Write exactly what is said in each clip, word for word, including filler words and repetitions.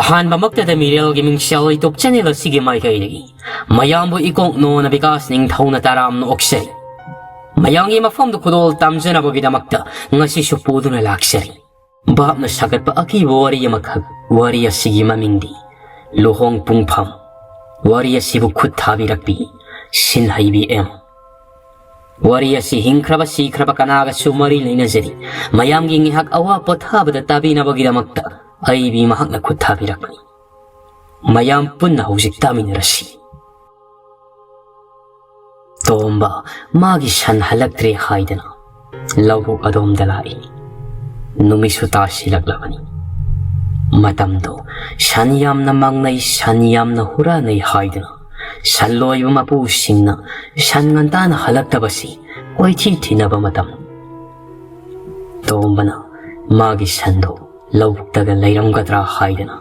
ꯑꯍꯥꯟꯕꯃꯛꯇꯗ ꯃꯤꯔꯦꯜꯒꯤ ꯃꯤꯡꯁꯦꯜ YouTube channel ꯑꯁꯤꯒꯤ ꯃꯥꯏꯀꯩꯗꯒꯤ ꯃꯌꯥꯝꯕꯨ ꯏꯀꯣꯛꯅꯣꯅ ꯕꯤꯀꯥꯁ ꯅꯤꯡꯊꯧꯅ ꯇꯔꯥꯝꯅ ꯑꯣꯛꯆꯔꯤ꯫ ꯃꯌꯥꯝꯒꯤ ꯃꯐꯝꯗ ꯈꯨꯗꯣꯜ ꯇꯝꯖꯅꯕꯒꯤꯗꯃꯛꯇ ꯉꯁꯤꯁꯨ ꯄꯨꯗꯨꯅ ꯂꯥꯛꯆꯔꯤ꯫ ꯚꯥꯞꯅ ꯁꯥꯒꯠꯄ ꯑꯀꯤꯕ ꯋꯥꯔꯤ ꯑꯃꯈꯛ꯫ ꯋꯥꯔꯤ ꯑꯁꯤꯒꯤ ꯃꯃꯤꯡꯗꯤ ꯂꯨꯍꯣꯡ ꯄꯨꯡꯐꯝ꯫ ꯋꯥꯔꯤ ꯑꯁꯤꯕꯨ ꯈꯨꯠ ꯊꯥꯕꯤꯔꯛꯄꯤ ꯁꯤꯟꯍꯩꯕꯤ ꯑꯦꯝ꯫ ꯋꯥꯔꯤ ꯑꯁꯤ ꯍꯤꯡꯈ꯭ꯔꯕ ꯁꯤꯈ꯭ꯔꯕ ꯀꯅꯥꯒꯁꯨ ꯃꯔꯤ ꯂꯩꯅꯖꯔꯤ꯫ ꯃꯌꯥꯝꯒꯤ ꯉꯥꯏꯍꯥꯛ ꯑꯋꯥ ꯄꯣꯊꯥꯕꯗ ꯇꯥꯕꯤꯅꯕꯒꯤꯗꯃꯛꯇ ꯑꯩꯕꯤ ꯃꯍꯥꯛꯅ ꯈꯨꯠ ꯊꯥꯕꯤꯔꯛꯄꯅꯤ꯫ ꯃꯌꯥꯝ ꯄꯨꯟꯅ ꯍꯧꯖꯤꯛ ꯇꯥꯃꯤꯟꯅꯔꯁꯤ꯫ ꯇꯣꯝꯕ ꯃꯥꯒꯤ ꯁꯟ ꯍꯜꯂꯛꯇ꯭ꯔꯦ ꯍꯥꯏꯗꯅ ꯂꯧꯕꯨꯛ ꯑꯗꯣꯝꯗ ꯂꯥꯛꯏ꯫ ꯅꯨꯃꯤꯠꯁꯨ ꯇꯥꯁꯤꯜꯂꯛꯂꯕꯅꯤ꯫ ꯃꯇꯝꯗꯣ ꯁꯟ ꯌꯥꯝꯅ ꯃꯥꯡꯅꯩ, ꯁꯟ ꯌꯥꯝꯅ ꯍꯨꯔꯥꯟꯅꯩ ꯍꯥꯏꯗꯨꯅ ꯁꯟ ꯂꯣꯏꯕ ꯃꯄꯨꯁꯤꯡꯅ ꯁꯟ ꯉꯟꯇꯥꯅ ꯍꯜꯂꯛꯇꯕꯁꯤ ꯀꯣꯏꯊꯤ ꯊꯤꯅꯕ ꯃꯇꯝ꯫ ꯇꯣꯝꯕꯅ ꯃꯥꯒꯤ ꯁꯟꯗꯣ ꯂꯧꯕꯨꯛꯇꯒ ꯂꯩꯔꯝꯒꯗ꯭ꯔꯥ ꯍꯥꯏꯗꯅ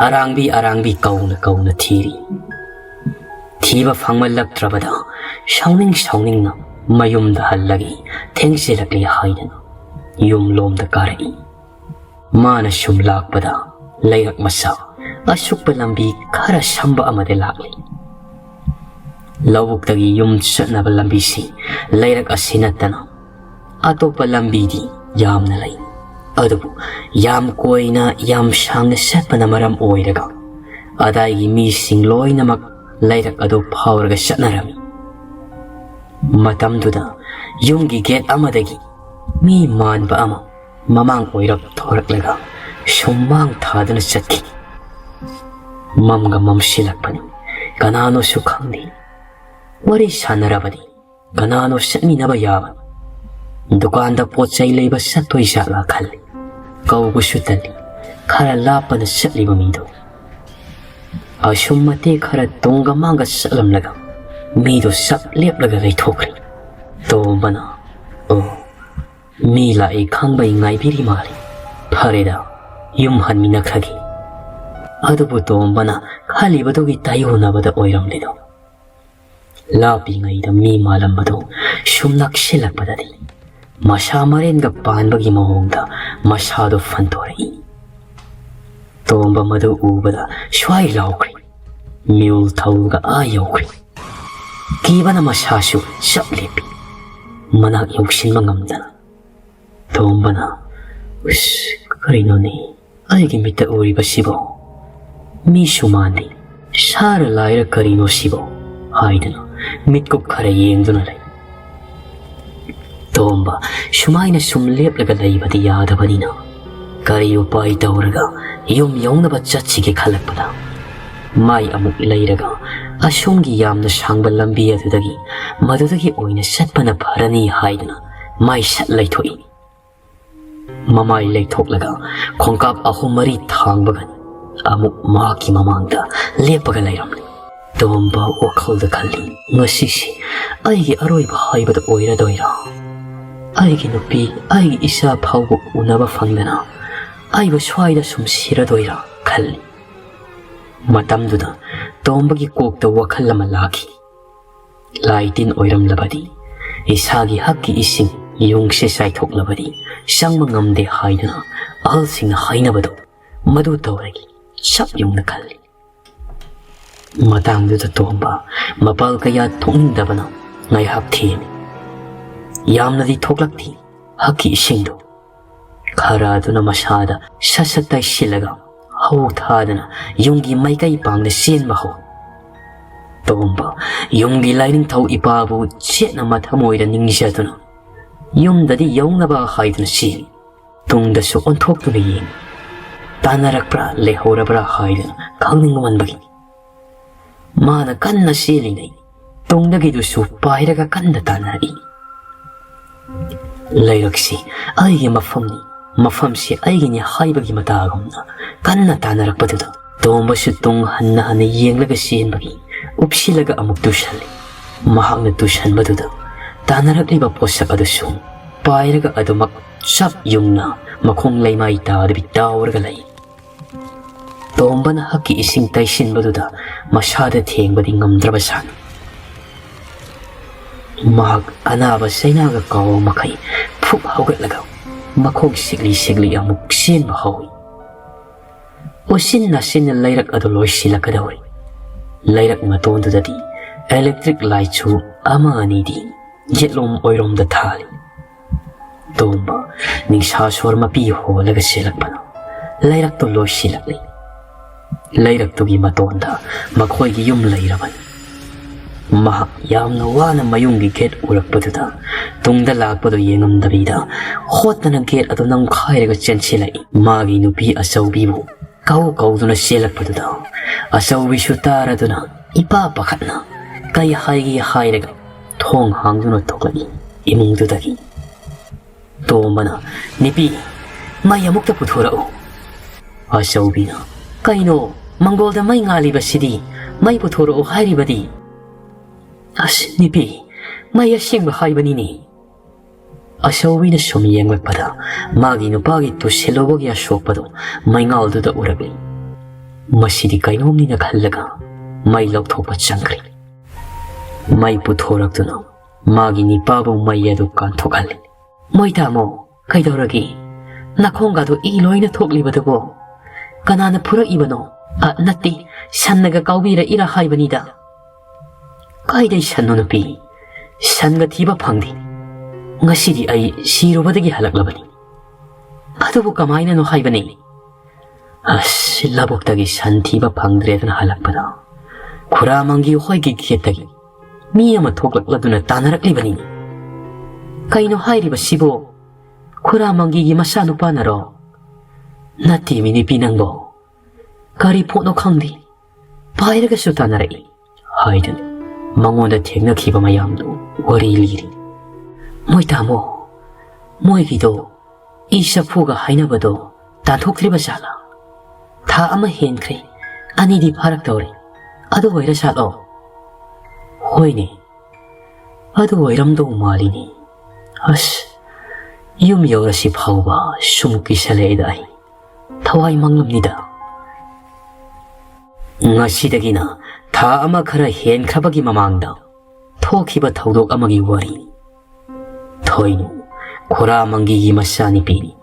ꯑꯔꯥꯡꯕꯤ ꯑꯔꯥꯡꯕꯤ ꯀꯧꯅ ꯀꯧꯅ ꯊꯤꯔꯤ꯫ ꯊꯤꯕ ꯐꯪꯃꯜꯂꯛꯇ꯭ꯔꯕꯗ ꯁꯥꯎꯅꯤꯡ ꯁꯥꯎꯅꯤꯡꯅ ꯃꯌꯨꯝꯗ ꯍꯜꯂꯒꯦ, ꯊꯦꯡꯖꯤꯜꯂꯛꯂꯦ ꯍꯥꯏꯗꯅ ꯌꯨꯝꯂꯣꯝꯗ ꯀꯥꯔꯛꯏ꯫ ꯃꯥꯅ ꯁꯨꯝ ꯂꯥꯛꯄꯗ ꯂꯩꯔꯛ ꯃꯆꯥ ꯑꯁꯨꯛꯄ ꯂꯝꯕꯤ ꯈꯔ ꯁꯝꯕ ꯑꯃꯗ ꯂꯥꯛꯂꯤ꯫ ꯂꯧꯕꯨꯛꯇꯒꯤ ꯌꯨꯝ ꯆꯠꯅꯕ ꯂꯝꯕꯤꯁꯤ ꯂꯩꯔꯛ ꯑꯁꯤ ꯅꯠꯇꯅ ꯑꯇꯣꯞꯄ ꯂꯝꯕꯤꯗꯤ ꯌꯥꯝꯅ ꯂꯩ꯫ ꯑꯗꯨꯕꯨ ꯌꯥꯝ ꯀꯣꯏꯅ, ꯌꯥꯝ ꯁꯥꯡꯅ ꯆꯠꯄꯅ ꯃꯔꯝ ꯑꯣꯏꯔꯒ ꯑꯗꯥꯏꯒꯤ ꯃꯤꯁꯤꯡ ꯂꯣꯏꯅꯃꯛ ꯂꯩꯔꯛ ꯑꯗꯨ ꯐꯥꯎꯔꯒ ꯆꯠꯅꯔꯝꯃꯤ꯫ ꯃꯇꯝꯗꯨꯗ ꯌꯨꯝꯒꯤ ꯒꯦꯠ ꯑꯃꯗꯒꯤ ꯃꯤ ꯃꯥꯟꯕ ꯑꯃ ꯃꯃꯥꯡ ꯑꯣꯏꯔꯞ ꯊꯣꯔꯛꯂꯒ ꯁꯨꯝꯃꯥꯡ ꯊꯥꯗꯨꯅ ꯆꯠꯈꯤ꯫ ꯃꯝꯒ ꯃꯝꯁꯤꯜꯂꯛꯄꯅꯤ, ꯀꯅꯥꯅꯣꯁꯨ ꯈꯪꯗꯦ꯫ ꯋꯥꯔꯤ ꯁꯥꯟꯅꯔꯕꯗꯤ ꯀꯅꯥꯅꯣ ꯆꯠꯃꯤꯟꯅꯕ ꯌꯥꯕ? ꯗꯨꯀꯥꯟꯗ ꯄꯣꯠ ꯆꯩ ꯂꯩꯕ ꯆꯠꯇꯣꯏ ꯖꯥꯠꯂꯥ ꯈꯜꯂꯤ꯫ ꯀꯧꯕꯁꯨ ꯇꯜꯂꯤ꯫ ꯈꯔ ꯂꯥꯞꯄꯅ ꯆꯠꯂꯤꯕ ꯃꯤꯗꯣ꯫ ꯑꯁꯨꯝ ꯃꯇꯦꯛ ꯈꯔ ꯇꯨꯡꯒ ꯃꯥꯡꯒ ꯆꯠꯂꯝꯂꯒ ꯃꯤꯗꯣ ꯆꯞ ꯂꯦꯞꯂꯒ ꯂꯩꯊꯣꯛꯈ꯭ꯔꯦ꯫ ꯇꯣꯝꯕꯅ, "ꯑꯣ, ꯃꯤ ꯂꯥꯛꯏ ꯈꯪꯕꯩ ꯉꯥꯏꯕꯤꯔꯤ ꯃꯥꯜꯂꯤ꯫ ꯐꯔꯦꯗ, ꯌꯨꯝ ꯍꯟꯃꯤꯟꯅꯈ꯭ꯔꯒꯦ"꯫ ꯑꯗꯨꯕꯨ ꯇꯣꯝꯕꯅ ꯈꯜꯂꯤꯕꯗꯨꯒꯤ ꯇꯥꯏꯌꯣꯟꯅꯕꯗ ꯑꯣꯏꯔꯝꯂꯤꯗꯣ꯫ ꯂꯥꯞꯄꯤꯉꯩꯗ ꯃꯤ ꯃꯥꯜꯂꯝꯕꯗꯨ ꯁꯨꯝ ꯅꯛꯁꯤꯜꯂꯛꯄꯗꯗꯤ ꯃꯁꯥ ꯃꯔꯦꯟꯒ ꯄꯥꯟꯕꯒꯤ ꯃꯑꯣꯡꯗ ꯃꯁꯥꯗꯨ ꯐꯟꯗꯣꯔꯛꯏ꯫ ꯇꯣꯝꯕ ꯃꯗꯨ ꯎꯕꯗ ꯁ꯭ꯋꯥꯏ ꯂꯥꯎꯈ꯭ꯔꯦ꯫ ꯃꯤꯌꯨꯜ ꯊꯧꯔꯒ ꯑꯥ ꯌꯧꯈ꯭ꯔꯦ꯫ ꯀꯤꯕꯅ ꯃꯁꯥꯁꯨ ꯆꯞ ꯂꯦꯞꯄꯤ꯫ ꯃꯅꯥꯛ ꯌꯧꯁꯤꯟꯕ ꯉꯝꯗꯅ ꯇꯣꯝꯕꯅ, "ꯎꯁ, ꯀꯔꯤꯅꯣꯅꯦ ꯑꯩꯒꯤ ꯃꯤꯠꯇ ꯎꯔꯤꯕꯁꯤꯕꯣ? ꯃꯤꯁꯨ ꯃꯥꯟꯗꯦ, ꯁꯥꯔ ꯂꯥꯏꯔ ꯀꯔꯤꯅꯣ ꯁꯤꯕꯣ?" ꯍꯥꯏꯗꯨꯅ ꯃꯤꯠꯀꯨꯞ ꯈꯔ ꯌꯦꯡꯗꯨꯅ ꯂꯩ꯫ ꯇꯣꯝꯕ ꯁꯨꯃꯥꯏꯅ ꯁꯨꯝ ꯂꯦꯞꯂꯒ ꯂꯩꯕꯗꯤ ꯌꯥꯗꯕꯅꯤꯅ ꯀꯔꯤ ꯎꯄꯥꯏ ꯇꯧꯔꯒ ꯌꯨꯝ ꯌꯧꯅꯕ ꯆꯠꯁꯤꯒꯦ ꯈꯜꯂꯛꯄꯗ ꯃꯥꯏ ꯑꯃꯨꯛ ꯂꯩꯔꯒ ꯑꯁꯣꯝꯒꯤ ꯌꯥꯝꯅ ꯁꯥꯡꯕ ꯂꯝꯕꯤ ꯑꯗꯨꯗꯒꯤ ꯃꯗꯨꯗꯒꯤ ꯑꯣꯏꯅ ꯆꯠꯄꯅ ꯐꯔꯅꯤ ꯍꯥꯏꯗꯨꯅ ꯃꯥꯏ ꯁꯠ ꯂꯩꯊꯣꯛꯏ꯫ ꯃꯃꯥꯏ ꯂꯩꯊꯣꯛꯂꯒ ꯈꯣꯡꯀꯥꯞ ꯑꯍꯨꯝ ꯃꯔꯤ ꯊꯥꯡꯕꯒ ꯑꯃꯨꯛ ꯃꯍꯥꯛꯀꯤ ꯃꯃꯥꯡꯗ ꯂꯦꯞꯄꯒ ꯂꯩꯔꯝꯂꯦ꯫ ꯇꯣꯝꯕ ꯋꯥꯈꯜꯗ ꯈꯜꯂꯤ, "ꯉꯁꯤꯁꯤ ꯑꯩꯒꯤ ꯑꯔꯣꯏꯕ ꯍꯥꯏꯕꯗ ꯑꯣꯏꯔꯗꯣꯏꯔꯥ? ꯑꯩꯒꯤ ꯅꯨꯄꯤ, ꯑꯩꯒꯤ ꯏꯆꯥ ꯐꯥꯎꯕ ꯎꯅꯕ ꯐꯪꯗꯅ ꯑꯩꯕꯨ ꯁ꯭ꯋꯥꯏꯗ ꯁꯨꯝ ꯁꯤꯔꯗꯣꯏꯔꯥ?" ꯈꯜꯂꯤ꯫ ꯃꯇꯝꯗꯨꯗ ꯇꯣꯝꯕꯒꯤ ꯀꯣꯛꯇ ꯋꯥꯈꯜ ꯑꯃ ꯂꯥꯛꯈꯤ꯫ ꯂꯥꯏ ꯇꯤꯟ ꯑꯣꯏꯔꯝꯂꯕꯗꯤ, ꯏꯁꯥꯒꯤ ꯍꯛꯀꯤ ꯏꯁꯤꯡ ꯌꯨꯡꯁꯦ ꯆꯥꯏꯊꯣꯛꯂꯕꯗꯤ ꯆꯪꯕ ꯉꯝꯗꯦ ꯍꯥꯏꯗꯨꯅ ꯑꯍꯜꯁꯤꯡꯅ ꯍꯥꯏꯅꯕꯗꯣ ꯃꯗꯨ ꯇꯧꯔꯒꯦ ꯆꯞ ꯌꯨꯡꯅ ꯈꯜꯂꯤ꯫ ꯃꯇꯥꯡꯗꯨꯗ ꯇꯣꯝꯕ ꯃꯄꯥꯜ ꯀꯌꯥ ꯊꯣꯛꯅꯤꯡꯗꯕꯅ ꯉꯥꯏꯍꯥꯛ ꯊꯦꯝꯃꯤ꯫ ꯌꯥꯝꯅꯗꯤ ꯊꯣꯛꯂꯛꯇꯦ ꯍꯛꯀꯤ ꯏꯁꯤꯡꯗꯨ꯫ ꯈꯔ ꯑꯗꯨꯅ ꯃꯁꯥꯗ ꯁꯠ ꯁꯠ ꯇꯩꯁꯤꯜꯂꯒ ꯍꯧ ꯊꯥꯗꯅ ꯌꯨꯝꯒꯤ ꯃꯥꯏꯀꯩ ꯄꯥꯡꯅ ꯆꯦꯟꯕ ꯍꯧꯏ꯫ ꯇꯣꯝꯕ ꯌꯨꯝꯒꯤ ꯂꯥꯏꯅꯤꯡꯊꯧ ꯏꯄꯥꯕꯨ ꯆꯦꯠꯅ ꯃꯊꯃꯣꯏꯗ ꯅꯤꯡꯖꯗꯨꯅ ꯌꯨꯝꯗꯗꯤ ꯌꯧꯅꯕ ꯍꯥꯏꯗꯨꯅ ꯆꯦꯜꯂꯤ꯫ ꯇꯨꯡꯗꯁꯨ ꯑꯣꯟꯊꯣꯛꯇꯨꯅ ꯌꯦꯡꯉꯤ꯫ ꯇꯥꯟꯅꯔꯛꯄ꯭ꯔꯥ ꯂꯩꯍꯧꯔꯕ꯭ꯔꯥ ꯍꯥꯏꯗꯨꯅ ꯈꯪꯅꯤꯡꯃꯟꯕꯒꯤ ꯃꯥꯅ ꯀꯟꯅ ꯆꯦꯜꯂꯤꯉꯩ ꯇꯨꯡꯗꯒꯤꯗꯨꯁꯨ ꯄꯥꯏꯔꯒ ꯀꯟꯅ ꯇꯥꯟꯅꯔꯛꯏ꯫ ꯂꯩꯔꯛꯁꯤ ꯑꯩꯒꯤ ꯃꯐꯝꯅꯤ, ꯃꯐꯝꯁꯤ ꯑꯩꯒꯤꯅꯤ ꯍꯥꯏꯕꯒꯤ ꯃꯇꯥꯒꯨꯝꯅ ꯀꯟꯅ ꯇꯥꯟꯅꯔꯛꯄꯗꯨꯗ ꯇꯣꯝꯕꯁꯨ ꯇꯨꯡ ꯍꯟꯅ ꯍꯟꯅ ꯌꯦꯡꯂꯒ ꯆꯦꯟꯕꯒꯤ ꯎꯞꯁꯤꯜꯂꯒ ꯑꯃꯨꯛ ꯇꯨꯁꯜꯂꯤ꯫ ꯃꯍꯥꯛꯅ ꯇꯨꯁꯟꯕꯗꯨꯗ ꯇꯥꯟꯅꯔꯛꯂꯤꯕ ꯄꯣꯠꯁꯛ ꯑꯗꯨꯁꯨ ꯄꯥꯏꯔꯒ ꯑꯗꯨꯃꯛ ꯆꯞ ꯌꯨꯡꯅ ꯃꯈꯣꯡ ꯂꯩꯃꯥꯏ ꯇꯥꯗꯕꯤ ꯇꯥꯎꯔꯒ ꯂꯩ꯫ ꯇꯣꯝꯕꯅ ꯍꯛꯀꯤ ꯏꯁꯤꯡ ꯇꯩꯁꯤꯟꯕꯗꯨꯗ ꯃꯁꯥꯗ ꯊꯦꯡꯕꯗꯤ ꯉꯝꯗ꯭ꯔꯕ ꯁꯥꯅꯤ꯫ ꯃꯍꯥꯛ ꯑꯅꯥꯕ ꯆꯩꯅꯥꯒ ꯀꯥꯎꯕ ꯃꯈꯩ ꯐꯨꯛ ꯍꯧꯒꯠꯂꯒ ꯃꯈꯣꯡ ꯁꯤꯛꯂꯤ ꯁꯤꯛꯂꯤ ꯑꯃꯨꯛ ꯆꯦꯟꯕ ꯍꯧꯏ꯫ ꯎꯆꯤꯟ ꯅꯥꯆꯤꯟꯅ ꯂꯩꯔꯛ ꯑꯗꯨ ꯂꯣꯏꯁꯤꯜꯂꯛꯀꯗꯧꯔꯤ꯫ ꯂꯩꯔꯛ ꯃꯇꯣꯟꯗꯨꯗꯗꯤ electric lightꯁꯨ ꯑꯃ ꯑꯅꯤꯗꯤ ꯌꯦꯠꯂꯣꯝ ꯑꯣꯏꯔꯣꯝꯗ ꯊꯥꯜꯂꯤ꯫ ꯇꯣꯝꯕ ꯅꯤꯡꯁꯥ ꯁꯣꯔ ꯃꯄꯤ ꯍꯣꯜꯂꯒ ꯆꯦꯜꯂꯛꯄꯅ ꯂꯩꯔꯛꯇꯨ ꯂꯣꯏꯁꯤꯜꯂꯛꯂꯤ꯫ ꯂꯩꯔꯛꯇꯨꯒꯤ ꯃꯇꯣꯟꯗ ꯃꯈꯣꯏꯒꯤ ꯌꯨꯝ ꯂꯩꯔꯕꯅꯤ꯫ ꯃꯍꯥꯛ ꯌꯥꯝꯅ ꯋꯥꯅ ꯃꯌꯨꯝꯒꯤ gate ꯎꯔꯛꯄꯗꯨꯗ ꯇꯨꯡꯗ ꯂꯥꯛꯄꯗꯨ ꯌꯦꯡꯉꯝꯗꯕꯤꯗ ꯍꯣꯠꯇꯅ gate ꯑꯗꯨ ꯅꯝꯈꯥꯏꯔꯒ ꯆꯦꯟꯁꯤꯜꯂꯛꯏ꯫ ꯃꯥꯒꯤ ꯅꯨꯄꯤ ꯑꯆꯧꯕꯤꯕꯨ ꯀꯧ ꯀꯧꯗꯨꯅ ꯆꯦꯜꯂꯛꯄꯗꯨꯗ ꯑꯆꯧꯕꯤꯁꯨ ꯇꯥꯔꯗꯨꯅ ꯏꯄꯥ ꯄꯥꯈꯠꯅ ꯀꯩ ꯍꯥꯏꯒꯦ ꯍꯥꯏꯔꯒ ꯊꯣꯡ ꯍꯥꯡꯗꯨꯅ ꯊꯣꯛꯂꯛꯏ ꯏꯃꯨꯡꯗꯨꯗꯒꯤ꯫ ꯇꯣꯝꯕꯅ, "ꯅꯨꯄꯤ, ꯃꯩ ꯑꯃꯨꯛꯇ ꯄꯨꯊꯣꯔꯛꯎ꯫" ꯑꯆꯧꯕꯤꯅ, "ꯀꯩꯅꯣ, ꯃꯪꯒꯣꯜꯗ ꯃꯩ ꯉꯥꯜꯂꯤꯕꯁꯤꯗꯤ? ꯃꯩ ꯄꯨꯊꯣꯔꯛꯎ ꯍꯥꯏꯔꯤꯕꯗꯤ?" "ꯑꯁ, ꯅꯨꯄꯤ, ꯃꯩ ꯑꯁꯦꯡꯕ ꯍꯥꯏꯕꯅꯤꯅꯦ꯫" ꯑꯆꯧꯕꯤꯅ ꯁꯨꯝ ꯌꯦꯡꯂꯛꯄꯗ ꯃꯥꯒꯤ ꯅꯨꯄꯥꯒꯤ ꯇꯨꯁꯤꯜꯂꯨꯕꯒꯤ ꯑꯁꯣꯛꯄꯗꯨ ꯃꯩꯉꯥꯜꯗꯨꯗ ꯎꯔꯛꯂꯤ꯫ ꯃꯁꯤꯗꯤ ꯀꯩꯅꯣꯝꯅꯤꯅ ꯈꯜꯂꯒ ꯃꯩ ꯂꯧꯊꯣꯛꯄ ꯆꯪꯈ꯭ꯔꯦ꯫ ꯃꯩ ꯄꯨꯊꯣꯔꯛꯇꯨꯅ ꯃꯥꯒꯤ ꯅꯤꯄꯥꯕꯨ ꯃꯩ ꯑꯗꯨ ꯀꯥꯟꯊꯣꯛꯍꯜꯂꯤ꯫ "ꯃꯣꯏ ꯇꯥꯃꯣ, ꯀꯩꯗꯧꯔꯒꯦ? ꯅꯈꯣꯡꯒꯗꯣ ꯏ ꯂꯣꯏꯅ ꯊꯣꯛꯂꯤꯕꯗꯨꯕꯣ? ꯀꯅꯥꯅ ꯐꯨꯔꯛꯏꯕꯅꯣ?" "ꯑ, ꯅꯠꯇꯦ, ꯁꯟꯅꯒ ꯀꯥꯎꯕꯤꯔꯛꯏꯔꯥ ꯍꯥꯏꯕꯅꯤꯗ꯫" "ꯀꯥꯏꯗꯩ ꯁꯟꯅꯣ ꯅꯨꯄꯤ? ꯁꯟꯒ ꯊꯤꯕ ꯐꯪꯗꯦ꯫ ꯉꯁꯤꯗꯤ ꯑꯩ ꯁꯤꯔꯨꯕꯗꯒꯤ ꯍꯜꯂꯛꯂꯕꯅꯤ꯫" "ꯑꯗꯨꯕꯨ ꯀꯃꯥꯏꯅꯅꯣ ꯍꯥꯏꯕꯅꯤ?" "ꯑꯁ, ꯂꯧꯕꯨꯛꯇꯒꯤ ꯁꯟ ꯊꯤꯕ ꯐꯪꯗ꯭ꯔꯦꯗꯅ ꯍꯜꯂꯛꯄꯗ ꯈꯨꯔꯥꯃꯪꯒꯤ ꯍꯣꯏꯒꯤ gateꯇꯒꯤ ꯃꯤ ꯑꯃ ꯊꯣꯛꯂꯛꯂꯗꯨꯅ ꯇꯥꯟꯅꯔꯛꯂꯤꯕꯅꯤ꯫" "ꯀꯩꯅꯣ ꯍꯥꯏꯔꯤꯕꯁꯤꯕꯣ? ꯈꯨꯔꯥꯃꯪꯒꯤꯒꯤ ꯃꯆꯥꯅꯨꯄꯥꯅꯔꯣ?" "ꯅꯠꯇꯦꯃꯤ ꯅꯨꯄꯤ ꯅꯪꯕꯣ, ꯀꯔꯤ ꯄꯣꯠꯅꯣ ꯈꯪꯗꯦ, ꯄꯥꯏꯔꯒꯁꯨ ꯇꯥꯟꯅꯔꯛꯏ" ꯍꯥꯏꯗꯨꯅ ꯃꯉꯣꯟꯗ ꯊꯦꯡꯅꯈꯤꯕ ꯃꯌꯥꯝꯗꯨ ꯋꯥꯔꯤ ꯂꯤꯔꯤ꯫ "ꯃꯣꯏ ꯇꯥꯃꯣ, ꯃꯣꯏꯒꯤꯗꯣ ꯏ ꯆꯐꯨꯒ ꯍꯥꯏꯅꯕꯗꯣ ꯇꯥꯟꯊꯣꯛꯇ꯭ꯔꯤꯕ ꯖꯥꯠꯂꯥ? ꯊꯥ ꯑꯃ ꯍꯦꯟꯈ꯭ꯔꯦ, ꯑꯅꯤꯗꯤ ꯐꯥꯔꯛꯇꯧꯔꯦ꯫ ꯑꯗꯨ ꯑꯣꯏꯔ ꯖꯥꯠꯂꯣ?" "ꯍꯣꯏꯅꯦ, ꯑꯗꯨ ꯑꯣꯏꯔꯝꯗꯧ ꯃꯥꯜꯂꯤꯅꯦ꯫ ꯑꯁ, ꯌꯨꯝ ꯌꯧꯔꯁꯤ ꯐꯥꯎꯕ ꯁꯨꯝ ꯀꯤꯁꯜꯂꯛꯑꯦꯗ ꯑꯩ꯫ ꯊꯋꯥꯏ ꯃꯥꯡꯂꯝꯅꯤꯗ꯫" ꯉꯁꯤꯗꯒꯤꯅ ꯊꯥ ꯑꯃ ꯈꯔ ꯍꯦꯟꯈ꯭ꯔꯕꯒꯤ ꯃꯃꯥꯡꯗ ꯊꯣꯛꯈꯤꯕ ꯊꯧꯗꯣꯛ ꯑꯃꯒꯤ ꯋꯥꯔꯤꯅꯤ꯫ ꯊꯣꯏꯅꯨ, ꯈꯨꯔꯥ ꯃꯪꯒꯤꯒꯤ ꯃꯆꯥꯅꯨꯄꯤꯅꯤ꯫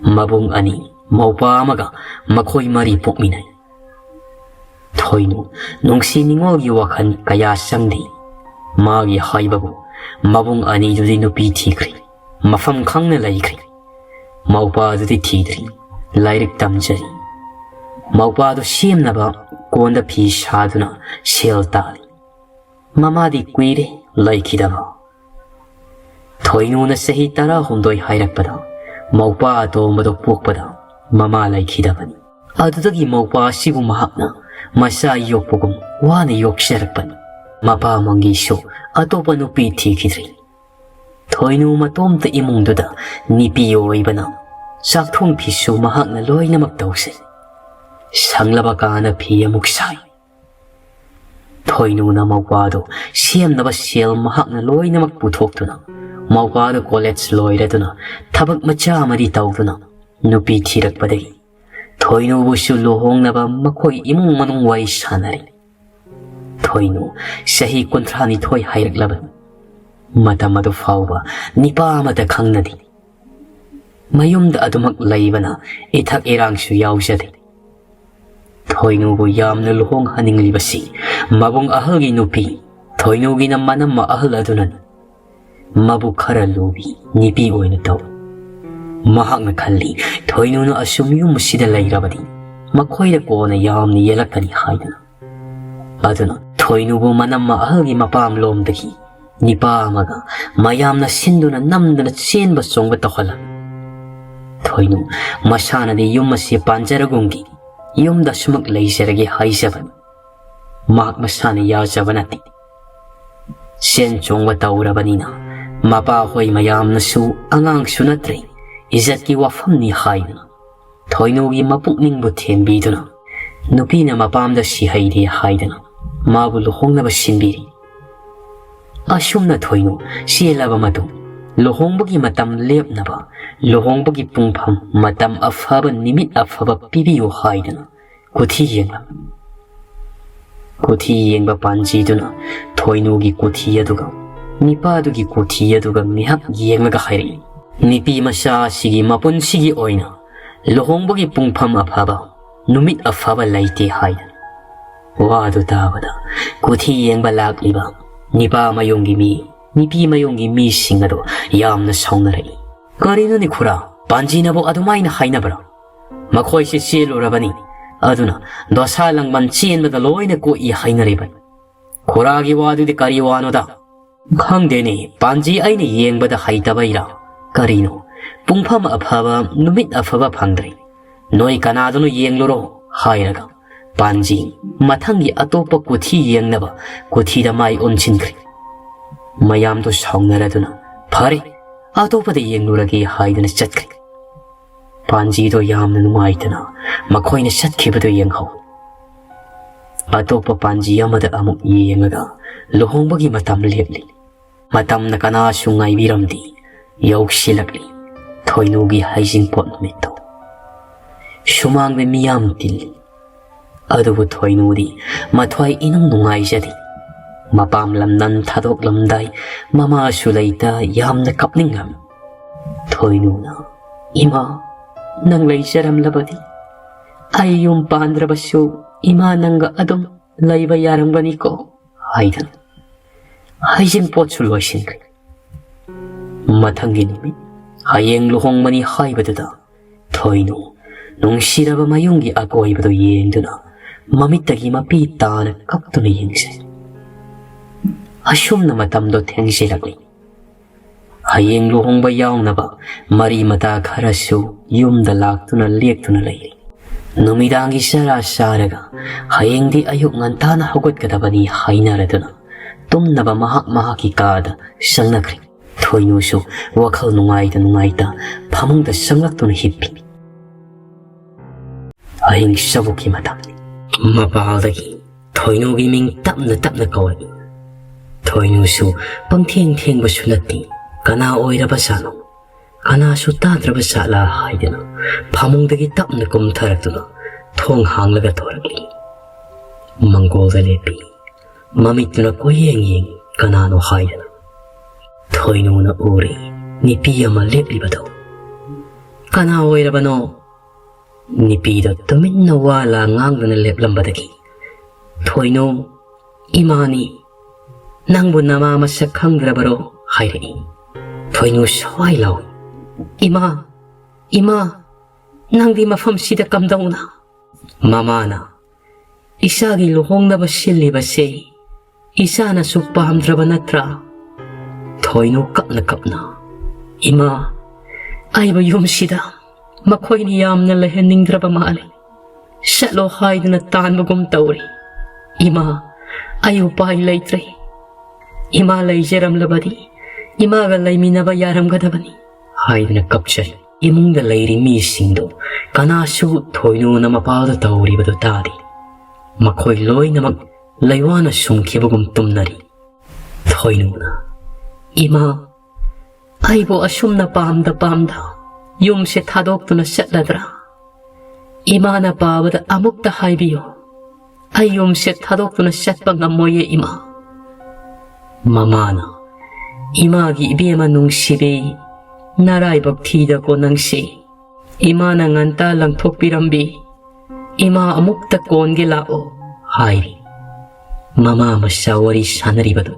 ꯃꯕꯨꯡ ꯑꯅꯤ, ꯃꯧꯄꯥ ꯑꯃꯒ ꯃꯈꯣꯏ ꯃꯔꯤ ꯄꯣꯛꯃꯤꯟꯅꯩ꯫ ꯊꯣꯏꯅꯨ ꯅꯨꯡꯁꯤ ꯅꯤꯉꯣꯜꯒꯤ ꯋꯥꯈꯜ ꯀꯌꯥ ꯆꯪꯗꯦ꯫ ꯃꯥꯒꯤ ꯍꯥꯏꯕꯕꯨ ꯃꯕꯨꯡ ꯑꯅꯤꯗꯨꯗꯤ ꯅꯨꯄꯤ ꯊꯤꯈ꯭ꯔꯦ, ꯃꯐꯝ ꯈꯪꯅ ꯂꯩꯈ꯭ꯔꯦ꯫ ꯃꯧꯄꯥꯗꯨꯗꯤ ꯊꯤꯗ꯭ꯔꯤ, ꯂꯥꯏꯔꯤꯛ ꯇꯝꯖꯔꯤ꯫ ꯃꯧꯄꯥꯗꯨ ꯁꯦꯝꯅꯕ ꯀꯣꯟꯗ ꯐꯤ ꯁꯥꯗꯨꯅ ꯁꯦꯜ ꯇꯥꯜꯂꯤ꯫ ꯃꯃꯥꯗꯤ ꯀꯨꯏꯔꯦ ꯂꯩꯈꯤꯗꯕ꯫ ꯊꯣꯏꯅꯨꯅ ꯆꯍꯤ ꯇꯔꯥꯍꯨꯝꯗꯣꯏ ꯍꯥꯏꯔꯛꯄꯗ ꯃꯧꯄꯥ ꯑꯇꯣꯝꯕꯗꯨ ꯄꯣꯛꯄꯗ ꯃꯃꯥ ꯂꯩꯈꯤꯗꯕꯅꯤ꯫ ꯑꯗꯨꯗꯒꯤ ꯃꯧꯄꯥ ꯑꯁꯤꯕꯨ ꯃꯍꯥꯛꯅ ꯃꯆꯥ ꯌꯣꯛꯄꯒꯨꯝ ꯋꯥꯅ ꯌꯣꯛꯆꯔꯛꯄꯅꯤ꯫ ꯃꯄꯥ ꯃꯪꯒꯤꯁꯨ ꯑꯇꯣꯞꯄ ꯅꯨꯄꯤ ꯊꯤꯈꯤꯗ꯭ꯔꯤ꯫ ꯊꯣꯏꯅꯨ ꯃꯇꯣꯝꯇ ꯏꯃꯨꯡꯗꯨꯗ ꯅꯨꯄꯤ ꯑꯣꯏꯕꯅ ꯆꯥꯛꯊꯣꯡ ꯐꯤꯁꯨ ꯃꯍꯥꯛꯅ ꯂꯣꯏꯅꯃꯛ ꯇꯧꯖꯩ꯫ ꯁꯪꯂꯕ ꯀꯥꯅ ꯐꯤ ꯑꯃꯨꯛ ꯁꯥꯏ꯫ ꯊꯣꯏꯅꯨꯅ ꯃꯧꯄꯥꯗꯨ ꯁꯦꯝꯅꯕ ꯁꯦꯜ ꯃꯍꯥꯛꯅ ꯂꯣꯏꯅꯃꯛ ꯄꯨꯊꯣꯛꯇꯨꯅ ꯃꯧꯄꯥꯗꯨ ꯀꯣꯂꯦꯖ ꯂꯣꯏꯔꯗꯨꯅ ꯊꯕꯛ ꯃꯆꯥ ꯑꯃꯗꯤ ꯇꯧꯗꯨꯅ ꯅꯨꯄꯤ ꯊꯤꯔꯛꯄꯗꯒꯤ ꯊꯣꯏꯅꯨꯕꯨꯁꯨ ꯂꯨꯍꯣꯡꯅꯕ ꯃꯈꯣꯏ ꯏꯃꯨꯡ ꯃꯅꯨꯡ ꯋꯥꯔꯤ ꯁꯥꯟꯅꯔꯤ꯫ ꯊꯣꯏꯅꯨ ꯆꯍꯤ ꯀꯨꯟꯊ꯭ꯔꯥꯅꯤꯊꯣꯏ ꯍꯥꯏꯔꯛꯂꯕꯅꯤ꯫ ꯃꯇꯝ ꯑꯗꯨ ꯐꯥꯎꯕ ꯅꯨꯄꯥ ꯑꯃꯠꯇ ꯈꯪꯅꯗꯦ꯫ ꯃꯌꯨꯝꯗ ꯑꯗꯨꯃꯛ ꯂꯩꯕꯅ ꯏꯊꯛ ꯏꯔꯥꯡꯁꯨ ꯌꯥꯎꯖꯗꯦ꯫ ꯊꯣꯏꯅꯨꯕꯨ ꯌꯥꯝꯅ ꯂꯨꯍꯣꯡꯍꯟꯅꯤꯡꯂꯤꯕꯁꯤ ꯃꯕꯨꯡ ꯑꯍꯜꯒꯤ ꯅꯨꯄꯤ ꯊꯣꯏꯅꯨꯒꯤꯅ ꯃꯅꯝꯃ ꯑꯍꯜ ꯑꯗꯨꯅꯅꯤ꯫ ꯃꯕꯨ ꯈꯔ ꯂꯨꯕꯤ ꯅꯨꯄꯤ ꯑꯣꯏꯅ ꯇꯧ꯫ ꯃꯍꯥꯛꯅ ꯈꯜꯂꯤ, ꯊꯣꯏꯅꯨꯅ ꯑꯁꯨꯝ ꯌꯨꯝ ꯑꯁꯤꯗ ꯂꯩꯔꯕꯗꯤ ꯃꯈꯣꯏꯗ ꯀꯣꯟꯅ ꯌꯥꯝꯅ ꯌꯦꯜꯂꯛꯀꯅꯤ ꯍꯥꯏꯗꯨꯅ꯫ ꯑꯗꯨꯅ ꯊꯣꯏꯅꯨꯕꯨ ꯃꯅꯝꯃ ꯑꯍꯜꯒꯤ ꯃꯄꯥꯝꯂꯣꯝꯗꯒꯤ ꯅꯨꯄꯥ ꯑꯃꯒ ꯃꯌꯥꯝꯅ ꯁꯤꯟꯗꯨꯅ ꯅꯝꯗꯨꯅ ꯆꯦꯟꯕ ꯆꯣꯡꯕ ꯇꯧꯍꯜꯂꯝꯃꯤ꯫ ꯊꯣꯏꯅꯨ ꯃꯁꯥꯅꯗꯤ ꯌꯨꯝ ꯑꯁꯤ ꯄꯥꯟꯖꯔꯒꯨꯝꯒꯤ ꯌꯨꯝꯗ ꯁꯨꯃꯛ ꯂꯩꯖꯔꯒꯦ ꯍꯥꯏꯖꯕꯅꯤ꯫ ꯃꯍꯥꯛ ꯃꯁꯥꯅ ꯌꯥꯖꯕ ꯅꯠꯇꯦ꯫ ꯆꯦꯟ ꯆꯣꯡꯕ ꯇꯧꯔꯕꯅꯤꯅ ꯃꯄꯥꯍꯣꯏ ꯃꯌꯥꯝꯅꯁꯨ ꯑꯉꯥꯡꯁꯨ ꯅꯠꯇ꯭ꯔꯦ, ꯏꯖꯠꯀꯤ ꯋꯥꯐꯝꯅꯤ ꯍꯥꯏꯗꯨꯅ ꯊꯣꯏꯅꯨꯒꯤ ꯃꯄꯨꯛꯅꯤꯡꯕꯨ ꯊꯦꯝꯕꯤꯗꯨꯅ ꯅꯨꯄꯤꯅ ꯃꯄꯥꯝꯗ ꯁꯤꯍꯩꯔꯦ ꯍꯥꯏꯗꯅ ꯃꯥꯕꯨ ꯂꯨꯍꯣꯡꯅꯕ ꯁꯤꯟꯕꯤꯔꯤ꯫ ꯑꯁꯨꯝꯅ ꯊꯣꯏꯅꯨ ꯆꯦꯜꯂꯕ ꯃꯇꯨꯡ ꯂꯨꯍꯣꯡꯕꯒꯤ ꯃꯇꯝ ꯂꯦꯞꯅꯕ ꯂꯨꯍꯣꯡꯕꯒꯤ ꯄꯨꯡꯐꯝ ꯃꯇꯝ ꯑꯐꯕ ꯅꯨꯃꯤꯠ ꯑꯐꯕ ꯄꯤꯕꯤꯌꯨ ꯍꯥꯏꯗꯅ ꯀꯨꯊꯤ ꯌꯦꯡꯂꯝꯃꯤ꯫ ꯀꯨꯊꯤ ꯌꯦꯡꯕ ꯄꯥꯟꯖꯤꯗꯨꯅ ꯊꯣꯏꯅꯨꯒꯤ ꯀꯨꯊꯤ ꯑꯗꯨꯒ ꯅꯤꯄꯥꯗꯨꯒꯤ ꯀꯨꯊꯤ ꯑꯗꯨꯒ ꯉꯥꯏꯍꯥꯛ ꯌꯦꯡꯂꯒ ꯍꯥꯏꯔꯛꯏ, ꯅꯨꯄꯤ ꯃꯆꯥ ꯑꯁꯤꯒꯤ ꯃꯄꯨꯟꯁꯤꯒꯤ ꯑꯣꯏꯅ ꯂꯨꯍꯣꯡꯕꯒꯤ ꯄꯨꯡꯐꯝ ꯑꯐꯕ, ꯅꯨꯃꯤꯠ ꯑꯐꯕ ꯂꯩꯇꯦ ꯍꯥꯏꯗꯅ꯫ ꯋꯥꯗꯨ ꯇꯥꯕꯗ ꯀꯨꯊꯤ ꯌꯦꯡꯕ ꯂꯥꯛꯂꯤꯕ ꯅꯤꯄꯥ ꯃꯌꯨꯝꯒꯤ ꯃꯤ, ꯅꯨꯄꯤ ꯃꯌꯨꯝꯒꯤ ꯃꯤꯁꯤꯡ ꯑꯗꯨ ꯌꯥꯝꯅ ꯁꯥꯎꯅꯔꯛꯏ꯫ "ꯀꯔꯤꯅꯣꯅꯦ ꯈꯨꯔꯥ, ꯄꯥꯟꯖꯤꯅꯕꯨ ꯑꯗꯨꯃꯥꯏꯅ ꯍꯥꯏꯅꯕ꯭ꯔꯥ? ꯃꯈꯣꯏꯁꯦ ꯆꯦꯜꯂꯨꯔꯕꯅꯤ, ꯑꯗꯨꯅ ꯗꯣꯁꯥ ꯂꯥꯡꯕꯟ ꯆꯦꯟꯕꯗ ꯂꯣꯏꯅ ꯀꯣꯛꯏ ꯍꯥꯏꯅꯔꯤꯕꯅꯤ꯫ ꯈꯨꯔꯥꯒꯤ ꯋꯥꯗꯨꯗꯤ ꯀꯔꯤ ꯋꯥꯅꯣꯗ?" "ꯈꯪꯗꯦꯅꯦ, ꯄꯥꯟꯖꯤ ꯑꯩꯅ ꯌꯦꯡꯕꯗ ꯍꯩꯇꯕꯩꯔꯥ ꯀꯔꯤꯅꯣ, ꯄꯨꯡꯐꯝ ꯑꯐꯕ, ꯅꯨꯃꯤꯠ ꯑꯐꯕ ꯐꯪꯗ꯭ꯔꯦ꯫ ꯅꯣꯏ ꯀꯅꯥꯗꯅꯣ ꯌꯦꯡꯂꯨꯔꯣ" ꯍꯥꯏꯔꯒ ꯄꯥꯟꯖꯤ ꯃꯊꯪꯒꯤ ꯑꯇꯣꯞꯄ ꯀꯨꯊꯤ ꯌꯦꯡꯅꯕ ꯀꯨꯊꯤꯗ ꯃꯥꯏ ꯑꯣꯟꯁꯤꯟꯈ꯭ꯔꯦ꯫ ꯃꯌꯥꯝꯗꯣ ꯁꯥꯎꯅꯔꯗꯨꯅ "ꯐꯔꯦ, ꯑꯇꯣꯞꯄꯗ ꯌꯦꯡꯂꯨꯔꯒꯦ" ꯍꯥꯏꯗꯨꯅ ꯆꯠꯈ꯭ꯔꯦ꯫ ꯄꯥꯟꯖꯤꯗꯣ ꯌꯥꯝꯅ ꯅꯨꯡꯉꯥꯏꯇꯅ ꯃꯈꯣꯏꯅ ꯆꯠꯈꯤꯕꯗꯨ ꯌꯦꯡꯍꯧ꯫ ꯑꯇꯣꯞꯄ ꯄꯥꯟꯖꯤ ꯑꯃꯗ ꯑꯃꯨꯛ ꯌꯦꯡꯂꯒ ꯂꯨꯍꯣꯡꯕꯒꯤ ꯃꯇꯝ ꯂꯦꯞꯂꯤ꯫ ꯃꯇꯝꯅ ꯀꯅꯥꯁꯨ ꯉꯥꯏꯕꯤꯔꯝꯗꯦ꯫ ꯌꯧꯁꯤꯜꯂꯛꯂꯤ ꯊꯣꯏꯅꯨꯒꯤ ꯍꯩꯖꯤꯡꯄꯣꯠ ꯅꯨꯃꯤꯠꯇꯣ꯫ ꯁꯨꯃꯥꯡꯗ ꯃꯤꯌꯥꯝ ꯇꯤꯜꯂꯤ꯫ ꯑꯗꯨꯕꯨ ꯊꯣꯏꯅꯨꯗꯤ ꯃꯊ꯭ꯋꯥꯏ ꯏꯅꯨꯡ ꯅꯨꯡꯉꯥꯏꯖꯗꯦ꯫ ꯃꯄꯥꯝ ꯂꯝꯗꯝ ꯊꯥꯗꯣꯛꯂꯝꯗꯥꯏ ꯃꯃꯥꯁꯨ ꯂꯩꯇ ꯌꯥꯝꯅ ꯀꯞꯅꯤꯡꯂꯝꯃꯤ꯫ ꯊꯣꯏꯅꯨꯅ, "ꯏꯃꯥ, ꯅꯪ ꯂꯩꯖꯔꯝꯂꯕꯗꯤ ꯑꯩ ꯌꯨꯝ ꯄꯥꯟꯗ꯭ꯔꯕꯁꯨ ꯏꯃꯥ ꯅꯪꯒ ꯑꯗꯨꯝ ꯂꯩꯕ ꯌꯥꯔꯝꯒꯅꯤꯀꯣ" ꯍꯥꯏꯗꯅ ꯍꯩꯖꯤꯡꯄꯣꯠꯁꯨ ꯂꯣꯏꯁꯤꯟꯈ꯭ꯔꯦ꯫ ꯃꯊꯪꯒꯤ ꯅꯨꯃꯤꯠ ꯍꯌꯦꯡ ꯂꯨꯍꯣꯡꯕꯅꯤ ꯍꯥꯏꯕꯗꯨꯗ ꯊꯣꯏꯅꯨ ꯅꯨꯡꯁꯤꯔꯕ ꯃꯌꯨꯝꯒꯤ ꯑꯀꯣꯏꯕꯗꯨ ꯌꯦꯡꯗꯨꯅ ꯃꯃꯤꯠꯇꯒꯤ ꯃꯄꯤ ꯇꯥꯅ ꯀꯞꯇꯨꯅ ꯌꯦꯡꯖꯩ꯫ ꯑꯁꯨꯝꯅ ꯃꯇꯝꯗꯣ ꯊꯦꯡꯖꯤꯜꯂꯛꯂꯤ꯫ ꯍꯌꯦꯡ ꯂꯨꯍꯣꯡꯕ ꯌꯥꯎꯅꯕ ꯃꯔꯤ ꯃꯇꯥ ꯈꯔꯁꯨ ꯌꯨꯝꯗ ꯂꯥꯛꯇꯨꯅ ꯂꯦꯛꯇꯨꯅ ꯂꯩꯔꯤ꯫ ꯅꯨꯃꯤꯗꯥꯡꯒꯤ ꯆꯔꯥ ꯆꯥꯔꯒ ꯍꯌꯦꯡꯗꯤ ꯑꯌꯨꯛ ꯉꯟꯇꯥꯅ ꯍꯧꯒꯠꯀꯗꯕꯅꯤ ꯍꯥꯏꯅꯔꯗꯨꯅ ꯇꯨꯝꯅꯕ ꯃꯍꯥꯛ ꯃꯍꯥꯛꯀꯤ ꯀꯥꯗ ꯆꯪꯅꯈ꯭ꯔꯦ꯫ ꯊꯣꯏꯅꯨꯁꯨ ꯋꯥꯈꯜ ꯅꯨꯡꯉꯥꯏꯇ ꯅꯨꯡꯉꯥꯏꯇ ꯐꯃꯨꯡꯗ ꯆꯪꯂꯛꯇꯨꯅ ꯍꯤꯞꯄꯤ꯫ ꯑꯍꯤꯡ ꯆꯕꯨꯛꯀꯤ ꯃꯇꯝꯅꯤ꯫ ꯃꯄꯥꯜꯗꯒꯤ ꯊꯣꯏꯅꯨꯒꯤ ꯃꯤꯡ ꯇꯞꯅ ꯇꯞꯅ ꯀꯧꯔꯛꯏ꯫ ꯊꯣꯏꯅꯨꯁꯨ ꯄꯪꯊꯦꯡ ꯊꯦꯡꯕꯁꯨ ꯅꯠꯇꯦ꯫ ꯀꯅꯥ ꯑꯣꯏꯔꯕ ꯖꯥꯠꯅꯣ? ꯀꯅꯥꯁꯨ ꯇꯥꯗ꯭ꯔꯕ ꯖꯥꯠꯂꯥ ꯍꯥꯏꯗꯨꯅ ꯐꯃꯨꯡꯗꯒꯤ ꯇꯞꯅ ꯀꯨꯝꯊꯔꯛꯇꯨꯅ ꯊꯣꯡ ꯍꯥꯡꯂꯒ ꯊꯣꯔꯛꯂꯤ꯫ ꯃꯪꯒꯣꯜꯗ ꯂꯦꯞꯄꯤ꯫ ꯃꯃꯤꯠꯇꯨꯅ ꯀꯣꯏꯌꯦꯡ ꯌꯦꯡꯉꯤ, ꯀꯅꯥꯅꯣ ꯍꯥꯏꯗꯅ꯫ ꯊꯣꯏꯅꯨꯅ ꯎꯔꯦ ꯅꯨꯄꯤ ꯑꯃ ꯂꯦꯞꯂꯤꯕꯗꯣ꯫ "ꯀꯅꯥ ꯑꯣꯏꯔꯕꯅꯣ?" ꯅꯨꯄꯤꯗꯣ ꯇꯨꯃꯤꯟꯅ ꯋꯥ ꯂꯥ ꯉꯥꯡꯗꯅ ꯂꯦꯞꯂꯝꯕꯗꯒꯤ ꯊꯣꯏꯅꯨ, "ꯏꯃꯥꯅꯤ, ꯅꯪꯕꯨ ꯅꯃꯥ ꯃꯁꯛ ꯈꯪꯗ꯭ꯔꯕꯔꯣ?" ꯍꯥꯏꯔꯛꯏ꯫ ꯊꯣꯏꯅꯨ ꯁ꯭ꯋꯥꯏ ꯂꯥꯎꯏ, "ꯏꯃꯥ, ꯏꯃꯥ, ꯅꯪꯗꯤ ꯃꯐꯝꯁꯤꯗ ꯀꯝꯗꯧꯅ?" ꯃꯃꯥꯅ, "ꯏꯆꯥꯒꯤ ꯂꯨꯍꯣꯡꯅꯕ ꯁꯤꯜꯂꯤꯕꯁꯦ ꯏꯆꯥꯅꯁꯨ ꯄꯥꯝꯗ꯭ꯔꯕ ꯅꯠꯇ꯭ꯔꯥ?" ꯊꯣꯏꯅꯨ ꯀꯞꯅ ꯀꯞꯅ, "ꯏꯃꯥ, ꯑꯩꯕꯨ ꯌꯨꯝꯁꯤꯗ ꯃꯈꯣꯏꯅ ꯌꯥꯝꯅ ꯂꯩꯍꯟꯅꯤꯡꯗ꯭ꯔꯕ ꯃꯥꯜꯂꯤ꯫ ꯆꯠꯂꯣ ꯍꯥꯏꯗꯨꯅ ꯇꯥꯟꯕꯒꯨꯝ ꯇꯧꯔꯤ꯫ ꯏꯃꯥ, ꯑꯩ ꯎꯄꯥꯏ ꯂꯩꯇ꯭ꯔꯦ꯫ ꯏꯃꯥ ꯂꯩꯖꯔꯝꯂꯕꯗꯤ ꯏꯃꯥꯒ ꯂꯩꯃꯤꯟꯅꯕ ꯌꯥꯔꯝꯒꯗꯕꯅꯤ" ꯍꯥꯏꯗꯨꯅ ꯀꯞꯆꯩ꯫ ꯏꯃꯨꯡꯗ ꯂꯩꯔꯤ ꯃꯤꯁꯤꯡꯗꯨ ꯀꯅꯥꯁꯨ ꯊꯣꯏꯅꯨꯅ ꯃꯄꯥꯜꯗ ꯇꯧꯔꯤꯕꯗꯨ ꯇꯥꯗꯦ꯫ ꯃꯈꯣꯏ ꯂꯣꯏꯅꯃꯛ ꯂꯩꯋꯥꯅ ꯁꯨꯝꯈꯤꯕꯒꯨꯝ ꯇꯨꯝꯅꯔꯤ꯫ ꯊꯣꯏꯅꯨꯅ, "ꯏꯃꯥ, ꯑꯩꯕꯨ ꯑꯁꯨꯝꯅ ꯄꯥꯝꯗ ꯄꯥꯝꯗ ꯌꯨꯝꯁꯦ ꯊꯥꯗꯣꯛꯇꯨꯅ ꯆꯠꯂꯗ꯭ꯔꯥ? ꯏꯃꯥꯅ ꯄꯥꯕꯗ ꯑꯃꯨꯛꯇ ꯍꯥꯏꯕꯤꯌꯨ꯫ ꯑꯩ ꯌꯨꯝꯁꯦ ꯊꯥꯗꯣꯛꯇꯨꯅ ꯆꯠꯄ ꯉꯝꯃꯣꯏꯌꯦ, ꯏꯃꯥ꯫" ꯃꯃꯥꯅ, "ꯏꯃꯥꯒꯤ ꯏꯕꯦꯝꯃ ꯅꯨꯡꯁꯤꯕꯤ, ꯅꯔꯥꯏꯕꯛ ꯊꯤꯗꯀꯣ ꯅꯪꯁꯤ꯫ ꯏꯃꯥꯅ ꯉꯟꯇꯥ ꯂꯪꯊꯣꯛꯄꯤꯔꯝꯕꯤ꯫ ꯏꯃꯥ ꯑꯃꯨꯛꯇ ꯀꯣꯟꯒꯦ ꯂꯥꯛꯑꯣ" ꯍꯥꯏꯔꯤ꯫ ꯃꯃꯥ ꯃꯆꯥ ꯋꯥꯔꯤ ꯁꯥꯟꯅꯔꯤꯕꯗꯨ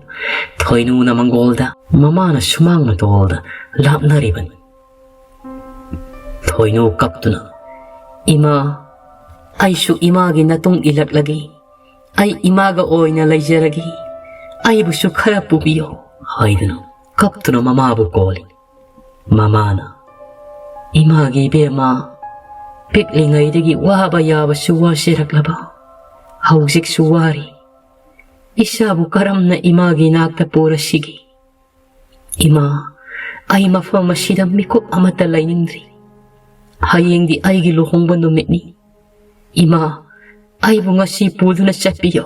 ꯊꯣꯏꯅꯨꯅ ꯃꯪꯒꯣꯜꯗ, ꯃꯃꯥꯅ ꯁꯨꯃꯥꯡ ꯃꯇꯣꯜꯗ ꯂꯥꯞꯅꯔꯤꯕꯅꯤ꯫ ꯊꯣꯏꯅꯨ ꯀꯞꯇꯨꯅ, "ꯏꯃꯥ, ꯑꯩꯁꯨ ꯏꯃꯥꯒꯤ ꯅꯇꯨꯡ ꯏꯜꯂꯛꯂꯒꯦ꯫ ꯑꯩ ꯏꯃꯥꯒ ꯑꯣꯏꯅ ꯂꯩꯖꯔꯒꯦ꯫ ꯑꯩꯕꯨꯁꯨ ꯈꯔ ꯄꯨꯕꯤꯌꯣ" ꯍꯥꯏꯗꯨꯅ ꯀꯞꯇꯨꯅ ꯃꯃꯥꯕꯨ ꯀꯣꯜꯂꯤ꯫ ꯃꯃꯥꯅ, "ꯏꯃꯥꯒꯤ ꯏꯕꯦꯝꯃ, ꯄꯤꯛꯂꯤꯉꯩꯗꯒꯤ ꯋꯥꯕ ꯌꯥꯕꯁꯨ ꯋꯥꯖꯔꯛꯂꯕ, ꯍꯧꯖꯤꯛꯁꯨ ꯋꯥꯔꯤ꯫ ꯏꯆꯥꯕꯨ ꯀꯔꯝꯅ ꯏꯃꯥꯒꯤ ꯅꯥꯛꯇ ꯄꯨꯔꯁꯤꯒꯦ? ꯏꯃꯥ, ꯑꯩ ꯃꯐꯝ ꯑꯁꯤꯗ ꯃꯤꯀꯨꯞ ꯑꯃꯠꯇ ꯂꯩꯅꯤꯡꯗ꯭ꯔꯤ꯫ ꯍꯌꯦꯡꯗꯤ ꯑꯩꯒꯤ ꯂꯨꯍꯣꯡꯕ ꯅꯨꯃꯤꯠꯅꯤ꯫ ꯏꯃꯥ, ꯑꯩꯕꯨ ꯉꯁꯤ ꯄꯨꯗꯨꯅ ꯆꯠꯄꯤꯌꯣ꯫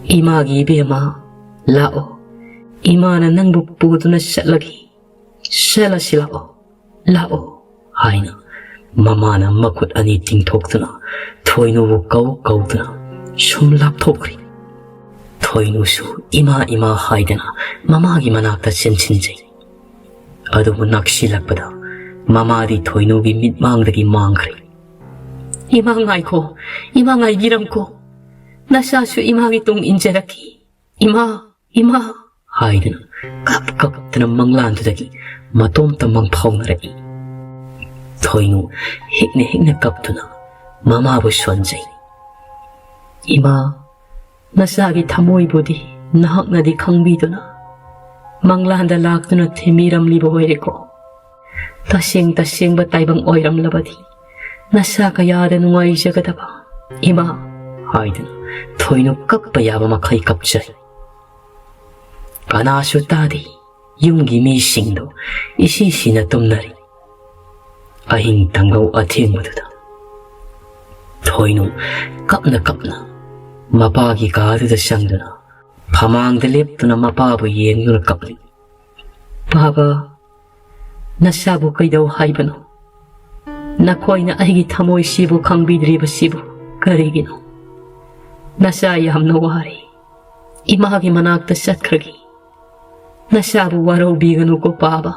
ꯏꯃꯥꯒꯤ ꯏꯕꯦꯝꯃ, ꯂꯥꯛꯑꯣ꯫ ꯏꯃꯥꯅ ꯅꯪꯕꯨ ꯄꯨꯗꯨꯅ ꯆꯠꯂꯒꯦ꯫ ꯆꯠꯂꯁꯤ ꯂꯥꯛꯑꯣ, ꯂꯥꯛꯑꯣ" ꯍꯥꯏꯅ ꯃꯃꯥꯅ ꯃꯈꯨꯠ ꯑꯅꯤ ꯇꯤꯡꯊꯣꯛꯇꯨꯅ ꯊꯣꯏꯅꯨꯕꯨ ꯀꯧ ꯀꯧꯗꯨꯅ ꯁꯨꯝ ꯂꯥꯞꯊꯣꯛꯈ꯭ꯔꯤ꯫ ꯊꯣꯏꯅꯨꯁꯨ "ꯏꯃꯥ, ꯏꯃꯥ" ꯍꯥꯏꯗꯅ ꯃꯃꯥꯒꯤ ꯃꯅꯥꯛꯇ ꯆꯦꯟꯁꯤꯟꯖꯩ꯫ ꯑꯗꯨꯕꯨ ꯅꯛꯁꯤꯜꯂꯛꯄꯗ ꯃꯃꯥꯗꯤ ꯊꯣꯏꯅꯨꯒꯤ ꯃꯤꯠꯃꯥꯡꯗꯒꯤ ꯃꯥꯡꯈ꯭ꯔꯦ꯫ "ꯏꯃꯥ ꯉꯥꯏꯈꯣ, ꯏꯃꯥ ꯉꯥꯏꯕꯤꯔꯝꯈꯣ, ꯅꯆꯥꯁꯨ ꯏꯃꯥꯒꯤ ꯇꯨꯡ ꯏꯟꯖꯔꯛꯈꯤ꯫ ꯏꯃꯥ, ꯏꯃꯥ" ꯍꯥꯏꯗꯨꯅ ꯀꯞ ꯀꯞꯇꯅ ꯃꯪꯂꯥꯟꯗꯨꯗꯒꯤ ꯃꯇꯣꯝꯇ ꯃꯪꯐꯥꯎꯅꯔꯛꯏ꯫ ꯊꯣꯏꯅꯨ ꯍꯤꯛꯅ ꯍꯤꯛꯅ ꯀꯞꯇꯨꯅ ꯃꯃꯥꯕꯨ ꯁꯣꯟꯖꯩ꯫ "ꯏꯃꯥ, ꯅꯆꯥꯒꯤ ꯊꯃꯣꯏꯕꯨꯗꯤ ꯅꯍꯥꯛꯅꯗꯤ ꯈꯪꯕꯤꯗꯨꯅ ꯃꯪꯂꯥꯟꯗ ꯂꯥꯛꯇꯨꯅ ꯊꯦꯝꯕꯤꯔꯝꯂꯤꯕ ꯑꯣꯏꯔꯦꯀꯣ꯫ ꯇꯁꯦꯡ ꯇꯁꯦꯡꯕ ꯇꯥꯏꯕꯪ ꯑꯣꯏꯔꯝꯂꯕꯗꯤ ꯅꯆꯥ ꯀꯌꯥꯗ ꯅꯨꯡꯉꯥꯏꯖꯒꯗꯕ, ꯏꯃꯥ" ꯍꯥꯏꯗꯨꯅ ꯊꯣꯏꯅꯨ ꯀꯞꯄ ꯌꯥꯕ ꯃꯈꯩ ꯀꯞꯆꯩ꯫ ꯀꯅꯥꯁꯨ ꯇꯥꯗꯦ꯫ ꯌꯨꯝꯒꯤ ꯃꯤꯁꯤꯡꯗꯨ ꯏꯁꯤ ꯁꯤꯅ ꯇꯨꯝꯅꯔꯤ꯫ ꯑꯍꯤꯡ ꯇꯥꯡꯒꯧ ꯑꯊꯦꯡꯕꯗꯨꯗ ꯊꯣꯏꯅꯨ ꯀꯞꯅ ꯀꯞꯅ ꯃꯄꯥꯒꯤ ꯀꯥꯗꯨꯗ ꯆꯪꯗꯨꯅ ꯐꯃꯥꯡꯗ ꯂꯦꯞꯇꯨꯅ ꯃꯄꯥꯕꯨ ꯌꯦꯡꯗꯨꯅ ꯀꯞꯂꯤ꯫ "ꯄꯥꯕ, ꯅꯆꯥꯕꯨ ꯀꯩꯗꯧ ꯍꯥꯏꯕꯅꯣ? ꯅꯈꯣꯏꯅ ꯑꯩꯒꯤ ꯊꯃꯣꯏꯁꯤꯕꯨ ꯈꯪꯕꯤꯗ꯭ꯔꯤꯕꯁꯤꯕꯨ ꯀꯔꯤꯒꯤꯅꯣ? ꯅꯆꯥ ꯌꯥꯝꯅ ꯋꯥꯔꯦ꯫ ꯏꯃꯥꯒꯤ ꯃꯅꯥꯛꯇ ꯆꯠꯈ꯭ꯔꯒꯦ꯫ ꯅꯆꯥꯕꯨ ꯋꯥꯔꯧꯕꯤꯒꯅꯨꯀꯣ ꯄꯥꯕ"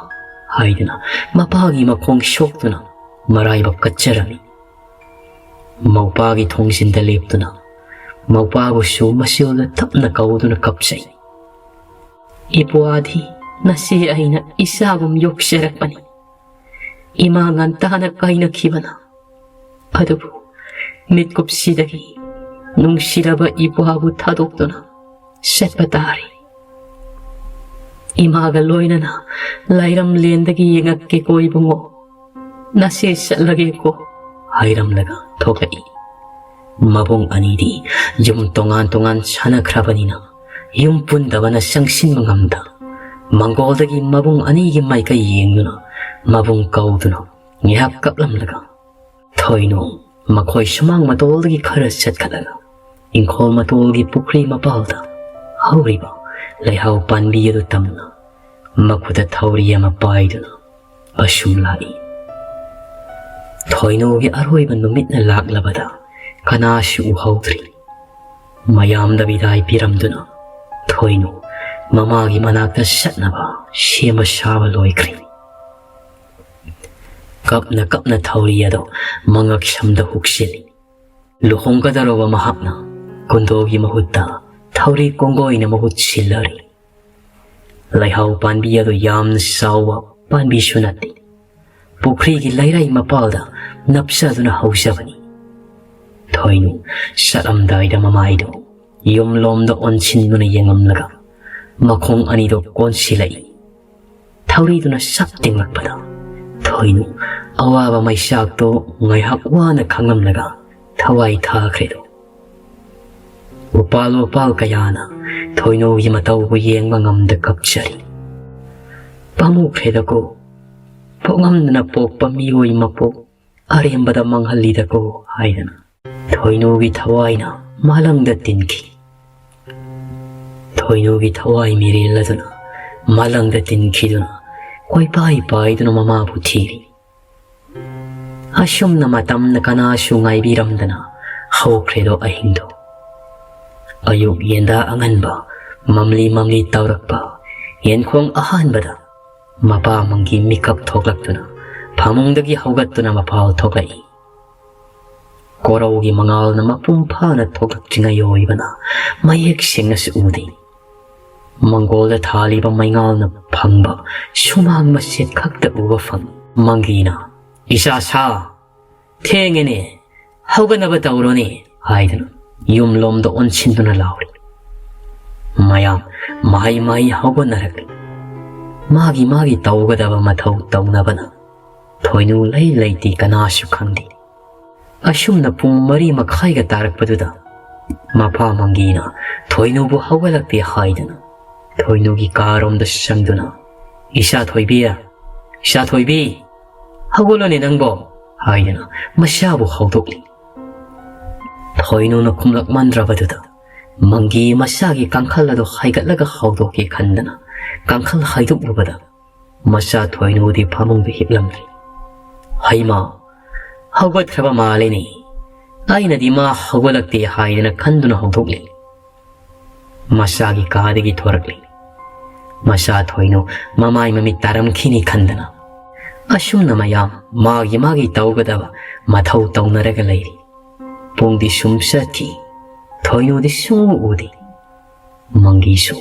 ꯍꯥꯏꯗꯨꯅ ꯃꯄꯥꯒꯤ ꯃꯈꯣꯡ ꯁꯣꯛꯇꯨꯅ ꯃꯔꯥꯏꯕꯛ ꯀꯠꯆꯔꯝꯃꯤ꯫ ꯃꯧꯄꯥꯒꯤ ꯊꯣꯡꯖꯤꯟꯗ ꯂꯦꯞꯇꯨꯅ ꯃꯧꯄꯥꯕꯨꯁꯨ ꯃꯆꯤꯜꯗ ꯇꯞꯅ ꯀꯧꯗꯨꯅ ꯀꯞꯆꯩ꯫ "ꯏꯄ꯭ꯋꯥꯗꯤ ꯅꯆꯦ ꯑꯩꯅ ꯏꯆꯥꯒꯨꯝ ꯌꯣꯛꯆꯔꯛꯄꯅꯤ꯫ ꯏꯃꯥ ꯉꯟꯇꯥꯅ ꯀꯥꯏꯅꯈꯤꯕꯅ꯫ ꯑꯗꯨꯕꯨ ꯃꯤꯠꯀꯨꯞꯁꯤꯗꯒꯤ ꯅꯨꯡꯁꯤꯔꯕ ꯏꯄ꯭ꯋꯥꯕꯨ ꯊꯥꯗꯣꯛꯇꯨꯅ ꯆꯠꯄ ꯇꯥꯔꯦ꯫ ꯏꯃꯥꯒ ꯂꯣꯏꯅꯅ ꯂꯥꯏꯔꯝꯂꯦꯟꯗꯒꯤ ꯌꯦꯡꯉꯛꯀꯦꯀꯣ ꯏꯕꯨꯡꯉꯣ꯫ ꯅꯆꯦ ꯆꯠꯂꯒꯦꯀꯣ" ꯍꯥꯏꯔꯝꯂꯒ ꯊꯣꯛꯂꯛꯏ꯫ ꯃꯕꯨꯡ ꯑꯅꯤꯗꯤ ꯌꯨꯝ ꯇꯣꯉꯥꯟ ꯇꯣꯉꯥꯟ ꯁꯥꯟꯅꯈ꯭ꯔꯕꯅꯤꯅ ꯌꯨꯝ ꯄꯨꯟꯗꯕꯅ ꯆꯪꯁꯤꯟꯕ ꯉꯝꯗ ꯃꯪꯒꯣꯜꯗꯒꯤ ꯃꯕꯨꯡ ꯑꯅꯤꯒꯤ ꯃꯥꯏꯀꯩ ꯌꯦꯡꯗꯨꯅ ꯃꯕꯨꯡ ꯀꯧꯗꯨꯅ ꯉꯥꯏꯍꯥꯛ ꯀꯞꯂꯝꯂꯒ ꯊꯣꯏꯅꯨ ꯃꯈꯣꯏ ꯁꯨꯃꯥꯡ ꯃꯇꯣꯜꯗꯒꯤ ꯈꯔ ꯆꯠꯈꯠꯂꯒ ꯏꯪꯈꯣꯜ ꯃꯇꯣꯜꯒꯤ ꯄꯨꯈ꯭ꯔꯤ ꯃꯄꯥꯜꯗ ꯍꯧꯔꯤꯕ ꯂꯩꯍꯥꯎ ꯄꯥꯟꯕꯤ ꯑꯗꯨ ꯇꯝꯅ ꯃꯈꯨꯠꯇ ꯊꯧꯔꯤ ꯑꯃ ꯄꯥꯏꯗꯨꯅ ꯑꯁꯨꯝ ꯂꯥꯛꯏ꯫ ꯊꯣꯏꯅꯨꯒꯤ ꯑꯔꯣꯏꯕ ꯅꯨꯃꯤꯠꯅ ꯂꯥꯛꯂꯕꯗ ꯀꯅꯥꯁꯨ ꯎꯍꯧꯗ꯭ꯔꯤ꯫ ꯃꯌꯥꯝꯗ ꯕꯤꯗꯥꯏ ꯄꯤꯔꯝꯗꯨꯅ ꯊꯣꯏꯅꯨ ꯃꯃꯥꯒꯤ ꯃꯅꯥꯛꯇ ꯆꯠꯅꯕ ꯁꯦꯝꯕ ꯁꯥꯕ ꯂꯣꯏꯈ꯭ꯔꯦ꯫ ꯀꯞꯅ ꯀꯞꯅ ꯊꯧꯔꯤ ꯑꯗꯣ ꯃꯉꯛ ꯁꯝꯗ ꯍꯨꯛꯆꯤꯜꯂꯤ꯫ ꯂꯨꯍꯣꯡꯒꯗꯧꯔꯕ ꯃꯍꯥꯛꯅ ꯀꯨꯟꯗꯣꯒꯤ ꯃꯍꯨꯠꯇ ꯊꯧꯔꯤ ꯀꯣꯡꯒꯣꯏꯅ ꯃꯍꯨꯠ ꯁꯤꯜꯂꯔꯤ꯫ ꯂꯩꯍꯥꯎ ꯄꯥꯟꯕꯤ ꯑꯗꯨ ꯌꯥꯝꯅ ꯆꯥꯎꯕ ꯄꯥꯟꯕꯤꯁꯨ ꯅꯠꯇꯦ꯫ ꯄꯨꯈ꯭ꯔꯤꯒꯤ ꯂꯩꯔꯥꯏ ꯃꯄꯥꯜꯗ ꯅꯞꯆꯗꯨꯅ ꯍꯧꯖꯕꯅꯤ꯫ ꯊꯣꯏꯅꯨ ꯆꯠꯂꯝꯗꯥꯏꯗ ꯃꯃꯥꯏꯗꯣ ꯌꯨꯝꯂꯣꯝꯗ ꯑꯣꯟꯁꯤꯟꯗꯨꯅ ꯌꯦꯡꯉꯝꯂꯒ ꯃꯈꯣꯡ ꯑꯅꯤꯗꯣ ꯀꯣꯟꯁꯤꯜꯂꯛꯏ꯫ ꯊꯧꯔꯤꯗꯨꯅ ꯁꯞ ꯇꯤꯡꯂꯛꯄꯗ ꯊꯣꯏꯅꯨ ꯑꯋꯥꯕ ꯃꯩꯆꯥꯛꯇꯣ ꯉꯥꯏꯍꯥꯛ ꯋꯥꯅ ꯈꯥꯡꯂꯝꯂꯒ ꯊꯋꯥꯏ ꯊꯥꯈ꯭ꯔꯦꯗꯣ꯫ ꯎꯄꯥꯜ ꯋꯥꯄꯥꯜ ꯀꯌꯥꯅ ꯊꯣꯏꯅꯨꯒꯤ ꯃꯇꯧꯕꯨ ꯌꯦꯡꯕ ꯉꯝꯗ ꯀꯞꯆꯔꯤ꯫ "ꯄꯥꯝꯃꯨꯈ꯭ꯔꯦꯗꯀꯣ, ꯄꯣꯛꯉꯝꯗꯅ ꯄꯣꯛꯄ ꯃꯤꯑꯣꯏ ꯃꯄꯣꯛ ꯑꯔꯦꯝꯕꯗ ꯃꯥꯡꯍꯜꯂꯤꯗꯀꯣ" ꯍꯥꯏꯗꯅ꯫ ꯊꯣꯏꯅꯨꯒꯤ ꯊꯋꯥꯏꯅ ꯃꯥꯂꯪꯗ ꯇꯤꯟꯈꯤ꯫ ꯊꯣꯏꯅꯨꯒꯤ ꯊꯋꯥꯏ ꯃꯤꯔꯦꯜ ꯑꯗꯨꯅ ꯃꯥꯂꯪꯗ ꯇꯤꯟꯈꯤꯗꯨꯅ ꯀꯣꯏꯄꯥꯏ ꯄꯥꯏꯗꯨꯅ ꯃꯃꯥꯕꯨ ꯊꯤꯔꯤ꯫ ꯑꯁꯨꯝꯅ ꯃꯇꯝꯅ ꯀꯅꯥꯁꯨ ꯉꯥꯏꯕꯤꯔꯝꯗꯅ ꯍꯧꯈ꯭ꯔꯦꯗꯣ ꯑꯍꯤꯡꯗꯣ꯫ ꯑꯌꯨꯛ ꯌꯦꯟꯗꯥ ꯑꯉꯟꯕ ꯃꯝꯂꯤ ꯃꯝꯂꯤ ꯇꯧꯔꯛꯄ ꯌꯦꯟꯈꯣꯡ ꯑꯍꯥꯟꯕꯗ ꯃꯄꯥ ꯃꯪꯒꯤ ꯃꯤꯀꯞ ꯊꯣꯛꯂꯛꯇꯨꯅ ꯐꯃꯨꯡꯗꯒꯤ ꯍꯧꯒꯠꯇꯨꯅ ꯃꯄꯥꯜ ꯊꯣꯛꯂꯛꯏ꯫ ꯀꯣꯔꯧꯒꯤ ꯃꯉꯥꯜꯅ ꯃꯄꯨꯡ ꯐꯥꯅ ꯊꯣꯛꯂꯛꯇ꯭ꯔꯤꯉꯩ ꯑꯣꯏꯕꯅ ꯃꯌꯦꯛ ꯁꯦꯡꯅꯁꯨ ꯎꯗꯦ꯫ ꯃꯪꯒꯣꯜꯗ ꯊꯥꯜꯂꯤꯕ ꯃꯩꯉꯥꯜꯅ ꯐꯪꯕ ꯁꯨꯃꯥꯡ ꯃꯆꯦꯠ ꯈꯛꯇ ꯎꯕ ꯐꯪꯏ꯫ ꯃꯪꯒꯤꯅ, "ꯏꯆꯥ ꯁꯥ, ꯊꯦꯡꯉꯦꯅꯦ, ꯍꯧꯒꯠꯅꯕ ꯇꯧꯔꯣꯅꯦ" ꯍꯥꯏꯗꯨꯅ ꯌꯨꯝꯂꯣꯝꯗ ꯑꯣꯟꯁꯤꯟꯗꯨꯅ ꯂꯥꯎꯔꯤ꯫ ꯃꯌꯥꯝ ꯃꯍꯩ ꯃꯍꯩ ꯍꯧꯒꯠꯅꯔꯛꯂꯤ꯫ ꯃꯥꯒꯤ ꯃꯥꯒꯤ ꯇꯧꯒꯗꯕ ꯃꯊꯧ ꯇꯧꯅꯕꯅ ꯊꯣꯏꯅꯨ ꯂꯩ ꯂꯩꯇꯦ ꯀꯅꯥꯁꯨ ꯈꯪꯗꯦ꯫ ꯑꯁꯨꯝꯅ ꯄꯨꯡ ꯃꯔꯤ ꯃꯈꯥꯏꯒ ꯇꯥꯔꯛꯄꯗꯨꯗ ꯃꯄꯥ ꯃꯪꯒꯤꯅ ꯊꯣꯏꯅꯨꯕꯨ ꯍꯧꯒꯠꯂꯛꯇꯦ ꯍꯥꯏꯗꯨꯅ ꯊꯣꯏꯅꯨꯒꯤ ꯀꯥꯔꯣꯝꯗ ꯆꯪꯗꯨꯅ, "ꯏꯆꯥ ꯊꯣꯏꯕꯤ, ꯏꯆꯥ ꯊꯣꯏꯕꯤ, ꯍꯧꯒꯠꯂꯣꯅꯦ ꯅꯪꯕꯣ" ꯍꯥꯏꯗꯨꯅ ꯃꯆꯥꯕꯨ ꯍꯧꯗꯣꯛꯂꯤ꯫ ꯊꯣꯏꯅꯨꯅ ꯈꯨꯝꯂꯛꯃꯟꯗ꯭ꯔꯕꯗꯨꯗ ꯃꯪꯒꯤ ꯃꯆꯥꯒꯤ ꯀꯥꯡꯈꯜ ꯑꯗꯨ ꯍꯥꯏꯒꯠꯂꯒ ꯍꯧꯗꯣꯛꯀꯦ ꯈꯟꯗꯅ ꯀꯥꯡꯈꯜ ꯍꯥꯏꯗꯣꯛꯂꯨꯕꯗ ꯃꯆꯥ ꯊꯣꯏꯅꯨꯗꯤ ꯐꯃꯨꯡꯗ ꯍꯤꯞꯂꯝꯂꯦ꯫ "ꯍꯩꯃꯥ, ꯍꯧꯒꯠꯈ꯭ꯔꯕ ꯃꯥꯜꯂꯦꯅꯦ꯫ ꯑꯩꯅꯗꯤ ꯃꯥ ꯍꯧꯒꯠꯂꯛꯇꯦ ꯍꯥꯏꯗꯅ ꯈꯟꯗꯨꯅ ꯍꯧꯗꯣꯛꯂꯤ"꯫ ꯃꯆꯥꯒꯤ ꯀꯥꯗꯒꯤ ꯊꯣꯔꯛꯂꯤ꯫ ꯃꯆꯥ ꯊꯣꯏꯅꯨ ꯃꯃꯥꯏ ꯃꯃꯤꯠ ꯇꯥꯔꯝꯈꯤꯅꯤ ꯈꯟꯗꯅ ꯑꯁꯨꯝꯅ ꯃꯌꯥꯝ ꯃꯥꯒꯤ ꯃꯥꯒꯤ ꯇꯧꯒꯗꯕ ꯃꯊꯧ ꯇꯧꯅꯔꯒ ꯂꯩꯔꯤ꯫ ꯄꯨꯡꯗꯤ ꯁꯨꯝ ꯆꯠꯈꯤ꯫ ꯊꯣꯏꯅꯨꯗꯤ ꯁꯨꯡꯎ ꯎꯗꯦ꯫ ꯃꯪꯒꯤꯁꯨ,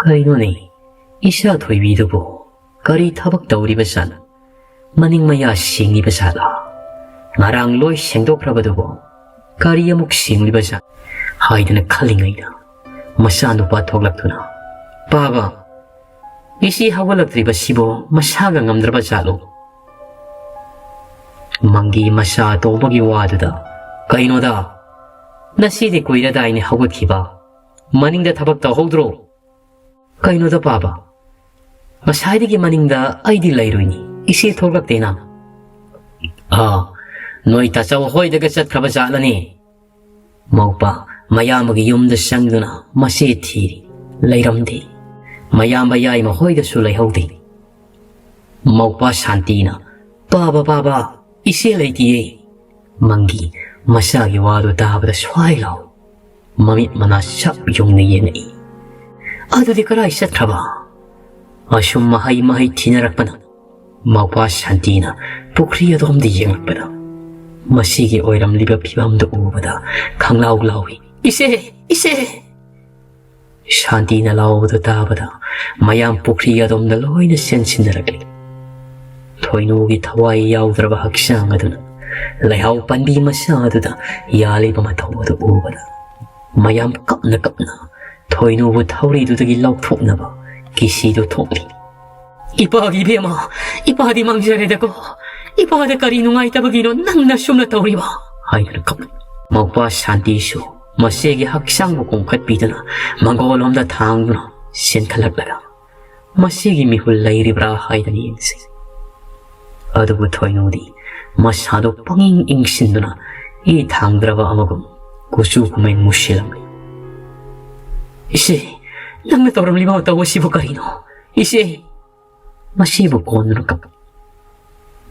"ꯀꯩꯅꯣꯅꯦ, ꯏꯆꯥ ꯊꯣꯏꯕꯤꯗꯨꯕꯨ ꯀꯔꯤ ꯊꯕꯛ ꯇꯧꯔꯤꯕ ꯖꯥꯠꯅꯣ? ꯃꯅꯤꯡ ꯃꯌꯥ ꯁꯦꯡꯉꯤꯕ ꯖꯥꯠꯂꯥ? ꯉꯔꯥꯡ ꯂꯣꯏ ꯁꯦꯡꯗꯣꯛꯈ꯭ꯔꯕꯗꯨꯕꯨ ꯀꯔꯤ ꯑꯃꯨꯛ ꯁꯦꯡꯂꯤꯕ ꯖꯥꯠ?" ꯍꯥꯏꯗꯅ ꯈꯜꯂꯤꯉꯩꯗ ꯃꯆꯥꯅꯨꯄꯥ ꯊꯣꯛꯂꯛꯇꯨꯅ, "ꯄꯥꯕ, ꯏꯆꯦ ꯍꯧꯒꯠꯂꯛꯇ꯭ꯔꯤꯕꯁꯤꯕꯨ ꯃꯁꯥꯒ ꯉꯝꯗ꯭ꯔꯕ ꯖꯥꯠꯂꯣ?" ꯃꯪꯒꯤ ꯃꯆꯥ ꯑꯇꯣꯝꯕꯒꯤ ꯋꯥꯗꯨꯗ, "ꯀꯩꯅꯣꯗ, ꯅꯁꯤꯗꯤ ꯀꯨꯏꯔꯗꯥꯏꯅꯦ ꯍꯧꯒꯠꯈꯤꯕ? ꯃꯅꯤꯡꯗ ꯊꯕꯛ ꯇꯧꯍꯧꯗ꯭ꯔꯣ?" "ꯀꯩꯅꯣꯗ ꯄꯥꯕ, ꯉꯁꯥꯏꯗꯒꯤ ꯃꯅꯤꯡꯗ ꯑꯩꯗꯤ ꯂꯩꯔꯨꯏꯅꯤ, ꯏꯆꯦ ꯊꯣꯛꯂꯛꯇꯦꯅ꯫" "ꯑꯥ, ꯅꯣꯏ ꯇꯥꯆꯧ ꯍꯣꯏꯗꯒ ꯆꯠꯈ꯭ꯔꯕ ꯖꯥꯠꯂꯅꯦ?" ꯃꯧꯄꯥ ꯃꯌꯥꯝꯕꯒꯤ ꯌꯨꯝꯗ ꯆꯪꯗꯨꯅ ꯃꯆꯦ ꯊꯤꯔꯤ, ꯂꯩꯔꯝꯗꯦ꯫ ꯃꯌꯥꯝꯕ ꯌꯥꯏꯃ ꯍꯣꯏꯗꯁꯨ ꯂꯩꯍꯧꯗꯦ꯫ ꯃꯧꯄꯥ ꯁꯥꯟꯇꯤꯅ, "ꯄꯥꯕ, ꯄꯥꯕ, ꯏꯆꯦ ꯂꯩꯇꯤꯌꯦ꯫" ꯃꯪꯒꯤ ꯃꯆꯥꯒꯤ ꯋꯥꯗꯨ ꯇꯥꯕꯗ ꯁ꯭ꯋꯥꯏ ꯂꯥꯎ ꯃꯃꯤꯠ ꯃꯅꯥ ꯆꯞ ꯌꯨꯡꯅ ꯌꯦꯡꯉꯛꯏ꯫ "ꯑꯗꯨꯗꯤ ꯀꯔꯥꯏ ꯆꯠꯈ꯭ꯔꯕ?" ꯑꯁꯨꯝ ꯃꯍꯩ ꯃꯍꯩ ꯊꯤꯅꯔꯛꯄꯅ ꯃꯧꯄꯥ ꯁꯥꯟꯇꯤꯅ ꯄꯨꯈ꯭ꯔꯤ ꯑꯗꯣꯝꯗ ꯌꯦꯡꯂꯛꯄꯗ ꯃꯁꯤꯒꯤ ꯑꯣꯏꯔꯝꯂꯤꯕ ꯐꯤꯕꯝꯗꯨ ꯎꯕꯗ ꯈꯪꯂꯥꯎ ꯂꯥꯎꯏ, "ꯏꯆꯦ! ꯏꯆꯦ!" ꯁꯥꯟꯇꯤꯅ ꯂꯥꯎꯕꯗꯨ ꯇꯥꯕꯗ ꯃꯌꯥꯝ ꯄꯨꯈ꯭ꯔꯤ ꯑꯗꯣꯝꯗ ꯂꯣꯏꯅ ꯆꯦꯟꯁꯤꯟꯅꯔꯛꯂꯤ꯫ ꯊꯣꯏꯅꯨꯒꯤ ꯊꯋꯥꯏ ꯌꯥꯎꯗ꯭ꯔꯕ ꯍꯛꯆꯥꯡ ꯑꯗꯨꯅ ꯂꯩꯍꯥꯎ ꯄꯥꯟꯕꯤ ꯃꯆꯥ ꯑꯗꯨꯗ ꯌꯥꯜꯂꯤꯕ ꯃꯊꯧ ꯑꯗꯨ ꯎꯕꯗ ꯃꯌꯥꯝ ꯀꯞꯅ ꯀꯞꯅ ꯊꯣꯏꯅꯨꯕꯨ ꯊꯧꯔꯤꯗꯨꯗꯒꯤ ꯂꯧꯊꯣꯛꯅꯕ ꯀꯤꯁꯤꯗꯨ ꯊꯣꯛꯂꯤ꯫ "ꯏꯄꯥꯒꯤ ꯏꯕꯦꯝꯃ, ꯏꯄꯥꯗꯤ ꯃꯥꯡꯖꯔꯦꯗꯀꯣ꯫ ꯏꯄꯥꯗ ꯀꯔꯤ ꯅꯨꯡꯉꯥꯏꯇꯕꯒꯤꯅꯣ ꯅꯪꯅ ꯁꯨꯝꯅ ꯇꯧꯔꯤꯕ?" ꯍꯥꯏꯗꯨꯅ ꯀꯞꯂꯤ꯫ ꯃꯧꯄꯥ ꯁꯥꯟꯇꯤꯁꯨ ꯃꯆꯦꯒꯤ ꯍꯛꯆꯥꯡꯕꯨ ꯀꯣꯝꯈꯠꯄꯤꯗꯨꯅ ꯃꯪꯒꯣꯜꯂꯣꯝꯗ ꯊꯥꯡꯗꯨꯅ ꯆꯦꯟꯈꯠꯂꯛꯂꯒ ꯃꯁꯤꯒꯤ ꯃꯤꯍꯨꯜ ꯂꯩꯔꯤꯕ꯭ꯔꯥ ꯍꯥꯏꯗꯅ ꯌꯦꯡꯁꯤ꯫ ꯑꯗꯨꯕꯨ ꯊꯣꯏꯅꯨꯗꯤ ꯃꯁꯥꯗꯨ ꯄꯪꯏꯪ ꯏꯪꯁꯤꯟꯗꯨꯅ ꯏ ꯊꯥꯡꯗ꯭ꯔꯕ ꯑꯃꯒꯨꯝ ꯀꯨꯆꯨ ꯀꯨꯃꯦꯟ ꯃꯨꯁꯤꯜꯂꯝꯃꯤ꯫ "ꯏꯆꯦ, ꯅꯪꯅ ꯇꯧꯔꯝꯂꯤꯕ ꯃꯇꯧ ꯑꯁꯤꯕꯨ ꯀꯔꯤꯅꯣ? ꯏꯆꯦ!" ꯃꯁꯤꯕꯨ ꯀꯣꯟꯗꯨꯅ ꯀꯞꯄꯤ꯫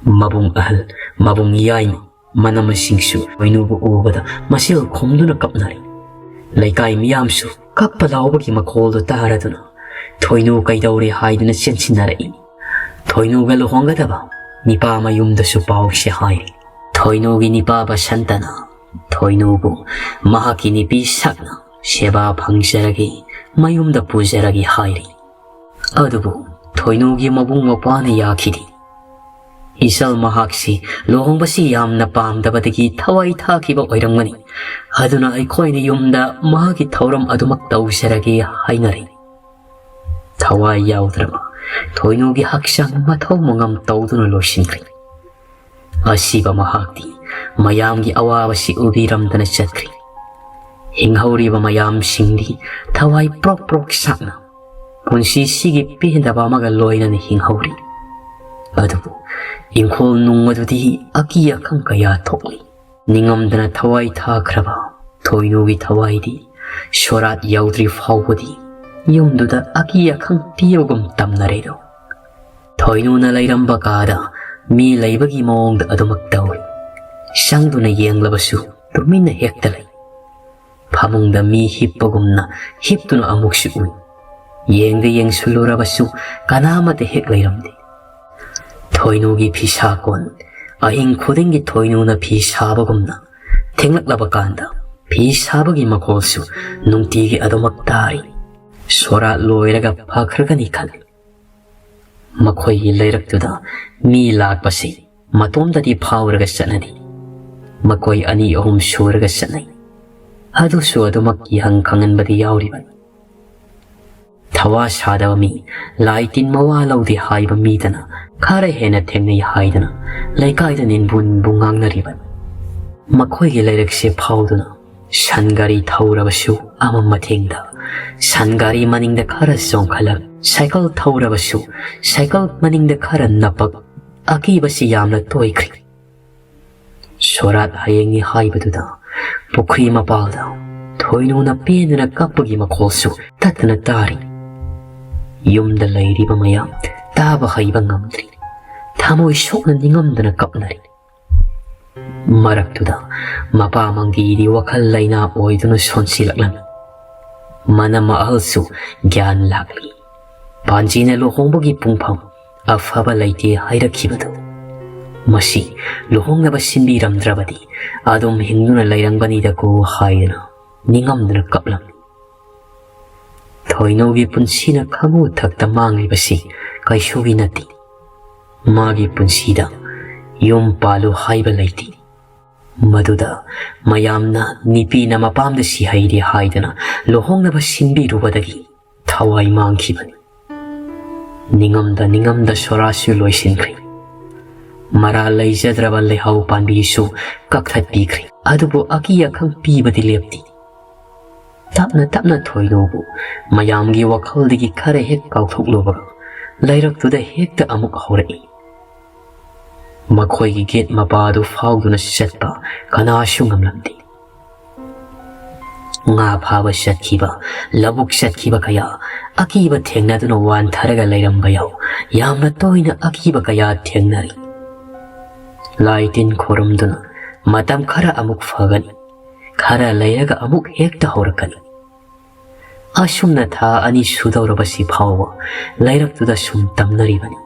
ꯃꯕꯨꯡ ꯑꯍꯜ, ꯃꯕꯨꯡ ꯌꯥꯏꯃ, ꯃꯅꯝꯃꯁꯤꯡꯁꯨ ꯊꯣꯏꯅꯨꯕꯨ ꯎꯕꯗ ꯃꯁꯦꯜ ꯈꯨꯝꯗꯨꯅ ꯀꯞꯅꯔꯤ꯫ ꯂꯩꯀꯥꯏ ꯃꯤꯌꯥꯝꯁꯨ ꯀꯞꯄ ꯂꯥꯎꯕꯒꯤ ꯃꯈꯣꯜꯗꯨ ꯇꯥꯔꯗꯨꯅ ꯊꯣꯏꯅꯨ ꯀꯩꯗꯧꯔꯦ ꯍꯥꯏꯗꯨꯅ ꯆꯦꯟꯁꯤꯟꯅꯔꯛꯏ꯫ ꯊꯣꯏꯅꯨꯒ ꯂꯨꯍꯣꯡꯒꯗꯕ ꯅꯤꯄꯥ ꯃꯌꯨꯝꯗꯁꯨ ꯄꯥꯎꯁꯦ ꯍꯥꯏꯔꯤ꯫ ꯊꯣꯏꯅꯨꯒꯤ ꯅꯤꯄꯥ ꯕꯁꯟꯇꯅ ꯊꯣꯏꯅꯨꯕꯨ ꯃꯍꯥꯛꯀꯤ ꯅꯨꯄꯤ ꯁꯛꯅ ꯁꯦꯕꯥ ꯐꯪꯖꯔꯒꯦ, ꯃꯌꯨꯝꯗ ꯄꯨꯖꯔꯒꯦ ꯍꯥꯏꯔꯤ꯫ ꯑꯗꯨꯕꯨ ꯊꯣꯏꯅꯨꯒꯤ ꯃꯕꯨꯡ ꯃꯧꯄ꯭ꯋꯥꯅ ꯌꯥꯈꯤꯗꯦ꯫ ꯏꯆꯜ ꯃꯍꯥꯛꯁꯤ ꯂꯨꯍꯣꯡꯕꯁꯤ ꯌꯥꯝꯅ ꯄꯥꯝꯗꯕꯗꯒꯤ ꯊꯋꯥꯏ ꯊꯥꯈꯤꯕ ꯑꯣꯏꯔꯝꯒꯅꯤ꯫ ꯑꯗꯨꯅ ꯑꯩꯈꯣꯏꯅ ꯌꯨꯝꯗ ꯃꯍꯥꯛꯀꯤ ꯊꯧꯔꯝ ꯑꯗꯨꯃꯛ ꯇꯧꯖꯔꯒꯦ ꯍꯥꯏꯅꯔꯦ꯫ ꯊꯋꯥꯏ ꯌꯥꯎꯗ꯭ꯔꯕ ꯊꯣꯏꯅꯨꯒꯤ ꯍꯛꯆꯥꯡ ꯃꯊꯧ ꯃꯉꯝ ꯇꯧꯗꯨꯅ ꯂꯣꯏꯁꯤꯟꯈ꯭ꯔꯦ꯫ ꯑꯁꯤꯕ ꯃꯍꯥꯛꯇꯤ ꯃꯌꯥꯝꯒꯤ ꯑꯋꯥꯕꯁꯤ ꯎꯕꯤꯔꯝꯗꯅ ꯆꯠꯈ꯭ꯔꯦ꯫ ꯍꯤꯡꯍꯧꯔꯤꯕ ꯃꯌꯥꯝꯁꯤꯡꯗꯤ ꯊꯋꯥꯏ ꯄ꯭ꯔꯣꯛ ꯄ꯭ꯔꯣꯛ ꯁꯥꯛꯅ ꯄꯨꯟꯁꯤꯁꯤꯒꯤ ꯄꯦꯟꯗꯕ ꯑꯃꯒ ꯂꯣꯏꯅꯅ ꯍꯤꯡꯍꯧꯔꯤ꯫ ꯑꯗꯨꯕꯨ ꯏꯪꯈꯣꯜ ꯅꯨꯡ ꯑꯗꯨꯗꯤ ꯑꯀꯤ ꯑꯈꯪ ꯀꯌꯥ ꯊꯣꯛꯂꯤ꯫ ꯅꯤꯡꯉꯝꯗꯅ ꯊꯋꯥꯏ ꯊꯥꯈ꯭ꯔꯕ ꯊꯣꯏꯅꯨꯒꯤ ꯊꯋꯥꯏꯗꯤ ꯁꯣꯔꯥꯠ ꯌꯧꯗ꯭ꯔꯤ ꯐꯥꯎꯕꯗꯤ ꯌꯨꯝꯗꯨꯗ ꯑꯀꯤ ꯑꯈꯪ ꯄꯤꯕꯒꯨꯝ ꯇꯝꯅꯔꯦꯗꯣ꯫ ꯊꯣꯏꯅꯨꯅ ꯂꯩꯔꯝꯕ ꯀꯥꯗ ꯃꯤ ꯂꯩꯕꯒꯤ ꯃꯑꯣꯡꯗ ꯑꯗꯨꯃꯛ ꯇꯧꯏ꯫ ꯆꯪꯗꯨꯅ ꯌꯦꯡꯂꯕꯁꯨ ꯇꯨꯃꯤꯟꯅ ꯍꯦꯛꯇ ꯂꯩ꯫ ꯐꯃꯨꯡꯗ ꯃꯤ ꯍꯤꯞꯄꯒꯨꯝꯅ ꯍꯤꯞꯇꯨꯅ ꯑꯃꯨꯛꯁꯨ ꯎꯏ꯫ ꯌꯦꯡꯗ ꯌꯦꯡꯁꯤꯜꯂꯨꯔꯕꯁꯨ ꯀꯅꯥ ꯑꯃꯠꯇ ꯍꯦꯛ ꯂꯩꯔꯝꯗꯦ꯫ ꯊꯣꯏꯅꯨꯒꯤ ꯐꯤꯁꯥꯀꯣꯟ꯫ ꯑꯍꯤꯡ ꯈꯨꯗꯤꯡꯒꯤ ꯊꯣꯏꯅꯨꯅ ꯐꯤ ꯁꯥꯕꯒꯨꯝꯅ ꯊꯦꯡꯂꯛꯂꯕ ꯀꯥꯟꯗ ꯐꯤ ꯁꯥꯕꯒꯤ ꯃꯈꯣꯜꯁꯨ ꯅꯨꯡꯇꯤꯒꯤ ꯑꯗꯨꯃꯛ ꯇꯥꯔꯤ꯫ ꯁꯣꯔꯥꯠ ꯂꯣꯏꯔꯒ ꯐꯈ꯭ꯔꯒꯅꯤ ꯈꯜꯂꯤ꯫ ꯃꯈꯣꯏꯒꯤ ꯂꯩꯔꯛꯇꯨꯗ ꯃꯤ ꯂꯥꯛꯄꯁꯤ ꯃꯇꯣꯝꯗꯗꯤ ꯐꯥꯎꯔꯒ ꯆꯠꯅꯗꯦ꯫ ꯃꯈꯣꯏ ꯑꯅꯤ ꯑꯍꯨꯝ ꯁꯨꯔꯒ ꯆꯠꯅꯩ꯫ ꯑꯗꯨꯁꯨ ꯑꯗꯨꯃꯛ ꯀꯤꯍꯪ ꯈꯪꯍꯟꯕꯗꯤ ꯌꯥꯎꯔꯤꯕꯅꯤ꯫ ꯊꯋꯥ ꯁꯥꯗꯕ ꯃꯤ, ꯂꯥꯏ ꯇꯤꯟ ꯃꯋꯥ ꯂꯧꯗꯦ ꯍꯥꯏꯕ ꯃꯤꯗꯅ ꯈꯔ ꯍꯦꯟꯅ ꯊꯦꯡꯅꯩ ꯍꯥꯏꯗꯅ ꯂꯩꯀꯥꯏꯗ ꯅꯤꯟꯕꯨ ꯅꯤꯟꯕꯨ ꯉꯥꯡꯅꯔꯤꯕꯅꯤ꯫ ꯃꯈꯣꯏꯒꯤ ꯂꯩꯔꯛꯁꯦ ꯐꯥꯎꯗꯨꯅ ꯁꯟ ꯒꯥꯔꯤ ꯊꯧꯔꯕꯁꯨ ꯑꯃꯝ ꯑꯊꯦꯡꯗ, ꯁꯟ ꯒꯥꯔꯤ ꯃꯅꯤꯡꯗ ꯈꯔ ꯆꯣꯡꯈꯠꯂꯛ, ꯁꯥꯏꯀꯜ ꯊꯧꯔꯕꯁꯨ ꯁꯥꯏꯀꯜ ꯃꯅꯤꯡꯗ ꯈꯔ ꯅꯄꯛ, ꯑꯀꯤꯕꯁꯤ ꯌꯥꯝꯅ ꯇꯣꯏꯈ꯭ꯔꯦ꯫ ꯁꯣꯔꯥꯠ ꯍꯌꯦꯡꯅꯤ ꯍꯥꯏꯕꯗꯨꯗ ꯄꯨꯈ꯭ꯔꯤ ꯃꯄꯥꯜꯗ ꯊꯣꯏꯅꯨꯅ ꯄꯦꯟꯗꯅ ꯀꯞꯄꯒꯤ ꯃꯈꯣꯜꯁꯨ ꯇꯠꯇꯅ ꯇꯥꯔꯤ꯫ ꯌꯨꯝꯗ ꯂꯩꯔꯤꯕ ꯃꯌꯥꯝ ꯇꯥꯕ ꯍꯩꯕ ꯉꯝꯗ꯭ꯔꯤ꯫ ꯊꯃꯣꯏ ꯁꯣꯛꯅ ꯅꯤꯡꯉꯝꯗꯅ ꯀꯞꯅꯔꯤ꯫ ꯃꯔꯛꯇꯨꯗ ꯃꯄꯥ ꯃꯪꯒꯤꯗꯤ ꯋꯥꯈꯜ ꯂꯩꯅꯥ ꯑꯣꯏꯗꯨꯅ ꯁꯣꯟꯁꯤꯜꯂꯛꯂꯝꯃꯤ꯫ ꯃꯅꯝꯃ ꯑꯍꯜꯁꯨ ꯒ꯭ꯌꯥꯟ ꯂꯥꯛꯂꯤ꯫ ꯄꯥꯟꯖꯤꯅ ꯂꯨꯍꯣꯡꯕꯒꯤ ꯄꯨꯡꯐꯝ ꯑꯐꯕ ꯂꯩꯇꯦ ꯍꯥꯏꯔꯛꯈꯤꯕꯗꯨ꯫ ꯃꯁꯤ ꯂꯨꯍꯣꯡꯅꯕ ꯁꯤꯟꯕꯤꯔꯝꯗ꯭ꯔꯕꯗꯤ ꯑꯗꯨꯝ ꯍꯤꯡꯗꯨꯅ ꯂꯩꯔꯝꯒꯅꯤꯗꯀꯣ ꯍꯥꯏꯗꯅ ꯅꯤꯡꯉꯝꯗꯅ ꯀꯞꯂꯝꯃꯤ꯫ ꯊꯣꯏꯅꯧꯒꯤ ꯄꯨꯟꯁꯤꯅ ꯈꯥꯉꯨ ꯊꯛꯇ ꯃꯥꯡꯂꯤꯕꯁꯤ ꯀꯩꯁꯨꯒꯤ ꯅꯠꯇꯦ꯫ ꯃꯥꯒꯤ ꯄꯨꯟꯁꯤꯗ ꯌꯨꯝ ꯄꯥꯜꯂꯨ ꯍꯥꯏꯕ ꯂꯩꯇꯦ꯫ ꯃꯗꯨꯗ ꯃꯌꯥꯝꯅ ꯅꯨꯄꯤꯅ ꯃꯄꯥꯝꯗ ꯁꯤꯍꯩꯔꯦ ꯍꯥꯏꯗꯅ ꯂꯨꯍꯣꯡꯅꯕ ꯁꯤꯟꯕꯤꯔꯨꯕꯗꯒꯤ ꯊꯋꯥꯏ ꯃꯥꯡꯈꯤꯕꯅꯤ꯫ ꯅꯤꯡꯉꯝꯗ ꯅꯤꯡꯉꯝꯗ ꯁꯣꯔꯥꯁꯨ ꯂꯣꯏꯁꯤꯟꯈ꯭ꯔꯦ꯫ ꯃꯔꯥ ꯂꯩꯖꯗ꯭ꯔꯕ ꯂꯩꯍꯥꯎ ꯄꯥꯟꯕꯤꯁꯨ ꯀꯛꯊꯠꯄꯤꯈ꯭ꯔꯦ꯫ ꯑꯗꯨꯕꯨ ꯑꯀꯤ ꯑꯈꯪ ꯄꯤꯕꯗꯤ ꯂꯦꯞꯇꯦ꯫ ꯇꯞꯅ ꯇꯞꯅ ꯊꯣꯏꯅꯧꯕꯨ ꯃꯌꯥꯝꯒꯤ ꯋꯥꯈꯜꯗꯒꯤ ꯈꯔ ꯍꯦꯛ ꯀꯥꯎꯊꯣꯛꯂꯨꯕꯒ ꯂꯩꯔꯛꯇꯨꯗ ꯍꯦꯛꯇ ꯑꯃꯨꯛ ꯍꯧꯔꯛꯏ꯫ ꯃꯈꯣꯏꯒꯤ ꯒꯦꯠ ꯃꯄꯥ ꯑꯗꯨ ꯐꯥꯎꯗꯨꯅ ꯆꯠꯄ ꯀꯅꯥꯁꯨ ꯉꯝꯂꯝꯗꯦ꯫ ꯉꯥ ꯐꯥꯕ ꯆꯠꯈꯤꯕ, ꯂꯧꯕꯨꯛ ꯆꯠꯈꯤꯕ ꯀꯌꯥ ꯑꯀꯤꯕ ꯊꯦꯡꯅꯗꯨꯅ ꯋꯥꯟꯊꯔꯒ ꯂꯩꯔꯝꯕ ꯌꯥꯎ꯫ ꯌꯥꯝꯅ ꯇꯣꯏꯅ ꯑꯀꯤꯕ ꯀꯌꯥ ꯊꯦꯡꯅꯔꯤ꯫ ꯂꯥꯏ ꯇꯤꯟ ꯈꯣꯏꯔꯝꯗꯨꯅ ꯃꯇꯝ ꯈꯔ ꯑꯃꯨꯛ ꯐꯒꯅꯤ, ꯈꯔ ꯂꯩꯔꯒ ꯑꯃꯨꯛ ꯍꯦꯛꯇ ꯍꯧꯔꯛꯀꯅꯤ꯫ ꯑꯁꯨꯝꯅ ꯊꯥ ꯑꯅꯤ ꯁꯨꯗꯧꯔꯕꯁꯤ ꯐꯥꯎꯕ ꯂꯩꯔꯛꯇꯨꯗ ꯁꯨꯝ ꯇꯝꯅꯔꯤꯕꯅꯤ꯫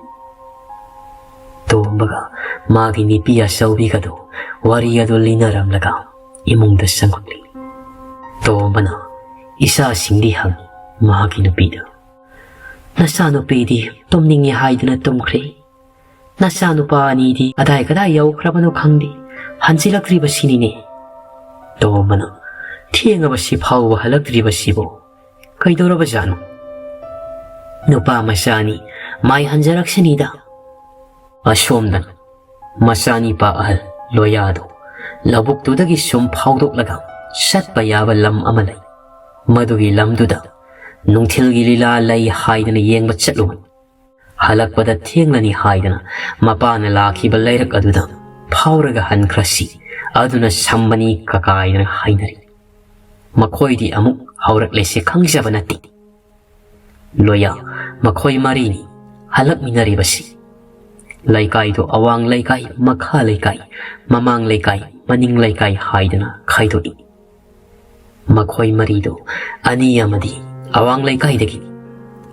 ꯇꯣꯝꯕꯒ ꯃꯥꯒꯤ ꯅꯨꯄꯤ ꯑꯆꯧꯕꯤꯒꯗꯣ ꯋꯥꯔꯤ ꯑꯗꯨ ꯂꯤꯅꯔꯝꯂꯒ ꯏꯃꯨꯡꯗ ꯆꯪꯉꯛꯂꯤ꯫ ꯇꯣꯝꯕꯅ ꯏꯆꯥꯁꯤꯡꯗꯤ ꯍꯪꯉꯤ ꯃꯍꯥꯛꯀꯤ ꯅꯨꯄꯤꯗ, "ꯅꯆꯥꯅꯨꯄꯤꯗꯤ ꯇꯨꯝꯅꯤꯡꯉꯤ ꯍꯥꯏꯗꯨꯅ ꯇꯨꯝꯈ꯭ꯔꯦ꯫ ꯅꯆꯥꯅꯨꯄꯥ ꯑꯅꯤꯗꯤ ꯀꯗꯥꯏ ꯀꯗꯥꯏ ꯌꯧꯈ꯭ꯔꯕꯅꯣ ꯈꯪꯗꯦ, ꯍꯟꯖꯤꯜꯂꯛꯇ꯭ꯔꯤꯕꯁꯤꯅꯤꯅꯦ꯫" ꯇꯣꯝꯕꯅ, "ꯊꯦꯡꯉꯕꯁꯤ ꯐꯥꯎꯕ ꯍꯜꯂꯛꯇ꯭ꯔꯤꯕꯁꯤꯕꯨ ꯀꯩꯗꯧꯔꯕꯖꯥꯠꯅꯣ? ꯅꯨꯄꯥ ꯃꯆꯥꯅꯤ, ꯃꯥꯏ ꯍꯟꯖꯔꯛꯁꯅꯤꯗ꯫" ꯑꯁꯣꯝꯗꯅ ꯃꯆꯥꯅꯤꯄꯥ ꯑꯍꯜ ꯂꯣꯌꯥꯗꯣ ꯂꯧꯕꯨꯛꯇꯨꯗꯒꯤ ꯁꯨꯝ ꯐꯥꯎꯗꯣꯛꯂꯒ ꯆꯠꯄ ꯌꯥꯕ ꯂꯝ ꯑꯃ ꯂꯩ꯫ ꯃꯗꯨꯒꯤ ꯂꯝꯗꯨꯗ ꯅꯨꯡꯊꯤꯜꯒꯤ ꯂꯤꯂꯥ ꯂꯩ ꯍꯥꯏꯗꯅ ꯌꯦꯡꯕ ꯆꯠꯂꯨꯕꯅꯤ꯫ ꯍꯜꯂꯛꯄꯗ ꯊꯦꯡꯂꯅꯤ ꯍꯥꯏꯗꯅ ꯃꯄꯥꯅ ꯂꯥꯛꯈꯤꯕ ꯂꯩꯔꯛ ꯑꯗꯨꯗ ꯐꯥꯎꯔꯒ ꯍꯟꯈ꯭ꯔꯁꯤ, ꯑꯗꯨꯅ ꯁꯝꯕꯅꯤ ꯀꯀꯥꯏꯗꯅ ꯍꯥꯏꯅꯔꯤ꯫ ꯃꯈꯣꯏꯗꯤ ꯑꯃꯨꯛ ꯍꯧꯔꯛꯂꯦꯁꯦ ꯈꯪꯖꯕ ꯅꯠꯇꯦ꯫ ꯂꯣꯌꯥ, ꯃꯈꯣꯏ ꯃꯔꯤꯅꯤ ꯍꯜꯂꯛꯃꯤꯟꯅꯔꯤꯕꯁꯤ꯫ ꯂꯩꯀꯥꯏꯗꯨ ꯑꯋꯥꯡ ꯂꯩꯀꯥꯏ, ꯃꯈꯥ ꯂꯩꯀꯥꯏ, ꯃꯃꯥꯡ ꯂꯩꯀꯥꯏ, ꯃꯅꯤꯡ ꯂꯩꯀꯥꯏ ꯍꯥꯏꯗꯅ ꯈꯥꯏꯗꯣꯛꯏ꯫ ꯃꯈꯣꯏ ꯃꯔꯤꯗꯨ ꯑꯅꯤ ꯑꯃꯗꯤ ꯑꯋꯥꯡ ꯂꯩꯀꯥꯏꯗꯒꯤ,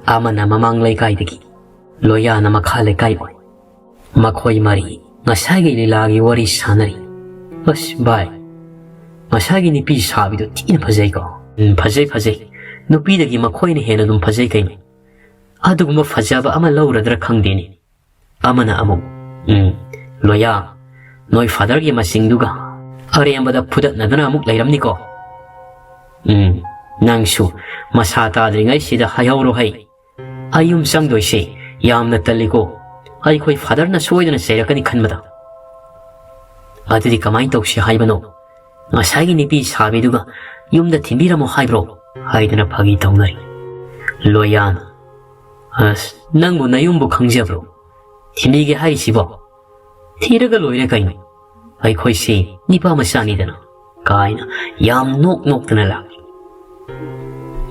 ꯑꯃꯅ ꯃꯃꯥꯡ ꯂꯩꯀꯥꯏꯗꯒꯤ, ꯂꯣꯌꯥꯅ ꯃꯈꯥ ꯂꯩꯀꯥꯏ ꯑꯣꯏ꯫ ꯃꯈꯣꯏ ꯃꯔꯤ ꯉꯁꯥꯏꯒꯤ ꯂꯤꯂꯥꯒꯤ ꯋꯥꯔꯤ ꯁꯥꯟꯅꯔꯤ꯫ "ꯑꯁ ꯚꯥꯏ, ꯉꯁꯥꯏꯒꯤ ꯅꯨꯄꯤ ꯁꯥꯕꯤꯗꯣ ꯊꯤꯅ ꯐꯖꯩꯀꯣ?" "ꯎꯝ, ꯐꯖꯩ, ꯐꯖꯩ꯫ ꯅꯨꯄꯤꯗꯒꯤ ꯃꯈꯣꯏꯅ ꯍꯦꯟꯅ ꯑꯗꯨꯝ ꯐꯖꯩ ꯀꯩꯅꯣ꯫ ꯑꯗꯨꯒꯨꯝꯕ ꯐꯖꯕ ꯑꯃ ꯂꯧꯔꯗ꯭ꯔꯥ ꯈꯪꯗꯦꯅꯦ꯫" ꯑꯃꯅ ꯑꯃꯨꯛ, "ꯎꯝ, ꯂꯣꯌꯥ, ꯅꯣꯏ ꯐꯥꯗꯔꯒꯤ ꯃꯁꯤꯡꯗꯨꯒ ꯑꯔꯦꯝꯕꯗ ꯐꯨꯗꯠꯅꯗꯅ ꯑꯃꯨꯛ ꯂꯩꯔꯝꯅꯤꯀꯣ꯫ ꯎꯝ, ꯅꯪꯁꯨ ꯃꯁꯥ ꯇꯥꯗ꯭ꯔꯤꯉꯩꯁꯤꯗ ꯍꯥꯏꯍꯧꯔꯣ ꯍꯩ꯫ ꯑꯩ ꯌꯨꯝ ꯆꯪꯗꯣꯏꯁꯦ ꯌꯥꯝꯅ ꯇꯜꯂꯤꯀꯣ꯫ ꯑꯩꯈꯣꯏ ꯐꯥꯗꯔꯅ ꯁꯣꯏꯗꯅ ꯆꯩꯔꯛꯀꯅꯤ ꯈꯟꯕꯗ꯫" "ꯑꯗꯨꯗꯤ ꯀꯃꯥꯏꯅ ꯇꯧꯁꯤ ꯍꯥꯏꯕꯅꯣ? ꯉꯁꯥꯏꯒꯤ ꯅꯨꯄꯤ ꯁꯥꯕꯤꯗꯨꯒ ꯌꯨꯝꯗ ꯊꯤꯟꯕꯤꯔꯝꯃꯣ ꯍꯥꯏꯕ꯭ꯔꯣ?" ꯍꯥꯏꯗꯅ ꯐꯥꯒꯤ ꯇꯧꯅꯔꯤ꯫ ꯂꯣꯌꯥꯅ, "ꯑꯁ, ꯅꯪꯕꯨ ꯅꯌꯨꯝꯕꯨ ꯈꯪꯖꯕ꯭ꯔꯣ? ꯊꯤꯟꯕꯤꯒꯦ ꯍꯥꯏꯔꯤꯁꯤꯕꯣ? ꯊꯤꯔꯒ ꯂꯣꯏꯔꯦ ꯀꯩꯅꯣ꯫ ꯑꯩꯈꯣꯏꯁꯤ ꯅꯤꯄꯥ ꯃꯆꯥꯅꯤꯗꯅ," ꯀꯥꯏꯅ ꯌꯥꯝ ꯅꯣꯛ ꯅꯣꯛꯇꯅ ꯂꯥꯛꯂꯤ꯫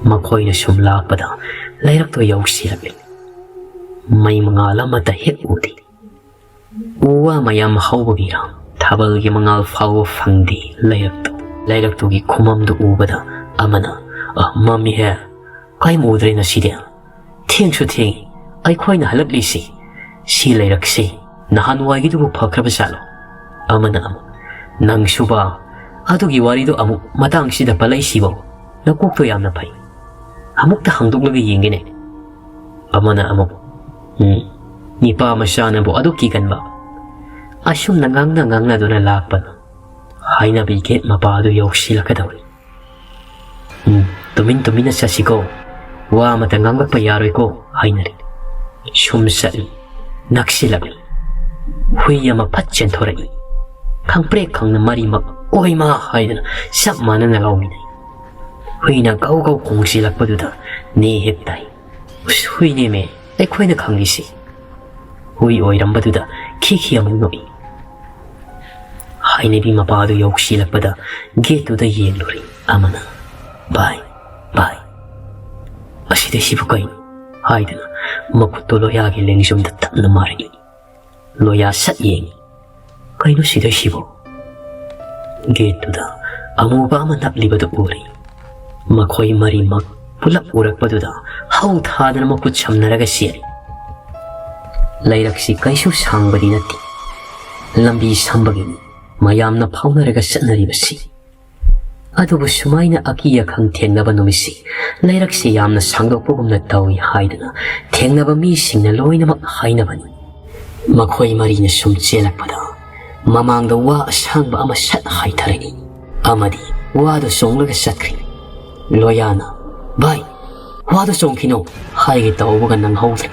ꯃꯈꯣꯏꯅ ꯁꯨꯝ ꯂꯥꯛꯄꯗ ꯂꯩꯔꯛꯇꯣ ꯌꯧꯁꯤꯜꯂꯛꯂꯤ꯫ ꯃꯩ ꯃꯉꯥꯜ ꯑꯃꯠꯇ ꯍꯦꯛ ꯎꯗꯦ꯫ ꯎ ꯋꯥ ꯃꯌꯥꯝ ꯍꯧꯕꯒꯤꯔꯥ, ꯊꯥꯕꯜꯒꯤ ꯃꯉꯥꯜ ꯐꯥꯎꯕ ꯐꯪꯗꯦ ꯂꯩꯔꯛꯇꯨ꯫ ꯂꯩꯔꯛꯇꯨꯒꯤ ꯈꯨꯃꯝꯗꯨ ꯎꯕꯗ ꯑꯃꯅ, "ꯑ, ꯃꯝꯃꯤꯍꯦ, ꯀꯔꯤꯝ ꯎꯗ꯭ꯔꯦ ꯉꯁꯤꯗꯤ꯫ ꯊꯦꯡꯁꯨ ꯊꯦꯡꯉꯤ, ꯑꯩꯈꯣꯏꯅ ꯍꯜꯂꯛꯂꯤꯁꯤ꯫ ꯁꯤ ꯂꯩꯔꯛꯁꯤ ꯅꯍꯥꯟꯋꯥꯏꯒꯤꯗꯨꯕꯨ ꯐꯈ꯭ꯔꯕ ꯖꯥꯠꯂꯣ?" ꯑꯃꯅ ꯑꯃꯨꯛ, "ꯅꯪꯁꯨꯕ, ꯑꯗꯨꯒꯤ ꯋꯥꯔꯤꯗꯣ ꯑꯃꯨꯛ ꯃꯇꯥꯡꯁꯤꯗ ꯄꯜꯂꯛꯏꯁꯤꯕꯣ? ꯅꯀꯣꯛꯇꯣ ꯌꯥꯝꯅ ꯐꯩ꯫ ꯑꯃꯨꯛꯇ ꯍꯥꯡꯗꯣꯛꯂꯒ ꯌꯦꯡꯒꯦꯅꯦ꯫" ꯑꯃꯅ ꯑꯃꯨꯛ, "ꯎꯝ, ꯅꯤꯄꯥ ꯃꯆꯥꯅꯕꯨ ꯑꯗꯨꯛ ꯀꯤꯒꯟꯕ?" ꯑꯁꯨꯝꯅ ꯉꯥꯡꯅ ꯉꯥꯡꯅꯗꯨꯅ ꯂꯥꯛꯄꯅ ꯍꯥꯏꯅꯕꯤ ꯒꯦꯠ ꯃꯄꯥ ꯑꯗꯨ ꯌꯧꯁꯤꯜꯂꯛꯀꯗꯧꯔꯤ꯫ "ꯎꯝ, ꯇꯨꯃꯤꯟ ꯇꯨꯃꯤꯟꯅ ꯆꯠꯁꯤꯀꯣ, ꯋꯥ ꯑꯃꯇ ꯉꯥꯡꯂꯛꯄ ꯌꯥꯔꯣꯏꯀꯣ," ꯍꯥꯏꯅꯔꯤ꯫ ꯁꯨꯝ ꯆꯠꯂꯤ, ꯅꯛꯁꯤꯜꯂꯛꯂꯤ꯫ ꯍꯨꯏ ꯑꯃ ꯐꯠ ꯆꯦꯟꯊꯣꯔꯛꯏ꯫ ꯈꯪꯄ꯭ꯔꯦꯛ ꯈꯪꯅ ꯃꯔꯤꯃꯛ "ꯑꯣꯏꯃꯥ" ꯍꯥꯏꯗꯅ ꯆꯞ ꯃꯥꯟꯅꯅ ꯂꯥꯎꯃꯤꯟꯅꯩ꯫ ꯍꯨꯏꯅ ꯒꯧ ꯒꯧ ꯈꯣꯡꯁꯤꯜꯂꯛꯄꯗꯨꯗ ꯅꯦ ꯍꯦꯛ ꯇꯥꯏ꯫ "ꯎꯁ, ꯍꯨꯏꯅꯦꯃꯦ ꯑꯩꯈꯣꯏꯅ ꯈꯪꯂꯤꯁꯤ꯫" ꯍꯨꯏ ꯑꯣꯏꯔꯝꯕꯗꯨꯗ ꯈꯤ ꯈꯤ ꯑꯃꯨꯛ ꯅꯣꯛꯏ꯫ ꯍꯥꯏꯅꯕꯤ ꯃꯄꯥꯗꯨ ꯌꯧꯁꯤꯜꯂꯛꯄꯗ ꯒꯦꯠꯇꯨꯗ ꯌꯦꯡꯂꯨꯔꯤ꯫ ꯑꯃꯅ, "ꯚꯥꯏ, ꯚꯥꯏ, ꯑꯁꯤꯗꯩꯁꯤꯕꯨ ꯀꯩꯅꯣ?" ꯍꯥꯏꯗꯨꯅ ꯃꯈꯨꯠꯇꯨ ꯂꯣꯌꯥꯒꯤ ꯂꯦꯡꯖꯨꯝꯗ ꯇꯞꯅ ꯃꯥꯔꯛꯏ꯫ ꯂꯣꯌꯥ ꯁꯠ ꯌꯦꯡꯉꯤ꯫ "ꯀꯩꯅꯣ ꯁꯤꯗꯩꯁꯤꯕꯣ?" ꯒꯦꯠꯇꯨꯗ ꯑꯃꯨꯕ ꯑꯃ ꯅꯞꯂꯤꯕꯗꯨ ꯎꯔꯤ꯫ ꯃꯈꯣꯏ ꯃꯔꯤꯃꯛ ꯄꯨꯂꯞ ꯎꯔꯛꯄꯗꯨꯗ ꯍꯧ ꯊꯥꯗꯅ ꯃꯈꯨꯠ ꯁꯝꯅꯔꯒ ꯆꯦꯜꯂꯤ꯫ ꯂꯩꯔꯛꯁꯤ ꯀꯩꯁꯨ ꯁꯥꯡꯕꯗꯤ ꯅꯠꯇꯦ꯫ ꯂꯝꯕꯤ ꯁꯝꯕꯒꯤꯅꯤ ꯃꯌꯥꯝꯅ ꯐꯥꯎꯅꯔꯒ ꯆꯠꯅꯔꯤꯕꯁꯤ꯫ ꯑꯗꯨꯕꯨ ꯁꯨꯃꯥꯏꯅ ꯑꯀꯤ ꯑꯈꯪ ꯊꯦꯡꯅꯕ ꯅꯨꯃꯤꯠꯁꯤ ꯂꯩꯔꯛꯁꯤ ꯌꯥꯝꯅ ꯁꯥꯡꯗꯣꯛꯄꯒꯨꯝꯅ ꯇꯧꯏ ꯍꯥꯏꯗꯅ ꯊꯦꯡꯅꯕ ꯃꯤꯁꯤꯡꯅ ꯂꯣꯏꯅꯃꯛ ꯍꯥꯏꯅꯕꯅꯤ꯫ ꯃꯈꯣꯏ ꯃꯔꯤꯅ ꯁꯨꯝ ꯆꯦꯜꯂꯛꯄꯗ ꯃꯃꯥꯡꯗ ꯋꯥ ꯑꯁꯥꯡꯕ ꯑꯃ ꯁꯠ ꯍꯥꯏꯊꯔꯛꯏ꯫ ꯑꯃꯗꯤ ꯋꯥꯗꯨ ꯆꯣꯡꯂꯒ ꯆꯠꯈ꯭ꯔꯦ꯫ ꯂꯣꯌꯥꯅ, "ꯚꯥꯏ, ꯋꯥꯗꯨ ꯆꯣꯡꯈꯤꯅꯣ" ꯍꯥꯏꯒꯦ ꯇꯧꯕꯒ ꯅꯪꯍꯧꯗ꯭ꯔꯦ꯫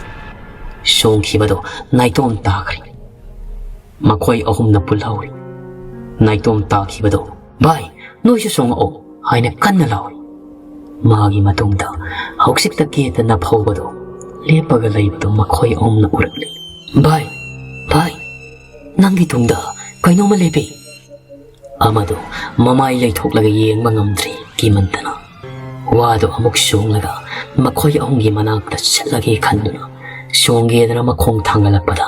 ꯆꯣꯡꯈꯤꯕꯗꯣ ꯅꯥꯏꯇꯣꯝ ꯇꯥꯈ꯭ꯔꯦ꯫ ꯃꯈꯣꯏ ꯑꯍꯨꯝꯅ ꯄꯨꯜꯍꯧꯔꯤ꯫ ꯅꯥꯏꯇꯣꯝ ꯇꯥꯈꯤꯕꯗꯣ, "ꯚꯥꯏ, ꯅꯣꯏꯁꯨ ꯆꯣꯡꯉꯛꯑꯣ" ꯍꯥꯏꯅ ꯀꯟꯅ ꯂꯥꯎꯔꯤ꯫ ꯃꯥꯒꯤ ꯃꯇꯨꯡꯗ ꯍꯧꯖꯤꯛꯇ ꯒꯦꯠꯇ ꯅꯞꯍꯧꯕꯗꯣ ꯂꯦꯞꯄꯒ ꯂꯩꯕꯗꯣ ꯃꯈꯣꯏ ꯑꯍꯨꯝꯅ ꯎꯔꯛꯂꯤ꯫ "ꯚꯥꯏ, ꯚꯥꯏ, ꯅꯪꯒꯤ ꯇꯨꯡꯗ ꯀꯩꯅꯣꯝꯃ ꯂꯦꯞꯄꯤ!" ꯑꯃꯗꯣ ꯃꯃꯥꯏ ꯂꯩꯊꯣꯛꯂꯒ ꯌꯦꯡꯕ ꯉꯝꯗ꯭ꯔꯦ ꯀꯤꯃꯟꯗꯅ꯫ ꯋꯥꯗꯣ ꯑꯃꯨꯛ ꯆꯣꯡꯂꯒ ꯃꯈꯣꯏ ꯑꯍꯨꯝꯒꯤ ꯃꯅꯥꯛꯇ ꯆꯠꯂꯒꯦ ꯈꯟꯗꯨꯅ ꯆꯣꯡꯒꯦꯗꯅ ꯃꯈꯣꯡ ꯊꯥꯡꯒꯠꯂꯛꯄꯗ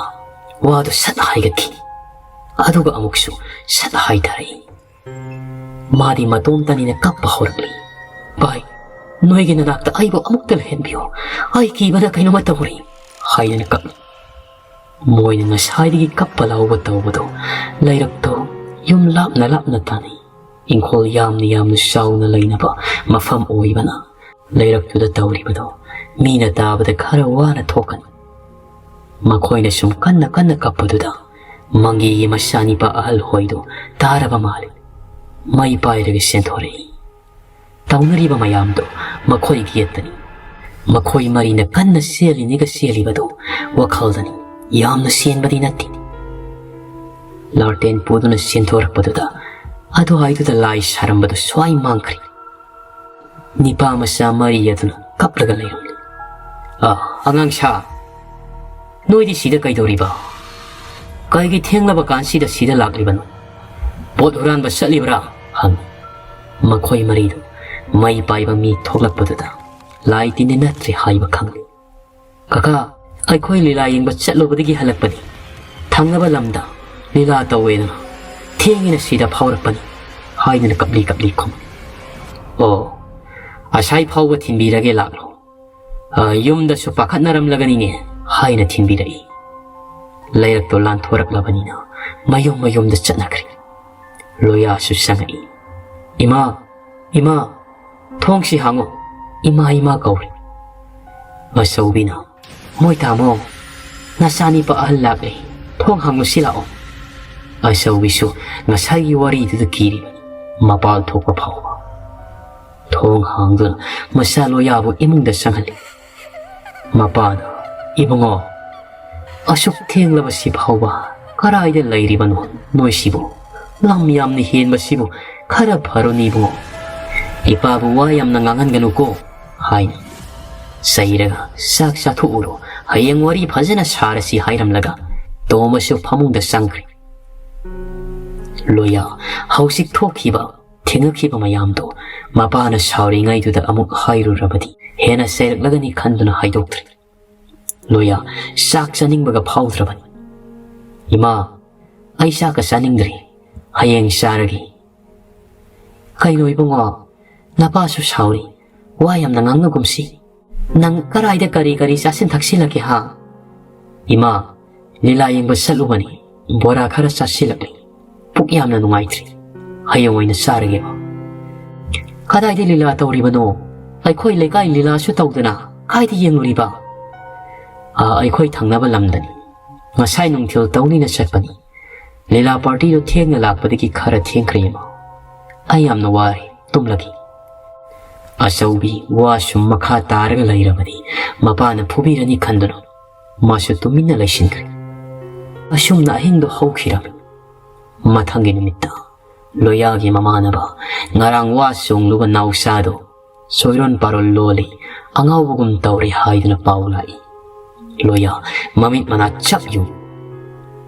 ꯋꯥꯗꯣ ꯁꯠ ꯍꯥꯏꯒꯠꯈꯤ꯫ ꯑꯗꯨꯒ ꯑꯃꯨꯛꯁꯨ ꯁꯠ ꯍꯥꯏꯊꯔꯛꯏ꯫ ꯃꯥꯗꯤ ꯃꯇꯣꯝꯇꯅꯤꯅ ꯀꯞꯄ ꯍꯧꯔꯛꯂꯤ꯫ "ꯚꯥꯏ, ꯅꯣꯏꯒꯤ ꯅꯅꯥꯛꯇ ꯑꯩꯕꯨ ꯑꯃꯨꯛꯇ ꯂꯩꯍꯟꯕꯤꯌꯨ꯫ ꯑꯩ ꯀꯤꯕꯗ ꯀꯩꯅꯣꯝꯃ ꯇꯧꯔꯦ" ꯍꯥꯏꯗꯅ ꯀꯞꯂꯤ꯫ ꯃꯣꯏꯅ ꯉꯁꯥꯏꯗꯒꯤ ꯀꯞꯄ ꯂꯥꯎꯕ ꯇꯧꯕꯗꯣ ꯂꯩꯔꯛꯇꯣ ꯌꯨꯝ ꯂꯥꯞꯅ ꯂꯥꯞꯅ ꯇꯥꯅꯩ꯫ ꯏꯪꯈꯣꯜ ꯌꯥꯝꯅ ꯌꯥꯝꯅ ꯆꯥꯎꯅ ꯂꯩꯅꯕ ꯃꯐꯝ ꯑꯣꯏꯕꯅ ꯂꯩꯔꯛꯇꯨꯗ ꯇꯧꯔꯤꯕꯗꯣ ꯃꯤꯅ ꯇꯥꯕꯗ ꯈꯔ ꯋꯥꯅ ꯊꯣꯛꯀꯅꯤ꯫ ꯃꯈꯣꯏꯅ ꯁꯨꯝ ꯀꯟꯅ ꯀꯟꯅ ꯀꯞꯄꯗꯨꯗ ꯃꯪꯒꯤꯒꯤ ꯃꯆꯥꯅꯤꯄꯥ ꯑꯍꯜ ꯍꯣꯏꯗꯨ ꯇꯥꯔꯕ ꯃꯥꯜꯂꯤ꯫ ꯃꯩ ꯄꯥꯏꯔꯒ ꯆꯦꯟꯊꯣꯔꯛꯏ꯫ ꯇꯧꯅꯔꯤꯕ ꯃꯌꯥꯝꯗꯣ ꯃꯈꯣꯏ ꯒꯦꯠꯇꯅꯤ꯫ ꯃꯈꯣꯏ ꯃꯔꯤꯅ ꯀꯟꯅ ꯆꯦꯜꯂꯤꯅꯤꯒ ꯆꯦꯜꯂꯤꯕꯗꯣ ꯋꯥꯈꯜꯗꯅꯤ꯫ ꯌꯥꯝꯅ ꯆꯦꯟꯕꯗꯤ ꯅꯠꯇꯦ꯫ ꯂꯥꯔꯇꯦꯟ ꯄꯨꯗꯨꯅ ꯆꯦꯟꯊꯣꯔꯛꯄꯗꯨꯗ ꯑꯗꯨꯋꯥꯏꯗꯨꯗ ꯂꯥꯏ ꯁꯥꯔꯝꯕꯗꯨ ꯁ꯭ꯋꯥꯏ ꯃꯥꯡꯈ꯭ꯔꯦ꯫ ꯅꯤꯄꯥ ꯃꯆꯥ ꯃꯔꯤ ꯑꯗꯨꯅ ꯀꯞꯂꯒ ꯂꯩꯔꯝꯂꯤ꯫ "ꯑ, ꯑꯉꯥꯡ ꯁꯥ, ꯅꯣꯏꯗꯤ ꯁꯤꯗ ꯀꯩꯗꯧꯔꯤꯕ? ꯀꯩꯒꯤ ꯊꯦꯡꯂꯕ ꯀꯥꯟꯁꯤꯗ ꯁꯤꯗ ꯂꯥꯛꯂꯤꯕꯅꯣ? ꯄꯣꯠ ꯍꯨꯔꯥꯟꯕ ꯆꯠꯂꯤꯕ꯭ꯔꯥ?" ꯍꯪꯉꯤ꯫ ꯃꯈꯣꯏ ꯃꯔꯤꯗꯨ ꯃꯩ ꯄꯥꯏꯕ ꯃꯤ ꯊꯣꯛꯂꯛꯄꯗꯨꯗ ꯂꯥꯏ ꯇꯤꯟꯗꯤ ꯅꯠꯇ꯭ꯔꯦ ꯍꯥꯏꯕ ꯈꯪꯂꯤ꯫ "ꯀꯀꯥ, ꯑꯩꯈꯣꯏ ꯂꯤꯂꯥ ꯌꯦꯡꯕ ꯆꯠꯂꯨꯕꯗꯒꯤ ꯍꯜꯂꯛꯄꯅꯤ꯫ ꯊꯪꯅꯕ ꯂꯝꯗ ꯂꯤꯂꯥ ꯇꯧꯋꯦꯗꯅ ꯊꯦꯡꯉꯦꯅ ꯁꯤꯗ ꯐꯥꯎꯔꯛꯄꯅꯤ" ꯍꯥꯏꯗꯅ ꯀꯞꯂꯤ ꯀꯞꯂꯤ ꯈꯨꯝꯃꯤ꯫ "ꯑꯣ, ꯑꯁꯥꯏ ꯐꯥꯎꯕ ꯊꯤꯟꯕꯤꯔꯒꯦ, ꯂꯥꯛꯂꯣ꯫ ꯑ, ꯌꯨꯝꯗꯁꯨ ꯄꯥꯈꯠꯅꯔꯝꯂꯒꯅꯤꯅꯦ" ꯍꯥꯏꯅ ꯊꯤꯟꯕꯤꯔꯛꯏ꯫ ꯂꯩꯔꯛꯇꯣ ꯂꯥꯟꯊꯣꯔꯛꯂꯕꯅꯤꯅ ꯃꯌꯨꯝ ꯃꯌꯨꯝꯗ ꯆꯠꯅꯈ꯭ꯔꯦ꯫ ꯂꯣꯌꯥꯁꯨ ꯆꯪꯉꯛꯏ꯫ "ꯏꯃꯥ, ꯏꯃꯥ, ꯊꯣꯡꯁꯤ ꯍꯥꯡꯉꯣ, ꯏꯃꯥ, ꯏꯃꯥ" ꯀꯧꯔꯤ꯫ ꯑꯆꯧꯕꯤꯅ, "ꯃꯣꯏ ꯇꯥꯃꯣ, ꯅꯆꯥꯅꯤꯄꯥ ꯑꯍꯜ ꯂꯥꯛꯂꯦ, ꯊꯣꯡ ꯍꯥꯡꯉꯨꯁꯤ ꯂꯥꯛꯑꯣ"꯫ ꯑꯆꯧꯕꯤꯁꯨ ꯉꯁꯥꯏꯒꯤ ꯋꯥꯔꯤꯗꯨꯗ ꯀꯤꯔꯤꯕꯅꯤ, ꯃꯄꯥꯜ ꯊꯣꯛꯄ ꯐꯥꯎꯕ꯫ ꯊꯣꯡ ꯍꯥꯡꯗꯨꯅ ꯃꯆꯥ ꯂꯣꯌꯥꯕꯨ ꯏꯃꯨꯡꯗ ꯆꯪꯍꯜꯂꯤ꯫ ꯃꯄꯥꯅ, "ꯏꯕꯨꯡꯉꯣ, ꯑꯁꯨꯛ ꯊꯦꯡꯂꯕꯁꯤ ꯐꯥꯎꯕ ꯀꯔꯥꯏꯗ ꯂꯩꯔꯤꯕꯅꯣ ꯅꯣꯏꯁꯤꯕꯨ? ꯂꯝ ꯌꯥꯝꯅ ꯍꯦꯟꯕꯁꯤꯕꯨ ꯈꯔ ꯐꯔꯨꯅꯤ ꯏꯕꯨꯡꯉꯣ꯫ ꯏꯄꯥꯕꯨ ꯋꯥ ꯌꯥꯝꯅ ꯉꯥꯡꯍꯟꯒꯅꯨꯀꯣ" ꯍꯥꯏꯅ ꯆꯩꯔꯒ, "ꯆꯥꯛ ꯆꯥꯊꯣꯛꯎꯔꯣ, ꯍꯌꯦꯡ ꯋꯥꯔꯤ ꯐꯖꯅ ꯁꯥꯔꯁꯤ" ꯍꯥꯏꯔꯝꯂꯒ ꯇꯣꯝꯕꯁꯨ ꯐꯃꯨꯡꯗ ꯆꯪꯈ꯭ꯔꯦ꯫ ꯂꯣꯌꯥ ꯍꯧꯖꯤꯛ ꯊꯣꯛꯈꯤꯕ, ꯊꯦꯡꯅꯈꯤꯕ ꯃꯌꯥꯝꯗꯣ ꯃꯄꯥꯅ ꯁꯥꯎꯔꯤꯉꯩꯗꯨꯗ ꯑꯃꯨꯛ ꯍꯥꯏꯔꯨꯔꯕꯗꯤ ꯍꯦꯟꯅ ꯆꯩꯔꯛꯂꯒꯅꯤ ꯈꯟꯗꯨꯅ ꯍꯥꯏꯗꯣꯛꯇ꯭ꯔꯦ꯫ ꯂꯣꯌꯥ ꯆꯥꯛ ꯆꯥꯅꯤꯡꯕꯒ ꯐꯥꯎꯗ꯭ꯔꯕꯅꯤ꯫ "ꯏꯃꯥ, ꯑꯩ ꯆꯥꯛꯀ ꯆꯥꯅꯤꯡꯗ꯭ꯔꯦ, ꯍꯌꯦꯡ ꯆꯥꯔꯒꯦ"꯫ "ꯀꯩꯅꯣ ꯏꯕꯨꯡꯉꯣ, ꯅꯄꯥꯁꯨ ꯁꯥꯎꯔꯤ, ꯋꯥ ꯌꯥꯝꯅ ꯉꯥꯡꯅꯒꯨꯝꯁꯤ꯫ ꯅꯪ ꯀꯔꯥꯏꯗ ꯀꯔꯤ ꯀꯔꯤ ꯆꯥꯁꯤꯟ ꯊꯛꯁꯤꯜꯂꯒꯦ ꯍꯥ?" "ꯏꯃꯥ, ꯂꯤꯂꯥ ꯌꯦꯡꯕ ꯆꯠꯂꯨꯕꯅꯤ, ꯕꯣꯔꯥ ꯈꯔ ꯆꯥꯁꯤꯜꯂꯛꯂꯤ, ꯄꯨꯛ ꯌꯥꯝꯅ ꯅꯨꯡꯉꯥꯏꯇ꯭ꯔꯤ, ꯍꯌꯦꯡ ꯑꯣꯏꯅ ꯆꯥꯔꯒꯦꯕ"꯫ "ꯀꯗꯥꯏꯗ ꯂꯤꯂꯥ ꯇꯧꯔꯤꯕꯅꯣ? ꯑꯩꯈꯣꯏ ꯂꯩꯀꯥꯏ ꯂꯤꯂꯥꯁꯨ ꯇꯧꯗꯅ ꯀꯥꯏꯗ ꯌꯦꯡꯂꯨꯔꯤꯕ?" "ꯑꯥ, ꯑꯩꯈꯣꯏ ꯊꯪꯅꯕ ꯂꯝꯗꯅꯤ, ꯉꯁꯥꯏ ꯅꯨꯡꯊꯤꯜ ꯇꯧꯅꯤꯅ ꯆꯠꯄꯅꯤ꯫ ꯂꯤꯂꯥ ꯄꯥꯔꯇꯤꯗꯣ ꯊꯦꯡꯅ ꯂꯥꯛꯄꯗꯒꯤ ꯈꯔ ꯊꯦꯡꯈ꯭ꯔꯦ ꯏꯃꯥ꯫ ꯑꯩ ꯌꯥꯝꯅ ꯋꯥꯔꯦ, ꯇꯨꯝꯂꯒꯦ"꯫ ꯑꯆꯧꯕꯤ ꯋꯥ ꯁꯨꯝ ꯃꯈꯥ ꯇꯥꯔꯒ ꯂꯩꯔꯕꯗꯤ ꯃꯄꯥꯅ ꯐꯨꯕꯤꯔꯅꯤ ꯈꯟꯗꯨꯅ ꯃꯥꯁꯨ ꯇꯨꯃꯤꯟꯅ ꯂꯩꯁꯤꯟꯈ꯭ꯔꯦ꯫ ꯑꯁꯨꯝꯅ ꯑꯍꯤꯡꯗꯣ ꯍꯧꯈꯤꯔꯝꯃꯤ꯫ ꯃꯊꯪꯒꯤ ꯅꯨꯃꯤꯠꯇ ꯂꯣꯌꯥꯒꯤ ꯃꯃꯥꯟꯅꯕ ꯉꯔꯥꯡ ꯋꯥ ꯆꯣꯡꯂꯨꯕ ꯅꯥꯎꯆꯥꯗꯣ ꯆꯣꯏꯔꯣꯟ ꯄꯥꯔꯣꯜ ꯂꯣꯜꯂꯤ, ꯑꯉꯥꯎꯕꯒꯨꯝ ꯇꯧꯔꯦ ꯍꯥꯏꯗꯨꯅ ꯄꯥꯎ ꯂꯥꯛꯏ꯫ ꯂꯣꯌꯥ ꯃꯃꯤꯠ ꯃꯅꯥ ꯆꯞ ꯌꯨꯡ꯫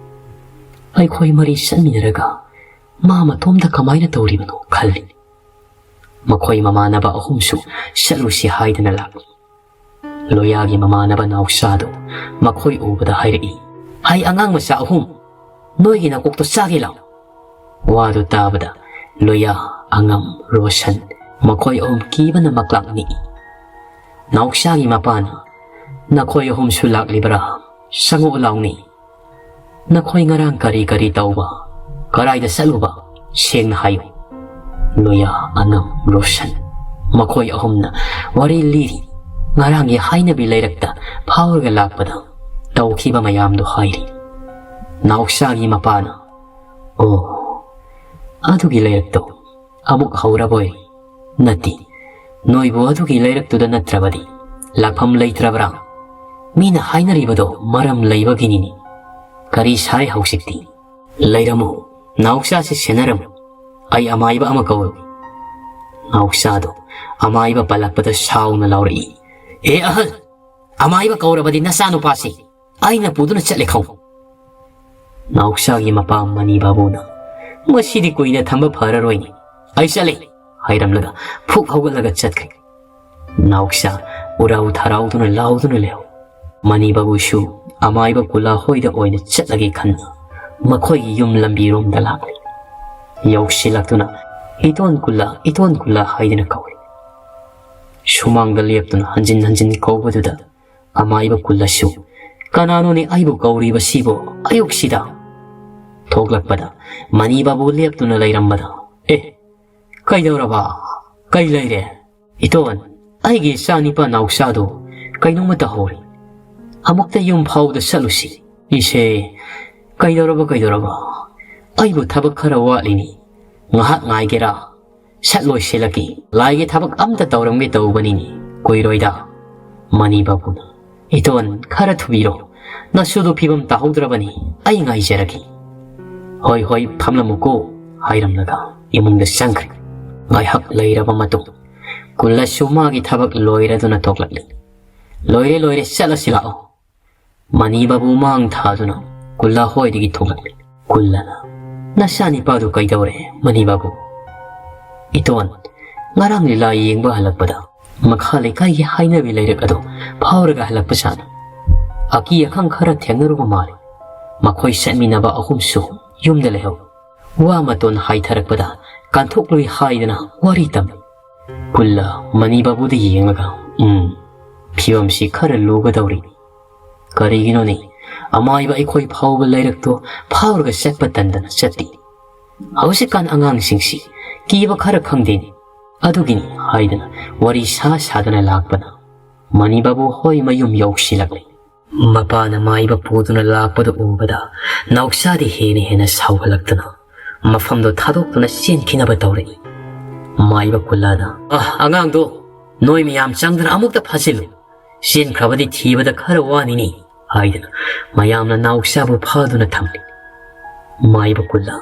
"ꯑꯩꯈꯣꯏ ꯃꯔꯤ ꯆꯠꯃꯤꯟꯅꯔꯒ ꯃꯥ ꯃꯇꯣꯝꯇ ꯀꯃꯥꯏꯅ ꯇꯧꯔꯤꯕꯅꯣ?" ꯈꯜꯂꯤ꯫ ꯃꯈꯣꯏ ꯃꯃꯥꯟꯅꯕ ꯑꯍꯨꯝꯁꯨ ꯆꯠꯂꯨꯁꯤ ꯍꯥꯏꯗꯅ ꯂꯥꯛꯂꯤ꯫ ꯂꯣꯌꯥꯒꯤ ꯃꯃꯥꯟꯅꯕ ꯅꯥꯎꯆꯥꯗꯨ ꯃꯈꯣꯏ ꯎꯕꯗ ꯍꯥꯏꯔꯛꯏ, "ꯍꯩ ꯑꯉꯥꯡ ꯃꯆꯥ ꯑꯍꯨꯝ, ꯅꯣꯏꯒꯤ ꯅꯀꯣꯛꯇꯣ ꯆꯥꯒꯦ ꯂꯥꯎ"꯫ ꯋꯥꯗꯨ ꯇꯥꯕꯗ ꯂꯣꯌꯥ, ꯑꯉꯝ, ꯔꯣꯁꯟ ꯃꯈꯣꯏ ꯑꯍꯨꯝ ꯀꯤꯕꯅ ꯃꯀ꯭ꯂꯥꯛ ꯅꯤꯛꯏ꯫ ꯅꯥꯎꯆꯥꯒꯤ ꯃꯄꯥꯅ, "ꯅꯈꯣꯏ ꯑꯍꯨꯝꯁꯨ ꯂꯥꯛꯂꯤꯕꯔꯥ? ꯆꯪꯉꯛꯎ ꯂꯥꯎꯅꯦ"꯫ "ꯅꯈꯣꯏ ꯉꯔꯥꯡ ꯀꯔꯤ ꯀꯔꯤ ꯇꯧꯕ, ꯀꯔꯥꯏꯗ ꯆꯠꯂꯨꯕ, ꯁꯦꯡꯅ ꯍꯥꯏꯌꯨ꯫" ꯂꯣꯌꯥ, ꯑꯅꯝ, ꯔꯣꯁꯟ, ꯃꯈꯣꯏ ꯑꯍꯨꯝꯅ ꯋꯥꯔꯤ ꯂꯤꯔꯤ꯫ ꯉꯔꯥꯡꯒꯤ ꯍꯥꯏꯅꯕꯤ ꯂꯩꯔꯛꯇ ꯐꯥꯎꯔꯒ ꯂꯥꯛꯄꯗ ꯇꯧꯈꯤꯕ ꯃꯌꯥꯝꯗꯣ ꯍꯥꯏꯔꯤ꯫ ꯅꯥꯎꯆꯥꯒꯤ ꯃꯄꯥꯅ, "ꯑꯣ, ꯑꯗꯨꯒꯤ ꯂꯩꯔꯛꯇꯣ ꯑꯃꯨꯛ ꯍꯧꯔꯕꯣꯏ?" "ꯅꯠꯇꯦ, ꯅꯣꯏꯕꯨ ꯑꯗꯨꯒꯤ ꯂꯩꯔꯛꯇꯨꯗ ꯅꯠꯇ꯭ꯔꯕꯗꯤ ꯂꯥꯛꯐꯝ ꯂꯩꯇ꯭ꯔꯕ꯭ꯔꯥ? ꯃꯤꯅ ꯍꯥꯏꯅꯔꯤꯕꯗꯣ ꯃꯔꯝ ꯂꯩꯕꯒꯤꯅꯤꯅꯦ꯫ ꯀꯔꯤ ꯁꯥꯏ ꯍꯧꯖꯤꯛꯇꯤ? ꯂꯩꯔꯝꯃꯨ, ꯅꯥꯎꯆꯥꯁꯤ ꯁꯦꯟꯅꯔꯝꯃꯨ꯫ ꯑꯩ ꯑꯃꯥꯏꯕ ꯑꯃ ꯀꯧꯔꯨꯏ꯫" ꯅꯥꯎꯆꯥꯗꯣ ꯑꯃꯥꯏꯕ ꯄꯜꯂꯛꯄꯗ ꯁꯥꯎꯅ ꯂꯥꯎꯔꯛꯏ, "ꯑꯦ ꯑꯍꯜ, ꯑꯃꯥꯏꯕ ꯀꯧꯔꯕꯗꯤ ꯅꯆꯥꯅꯨꯄꯥꯁꯤ ꯑꯩꯅ ꯄꯨꯗꯨꯅ ꯆꯠꯂꯦ ꯈꯪꯉꯨ꯫" ꯅꯥꯎꯆꯥꯒꯤ ꯃꯄꯥ ꯃꯅꯤ ꯕꯥꯕꯨꯅ, "ꯃꯁꯤꯗꯤ ꯀꯨꯏꯅ ꯊꯝꯕ ꯐꯔꯔꯣꯏꯅꯦ꯫ ꯑꯩ ꯆꯠꯂꯦ," ꯍꯥꯏꯔꯝꯂꯒ ꯐꯨꯛ ꯍꯧꯒꯠꯂꯒ ꯆꯠꯈ꯭ꯔꯦ꯫ ꯅꯥꯎꯆꯥ ꯎꯔꯥꯎ ꯊꯔꯥꯎꯗꯨꯅ ꯂꯥꯎꯗꯨꯅ ꯂꯩꯍꯧ꯫ ꯃꯅꯤ ꯕꯥꯕꯨꯁꯨ ꯑꯃꯥꯏꯕ ꯀꯨꯂꯥ ꯍꯣꯏꯗ ꯑꯣꯏꯅ ꯆꯠꯂꯒꯦ ꯈꯟꯅ ꯃꯈꯣꯏꯒꯤ ꯌꯨꯝ ꯂꯝꯕꯤꯔꯣꯝꯗ ꯂꯥꯛꯂꯤ꯫ ꯌꯧꯁꯤꯜꯂꯛꯇꯨꯅ, "ꯏꯇꯣꯟ ꯀꯨꯂꯥ, ꯏꯇꯣꯟ ꯀꯨꯂꯥ" ꯍꯥꯏꯗꯨꯅ ꯀꯧꯏ꯫ ꯁꯨꯃꯥꯡꯗ ꯂꯦꯞꯇꯨꯅ ꯍꯟꯖꯤꯟ ꯍꯟꯖꯤꯟ ꯀꯧꯕꯗꯨꯗ ꯑꯃꯥꯏꯕ ꯀꯨꯂꯥꯁꯨ, "ꯀꯅꯥꯅꯣꯅꯦ ꯑꯩꯕꯨ ꯀꯧꯔꯤꯕꯁꯤꯕꯣ ꯑꯌꯨꯛꯁꯤꯗ?" ꯊꯣꯛꯂꯛꯄꯗ ꯃꯅꯤ ꯕꯥꯕꯨ ꯂꯦꯞꯇꯨꯅ ꯂꯩꯔꯝꯕꯗ, "ꯑꯦ, ꯀꯩꯗꯧꯔꯕ? ꯀꯩ ꯂꯩꯔꯦ?" "ꯏꯇꯣꯟ, ꯑꯩꯒꯤ ꯏꯆꯥ ꯅꯤꯄꯥ ꯅꯥꯎꯆꯥꯗꯣ ꯀꯩꯅꯣꯝꯃ ꯇꯧꯍꯧꯔꯦ꯫ ꯑꯃꯨꯛꯇ ꯌꯨꯝ ꯐꯥꯎꯗ ꯆꯠꯂꯨꯁꯤ꯫" "ꯏꯁꯦ, ꯀꯩꯗꯧꯔꯕ, ꯀꯩꯗꯧꯔꯕ? ꯑꯩꯕꯨ ꯊꯕꯛ ꯈꯔ ꯋꯥꯠꯂꯤꯅꯤ꯫ ꯉꯥꯏꯍꯥꯛ ꯉꯥꯏꯒꯦꯔꯥ? ꯁꯠ ꯂꯣꯏꯁꯤꯜꯂꯛꯀꯦ꯫ ꯂꯥꯏꯒꯤ ꯊꯕꯛ ꯑꯝꯇ ꯇꯧꯔꯝꯒꯦ ꯇꯧꯕꯅꯤꯅꯦ, ꯀꯨꯏꯔꯣꯏꯗ꯫" ꯃꯅꯤ ꯕꯥꯕꯨꯅ, "ꯏꯇꯣꯟ, ꯈꯔ ꯊꯨꯕꯤꯔꯣ꯫ ꯅꯁꯨꯗꯣ ꯐꯤꯕꯝ ꯇꯥꯍꯧꯗ꯭ꯔꯕꯅꯤ꯫ ꯑꯩ ꯉꯥꯏꯖꯔꯒꯦ꯫" "ꯍꯣꯏ, ꯍꯣꯏ, ꯐꯝꯂꯝꯃꯨꯀꯣ" ꯍꯥꯏꯔꯝꯂꯒ ꯏꯃꯨꯡꯗ ꯆꯪꯈ꯭ꯔꯦ꯫ ꯉꯥꯏꯍꯥꯛ ꯂꯩꯔꯕ ꯃꯇꯨꯡ ꯀꯨꯜꯂꯁꯨ ꯃꯥꯒꯤ ꯊꯕꯛ ꯂꯣꯏꯔꯗꯨꯅ ꯊꯣꯛꯂꯛꯂꯤ꯫ "ꯂꯣꯏꯔꯦ, ꯂꯣꯏꯔꯦ, ꯆꯠꯂꯁꯤ ꯂꯥꯛꯑꯣ꯫" ꯃꯅꯤ ꯕꯥꯕꯨ ꯃꯥꯡ ꯊꯥꯗꯨꯅ ꯀꯨꯜꯂꯥ ꯍꯣꯏꯗꯒꯤ ꯊꯣꯛꯂꯛꯂꯤ꯫ ꯀꯨꯜꯂꯥꯅ, "ꯅꯆꯥꯅꯤꯄꯥꯗꯨ ꯀꯩꯗꯧꯔꯦ, ꯃꯅꯤ ꯕꯥꯕꯨ?" "ꯏꯇꯣꯟ, ꯉꯔꯥꯡ ꯂꯤꯂꯥ ꯌꯦꯡꯕ ꯍꯜꯂꯛꯄꯗ ꯃꯈꯥ ꯂꯩꯀꯥꯏꯒꯤ ꯍꯥꯏꯅꯕꯤ ꯂꯩꯔꯛ ꯑꯗꯨ ꯐꯥꯎꯔꯒ ꯍꯜꯂꯛꯄ ꯁꯥꯅꯤ꯫ ꯑꯀꯤ ꯑꯈꯪ ꯈꯔ ꯊꯦꯡꯅꯔꯨꯕ ꯃꯥꯜꯂꯤ꯫ ꯃꯈꯣꯏ ꯆꯠꯃꯤꯟꯅꯕ ꯑꯍꯨꯝꯁꯨ ꯌꯨꯝꯗ ꯂꯩꯍꯧ꯫ ꯋꯥ ꯃꯇꯣꯟ ꯍꯥꯏꯊꯔꯛꯄꯗ ꯀꯥꯟꯊꯣꯛꯂꯣꯏ ꯍꯥꯏꯗꯅ ꯋꯥꯔꯤ ꯇꯝꯃꯤ꯫" ꯀꯨꯜꯂꯥ ꯃꯅꯤ ꯕꯥꯕꯨꯗ ꯌꯦꯡꯂꯒ, "ꯎꯝ, ꯐꯤꯕꯝꯁꯤ ꯈꯔ ꯂꯨꯒꯗꯧꯔꯤ꯫ ꯀꯔꯤꯒꯤꯅꯣꯅꯦ, ꯑꯃꯥꯏꯕ ꯑꯩꯈꯣꯏ ꯐꯥꯎꯕ ꯂꯩꯔꯛꯇꯣ ꯐꯥꯎꯔꯒ ꯆꯠꯄ ꯇꯟꯗꯅ ꯆꯠꯂꯤ꯫ ꯍꯧꯖꯤꯛꯀꯥꯟ ꯑꯉꯥꯡꯁꯤꯡꯁꯤ ꯀꯤꯕ ꯈꯔ ꯈꯪꯗꯦꯅꯦ꯫ ꯑꯗꯨꯒꯤꯅꯤ ꯍꯥꯏꯗꯅ ꯋꯥꯔꯤ ꯁꯥ ꯁꯥꯗꯅ ꯂꯥꯛꯄꯅ ꯃꯅꯤ ꯕꯥꯕꯨ ꯍꯣꯏ ꯃꯌꯨꯝ ꯌꯧꯁꯤꯜꯂꯛꯂꯦ꯫ ꯃꯄꯥꯅ ꯃꯥꯏꯕ ꯄꯨꯗꯨꯅ ꯂꯥꯛꯄꯗꯨ ꯎꯕꯗ ꯅꯥꯎꯆꯥꯗꯤ ꯍꯦꯟꯅ ꯍꯦꯟꯅ ꯁꯥꯎꯒꯠꯂꯛꯇꯅ ꯃꯐꯝꯗꯣ ꯊꯥꯗꯣꯛꯇꯨꯅ ꯆꯦꯟꯈꯤꯅꯕ ꯇꯧꯔꯛꯏ꯫ ꯃꯥꯏꯕ ꯀꯨꯜꯂꯥꯅ, "ꯑ, ꯑꯉꯥꯡꯗꯣ ꯅꯣꯏ ꯃꯌꯥꯝ ꯆꯪꯗꯅ ꯑꯃꯨꯛꯇ ꯐꯥꯖꯤꯜꯂꯨ꯫ ꯆꯦꯟꯈ꯭ꯔꯕꯗꯤ ꯊꯤꯕꯗ ꯈꯔ ꯋꯥꯅꯤꯅꯤ" ꯍꯥꯏꯗꯅ ꯃꯌꯥꯝꯅ ꯅꯥꯎꯆꯥꯕꯨ ꯐꯥꯗꯨꯅ ꯊꯝꯂꯤ꯫ ꯃꯥꯏꯕ ꯀꯨꯜꯂꯥ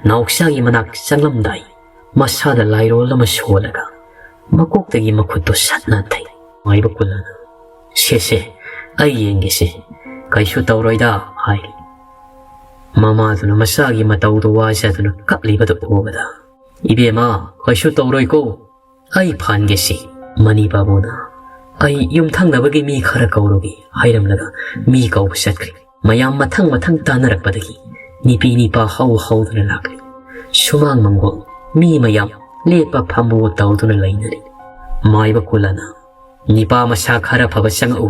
ꯅꯥꯎꯆꯥꯒꯤ ꯃꯅꯥꯛ ꯆꯪꯂꯝꯗꯥꯏ ꯃꯁꯥꯗ ꯂꯥꯏꯔꯣꯜ ꯑꯃ ꯁꯣꯜꯂꯒ ꯃꯀꯣꯛꯇꯒꯤ ꯃꯈꯨꯠꯇꯣ ꯁꯠ ꯅꯥꯟꯊꯩ꯫ ꯃꯥꯏꯕ ꯀꯨꯜꯂꯥꯅ, "ꯁꯦ ꯁꯦ, ꯑꯩ ꯌꯦꯡꯒꯦꯁꯦ, ꯀꯩꯁꯨ ꯇꯧꯔꯣꯏꯗ" ꯍꯥꯏꯔꯤ꯫ ꯃꯃꯥꯗꯨꯅ ꯃꯆꯥꯒꯤ ꯃꯇꯧꯗꯣ ꯋꯥꯖꯗꯨꯅ ꯀꯞꯂꯤꯕꯗꯨ ꯎꯕꯗ, "ꯏꯕꯦꯝꯃ, ꯀꯩꯁꯨ ꯇꯧꯔꯣꯏꯀꯣ, ꯑꯩ ꯐꯥꯟꯒꯦꯁꯤ"꯫ ꯃꯅꯤ ꯕꯥꯕꯨꯅ, "ꯑꯩ ꯌꯨꯝꯊꯪꯅꯕꯒꯤ ꯃꯤ ꯈꯔ ꯀꯧꯔꯨꯒꯦ" ꯍꯥꯏꯔꯝꯂꯒ ꯃꯤ ꯀꯧꯕ ꯆꯠꯈ꯭ꯔꯦ꯫ ꯃꯌꯥꯝ ꯃꯊꯪ ꯃꯊꯪ ꯇꯥꯅꯔꯛꯄꯗꯒꯤ ꯅꯤꯄꯤ ꯅꯤꯄꯥ ꯍꯧ ꯍꯧꯗꯨꯅ ꯂꯥꯛꯂꯤ꯫ ꯁꯨꯃꯥꯡ ꯃꯪꯒꯣꯜ ꯃꯤ ꯃꯌꯥꯝ ꯂꯦꯞꯄ ꯐꯝꯕ ꯇꯧꯗꯨꯅ ꯂꯩꯅꯔꯤ꯫ ꯃꯥꯏꯕ ꯀꯨꯜꯂꯥꯅ, "ꯅꯤꯄꯥ ꯃꯁꯥ ꯈꯔ ꯐꯕ ꯆꯪꯉꯛꯎ,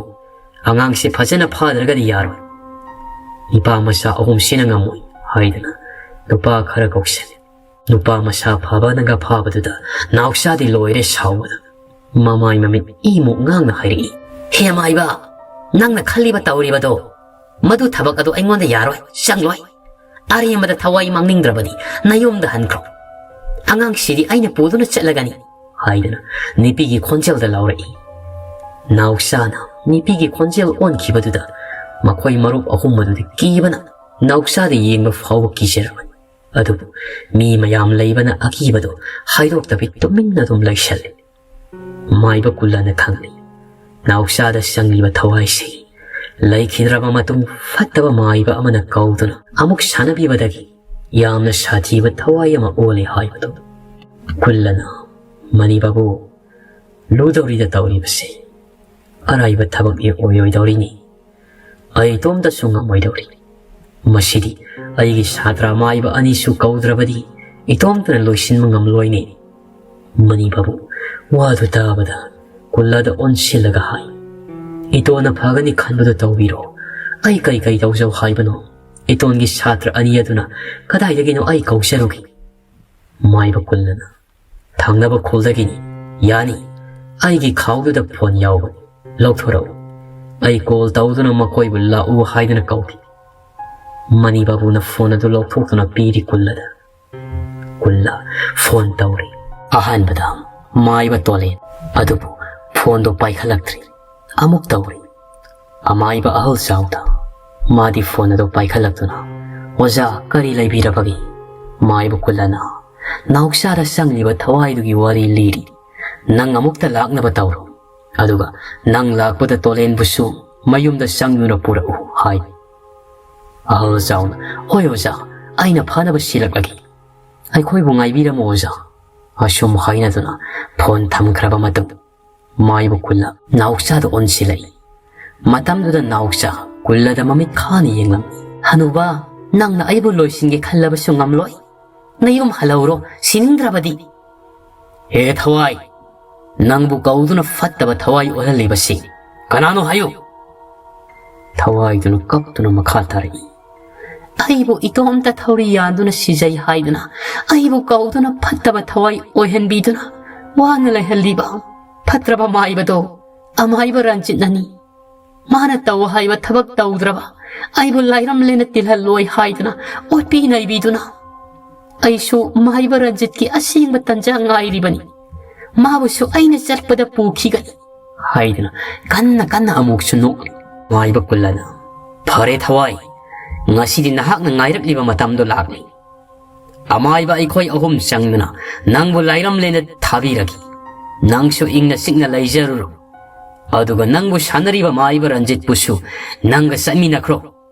ꯑꯉꯥꯡꯁꯦ ꯐꯖꯅ ꯐꯥꯗ꯭ꯔꯒꯗꯤ ꯌꯥꯔꯣꯏ꯫ ꯅꯤꯄꯥ ꯃꯁꯥ ꯑꯍꯨꯝꯁꯤꯅ ꯉꯝꯃꯣꯏ" ꯍꯥꯏꯗꯅ ꯅꯨꯄꯥ ꯈꯔ ꯀꯧꯁꯜꯂꯤ꯫ ꯅꯨꯄꯥ ꯃꯁꯥ ꯐꯕꯅꯒ ꯐꯥꯕꯗꯨꯗ ꯅꯥꯎꯆꯥꯗꯤ ꯂꯣꯏꯔꯦ ꯁꯥꯎꯕꯗ꯫ ꯃꯃꯥꯏ ꯃꯃꯤꯠ ꯏꯃꯨꯛ ꯉꯥꯡꯅ ꯍꯥꯏꯔꯛꯏ, "ꯍꯦ ꯃꯥꯏꯕ, ꯅꯪꯅ ꯈꯜꯂꯤꯕ ꯇꯧꯔꯤꯕꯗꯣ ꯃꯗꯨ ꯊꯕꯛ ꯑꯗꯨ ꯑꯩꯉꯣꯟꯗ ꯌꯥꯔꯣꯏ, ꯆꯪꯂꯣꯏ꯫ ꯑꯔꯦꯝꯕꯗ ꯊꯋꯥꯏ ꯃꯥꯡꯅꯤꯡꯗ꯭ꯔꯕꯗꯤ ꯅꯌꯨꯝꯗ ꯍꯟꯈ꯭ꯔꯣ꯫ ꯑꯉꯥꯡꯁꯤꯗꯤ ꯑꯩꯅ ꯄꯨꯗꯨꯅ ꯆꯠꯂꯒꯅꯤ" ꯍꯥꯏꯗꯅ ꯅꯨꯄꯤꯒꯤ ꯈꯣꯟꯖꯦꯜꯗ ꯂꯥꯎꯔꯛꯏ꯫ ꯅꯥꯎꯆꯥꯅ ꯅꯨꯄꯤꯒꯤ ꯈꯣꯟꯖꯦꯜ ꯑꯣꯟꯈꯤꯕꯗꯨꯗ ꯃꯈꯣꯏ ꯃꯔꯨꯞ ꯑꯍꯨꯝ ꯑꯗꯨꯗꯤ ꯀꯤꯕꯅ ꯅꯥꯎꯆꯥꯗ ꯌꯦꯡꯕ ꯐꯥꯎꯕ ꯀꯤꯖꯔꯕꯅꯤ꯫ ꯑꯗꯨꯕꯨ ꯃꯤ ꯃꯌꯥꯝ ꯂꯩꯕꯅ ꯑꯀꯤꯕꯗꯨ ꯍꯥꯏꯗꯣꯛꯇꯕꯤ ꯇꯨꯃꯤꯟꯅ ꯑꯗꯨꯝ ꯂꯩꯁꯜꯂꯤ꯫ ꯃꯥꯏꯕ ꯀꯨꯜꯂꯥꯅ ꯈꯪꯂꯤ꯫ ꯅꯥꯎꯆꯥꯗ ꯆꯪꯂꯤꯕ ꯊꯋꯥꯏꯁꯤ ꯂꯩꯈꯤꯗ꯭ꯔꯕ ꯃꯇꯨꯡ ꯐꯠꯇꯕ ꯃꯥꯏꯕ ꯑꯃꯅ ꯀꯧꯗꯨꯅ ꯑꯃꯨꯛ ꯁꯥꯟꯅꯕꯤꯕꯗꯒꯤ ꯌꯥꯝꯅ ꯁꯥꯊꯤꯕ ꯊꯋꯥꯏ ꯑꯃ ꯑꯣꯜꯂꯦ ꯍꯥꯏꯕꯗꯨ꯫ ꯀꯨꯜꯂꯥꯅ, "ꯃꯅꯤ ꯕꯥꯕꯨ, ꯂꯨꯗꯧꯔꯤꯗ ꯇꯧꯔꯤꯕꯁꯤ ꯑꯔꯥꯏꯕ ꯊꯕꯛꯇꯤ ꯑꯣꯏꯔꯣꯏꯗꯧꯔꯤꯅꯤ꯫ ꯑꯩ ꯏꯇꯣꯝꯇꯁꯨ ꯉꯝꯃꯣꯏꯗꯧꯔꯤ꯫ ꯃꯁꯤꯗꯤ ꯑꯩꯒꯤ ꯁꯥꯇ꯭ꯔ ꯃꯥꯏꯕ ꯑꯅꯤꯁꯨ ꯀꯧꯗ꯭ꯔꯕꯗꯤ ꯏꯇꯣꯝꯇꯅ ꯂꯣꯏꯁꯤꯟꯕ ꯉꯝꯂꯣꯏꯅꯦ"꯫ ꯃꯅꯤ ꯕꯥꯕꯨ ꯋꯥꯗꯨ ꯇꯥꯕꯗ ꯀꯨꯜꯂꯥꯗ ꯑꯣꯟꯁꯤꯜꯂꯒ ꯍꯥꯏ, "ꯏꯇꯣꯟꯅ ꯐꯒꯅꯤ ꯈꯟꯕꯗꯨ ꯇꯧꯕꯤꯔꯣ꯫ ꯑꯩ ꯀꯩ ꯀꯩ ꯇꯧꯖꯧ ꯍꯥꯏꯕꯅꯣ? ꯏꯇꯣꯟꯒꯤ ꯁꯥꯇ꯭ꯔ ꯑꯅꯤ ꯑꯗꯨꯅ ꯀꯗꯥꯏꯗꯒꯤꯅꯣ ꯑꯩ ꯀꯧꯖꯔꯨꯒꯦ? ꯃꯥꯏꯕ ꯀꯨꯜꯂꯅ, "ꯊꯪꯅꯕ ꯈꯨꯜꯗꯒꯤꯅꯤ, ꯌꯥꯅꯤ, ꯑꯩꯒꯤ ꯈꯥꯎꯗꯨꯗ ꯐꯣꯟ ꯌꯥꯎꯕꯅꯤ, ꯂꯧꯊꯣꯔꯛꯎ꯫ ꯑꯩ ꯀꯣꯜ ꯇꯧꯗꯨꯅ ꯃꯈꯣꯏꯕꯨ ꯂꯥꯛꯎ ꯍꯥꯏꯗꯨꯅ ꯀꯧꯈꯤ꯫" ꯃꯅꯤ ꯕꯥꯕꯨꯅ ꯐꯣꯟ ꯑꯗꯨ ꯂꯧꯊꯣꯛꯇꯨꯅ ꯄꯤꯔꯤ ꯀꯨꯜꯂꯗ꯫ ꯀꯨꯜꯂ ꯐꯣꯟ ꯇꯧꯔꯤ꯫ ꯑꯍꯥꯟꯕꯗ ꯃꯥꯏꯕ ꯇꯣꯂꯦꯟ, ꯑꯗꯨꯕꯨ ꯐꯣꯟꯗꯣ ꯄꯥꯏꯈꯠꯂꯛꯇ꯭ꯔꯤ꯫ ꯑꯃꯨꯛ ꯇꯧꯔꯤ꯫ ꯑꯃꯥꯏꯕ ꯑꯍꯜ ꯆꯥꯎꯗ꯫ ꯃꯥꯗꯤ ꯐꯣꯟ ꯑꯗꯨ ꯄꯥꯏꯈꯠꯂꯛꯇꯨꯅ, "ꯑꯣꯖꯥ, ꯀꯔꯤ ꯂꯩꯕꯤꯔꯕꯒꯦ?" ꯃꯥꯏꯕ ꯀꯨꯜꯂꯅ, "ꯅꯥꯎꯆꯥꯗ ꯆꯪꯂꯤꯕ ꯊꯋꯥꯏꯗꯨꯒꯤ ꯋꯥꯔꯤ ꯂꯤꯔꯤ꯫ ꯅꯪ ꯑꯃꯨꯛꯇ ꯂꯥꯛꯅꯕ ꯇꯧꯔꯣ꯫ ꯑꯗꯨꯒ ꯅꯪ ꯂꯥꯛꯄꯗ ꯇꯣꯂꯦꯟꯕꯨꯁꯨ ꯃꯌꯨꯝꯗ ꯆꯪꯗꯨꯅ ꯄꯨꯔꯛꯎ," ꯍꯥꯏ꯫ ꯑꯍꯜ ꯆꯥꯎꯅ, "ꯍꯣꯏ ꯑꯣꯖꯥ, ꯑꯩꯅ ꯐꯅꯕ ꯁꯤꯜꯂꯛꯂꯒꯦ꯫ ꯑꯩꯈꯣꯏꯕꯨ ꯉꯥꯏꯕꯤꯔꯝꯃꯣ ꯑꯣꯖꯥ꯫" ꯑꯁꯨꯝ ꯍꯥꯏꯅꯗꯨꯅ ꯐꯣꯟ ꯊꯝꯈ꯭ꯔꯕ ꯃꯇꯨꯡ, ꯃꯥꯏꯕ ꯀꯨꯜꯂ ꯅꯥꯎꯆꯥꯗ ꯑꯣꯟꯁꯤꯜꯂꯛꯏ꯫ ꯃꯇꯝꯗꯨꯗ ꯅꯥꯎꯆꯥ ꯀꯨꯜꯂꯗ ꯃꯃꯤꯠ ꯈꯥꯅ ꯌꯦꯡꯂꯝꯃꯤ꯫ "ꯍꯅꯨꯕ, ꯅꯪꯅ ꯑꯩꯕꯨ ꯂꯣꯏꯁꯤꯟꯒꯦ ꯈꯜꯂꯕꯁꯨ ꯉꯝꯂꯣꯏ꯫ ꯅꯌꯨꯝ ꯍꯜꯂꯧꯔꯣ, ꯁꯤꯅꯤꯡꯗ꯭ꯔꯕꯗꯤ꯫" "ꯍꯦ ꯊꯋꯥꯏ, ꯅꯪꯕꯨ ꯀꯧꯗꯨꯅ ꯐꯠꯇꯕ ꯊꯋꯥꯏ ꯑꯣꯜꯍꯜꯂꯤꯕꯁꯤ ꯀꯅꯥꯅꯣ ꯍꯥꯏꯌꯨ?" ꯊꯋꯥꯏꯗꯨꯅ ꯀꯞꯇꯨꯅ ꯃꯈꯥ ꯇꯥꯔꯛꯏ꯫ "ꯑꯩꯕꯨ ꯏꯇꯣꯝꯇ ꯊꯧꯔꯤ ꯌꯥꯟꯗꯨꯅ ꯁꯤꯖꯩ ꯍꯥꯏꯗꯨꯅ, ꯑꯩꯕꯨ ꯀꯧꯗꯨꯅ ꯐꯠꯇꯕ ꯊꯋꯥꯏ ꯑꯣꯏꯍꯟꯕꯤꯗꯨꯅ ꯋꯥꯅ ꯂꯩꯍꯜꯂꯤꯕ ꯐꯠꯇ꯭ꯔꯕ ꯃꯥꯏꯕꯗꯣ ꯑꯃꯥꯏꯕ ꯔꯟꯖꯤꯠꯅꯅꯤ꯫ ꯃꯥꯅ ꯇꯧ ꯍꯥꯏꯕ ꯊꯕꯛ ꯇꯧꯗ꯭ꯔꯕ ꯑꯩꯕꯨ ꯂꯥꯏꯔꯝꯂꯦꯅ ꯇꯤꯜꯍꯜꯂꯣꯏ ꯍꯥꯏꯗꯨꯅ ꯑꯣꯠꯄꯤ ꯅꯩꯕꯤꯗꯨꯅ, ꯑꯩꯁꯨ ꯃꯥꯏꯕ ꯔꯟꯖꯤꯠꯀꯤ ꯑꯁꯦꯡꯕ ꯇꯟꯖꯥ ꯉꯥꯏꯔꯤꯕꯅꯤ꯫ ꯃꯥꯕꯨꯁꯨ ꯑꯩꯅ ꯆꯠꯄꯗ ꯄꯨꯈꯤꯒꯅꯤ," ꯍꯥꯏꯗꯨꯅ ꯀꯟꯅ ꯀꯟꯅ ꯑꯃꯨꯛꯁꯨ ꯅꯣꯛꯂꯤ꯫ ꯃꯥꯏꯕ ꯀꯨꯜꯂꯅ, "ꯐꯔꯦ ꯊꯋꯥꯏ, ꯉꯁꯤꯗꯤ ꯅꯍꯥꯛꯅ ꯉꯥꯏꯔꯛꯂꯤꯕ ꯃꯇꯝꯗꯣ ꯂꯥꯛꯂꯤ꯫ ꯑꯃꯥꯏꯕ ꯑꯩꯈꯣꯏ ꯑꯍꯨꯝ ꯆꯪꯗꯨꯅ ꯅꯪꯕꯨ ꯂꯥꯏꯔꯝꯂꯦꯅ ꯊꯥꯕꯤꯔꯒꯦ꯫ ꯅꯪꯁꯨ ꯏꯪꯅ ꯆꯤꯛꯅ ꯂꯩꯖꯔꯨꯔꯣ꯫ ꯑꯗꯨꯒ ꯅꯪꯕꯨ ꯁꯥꯟꯅꯔꯤꯕ ꯃꯥꯏꯕ ꯔꯟꯖꯤꯠꯄꯨꯁꯨ ꯅꯪꯒ ꯆꯠꯃꯤꯟꯅꯈ꯭ꯔꯣ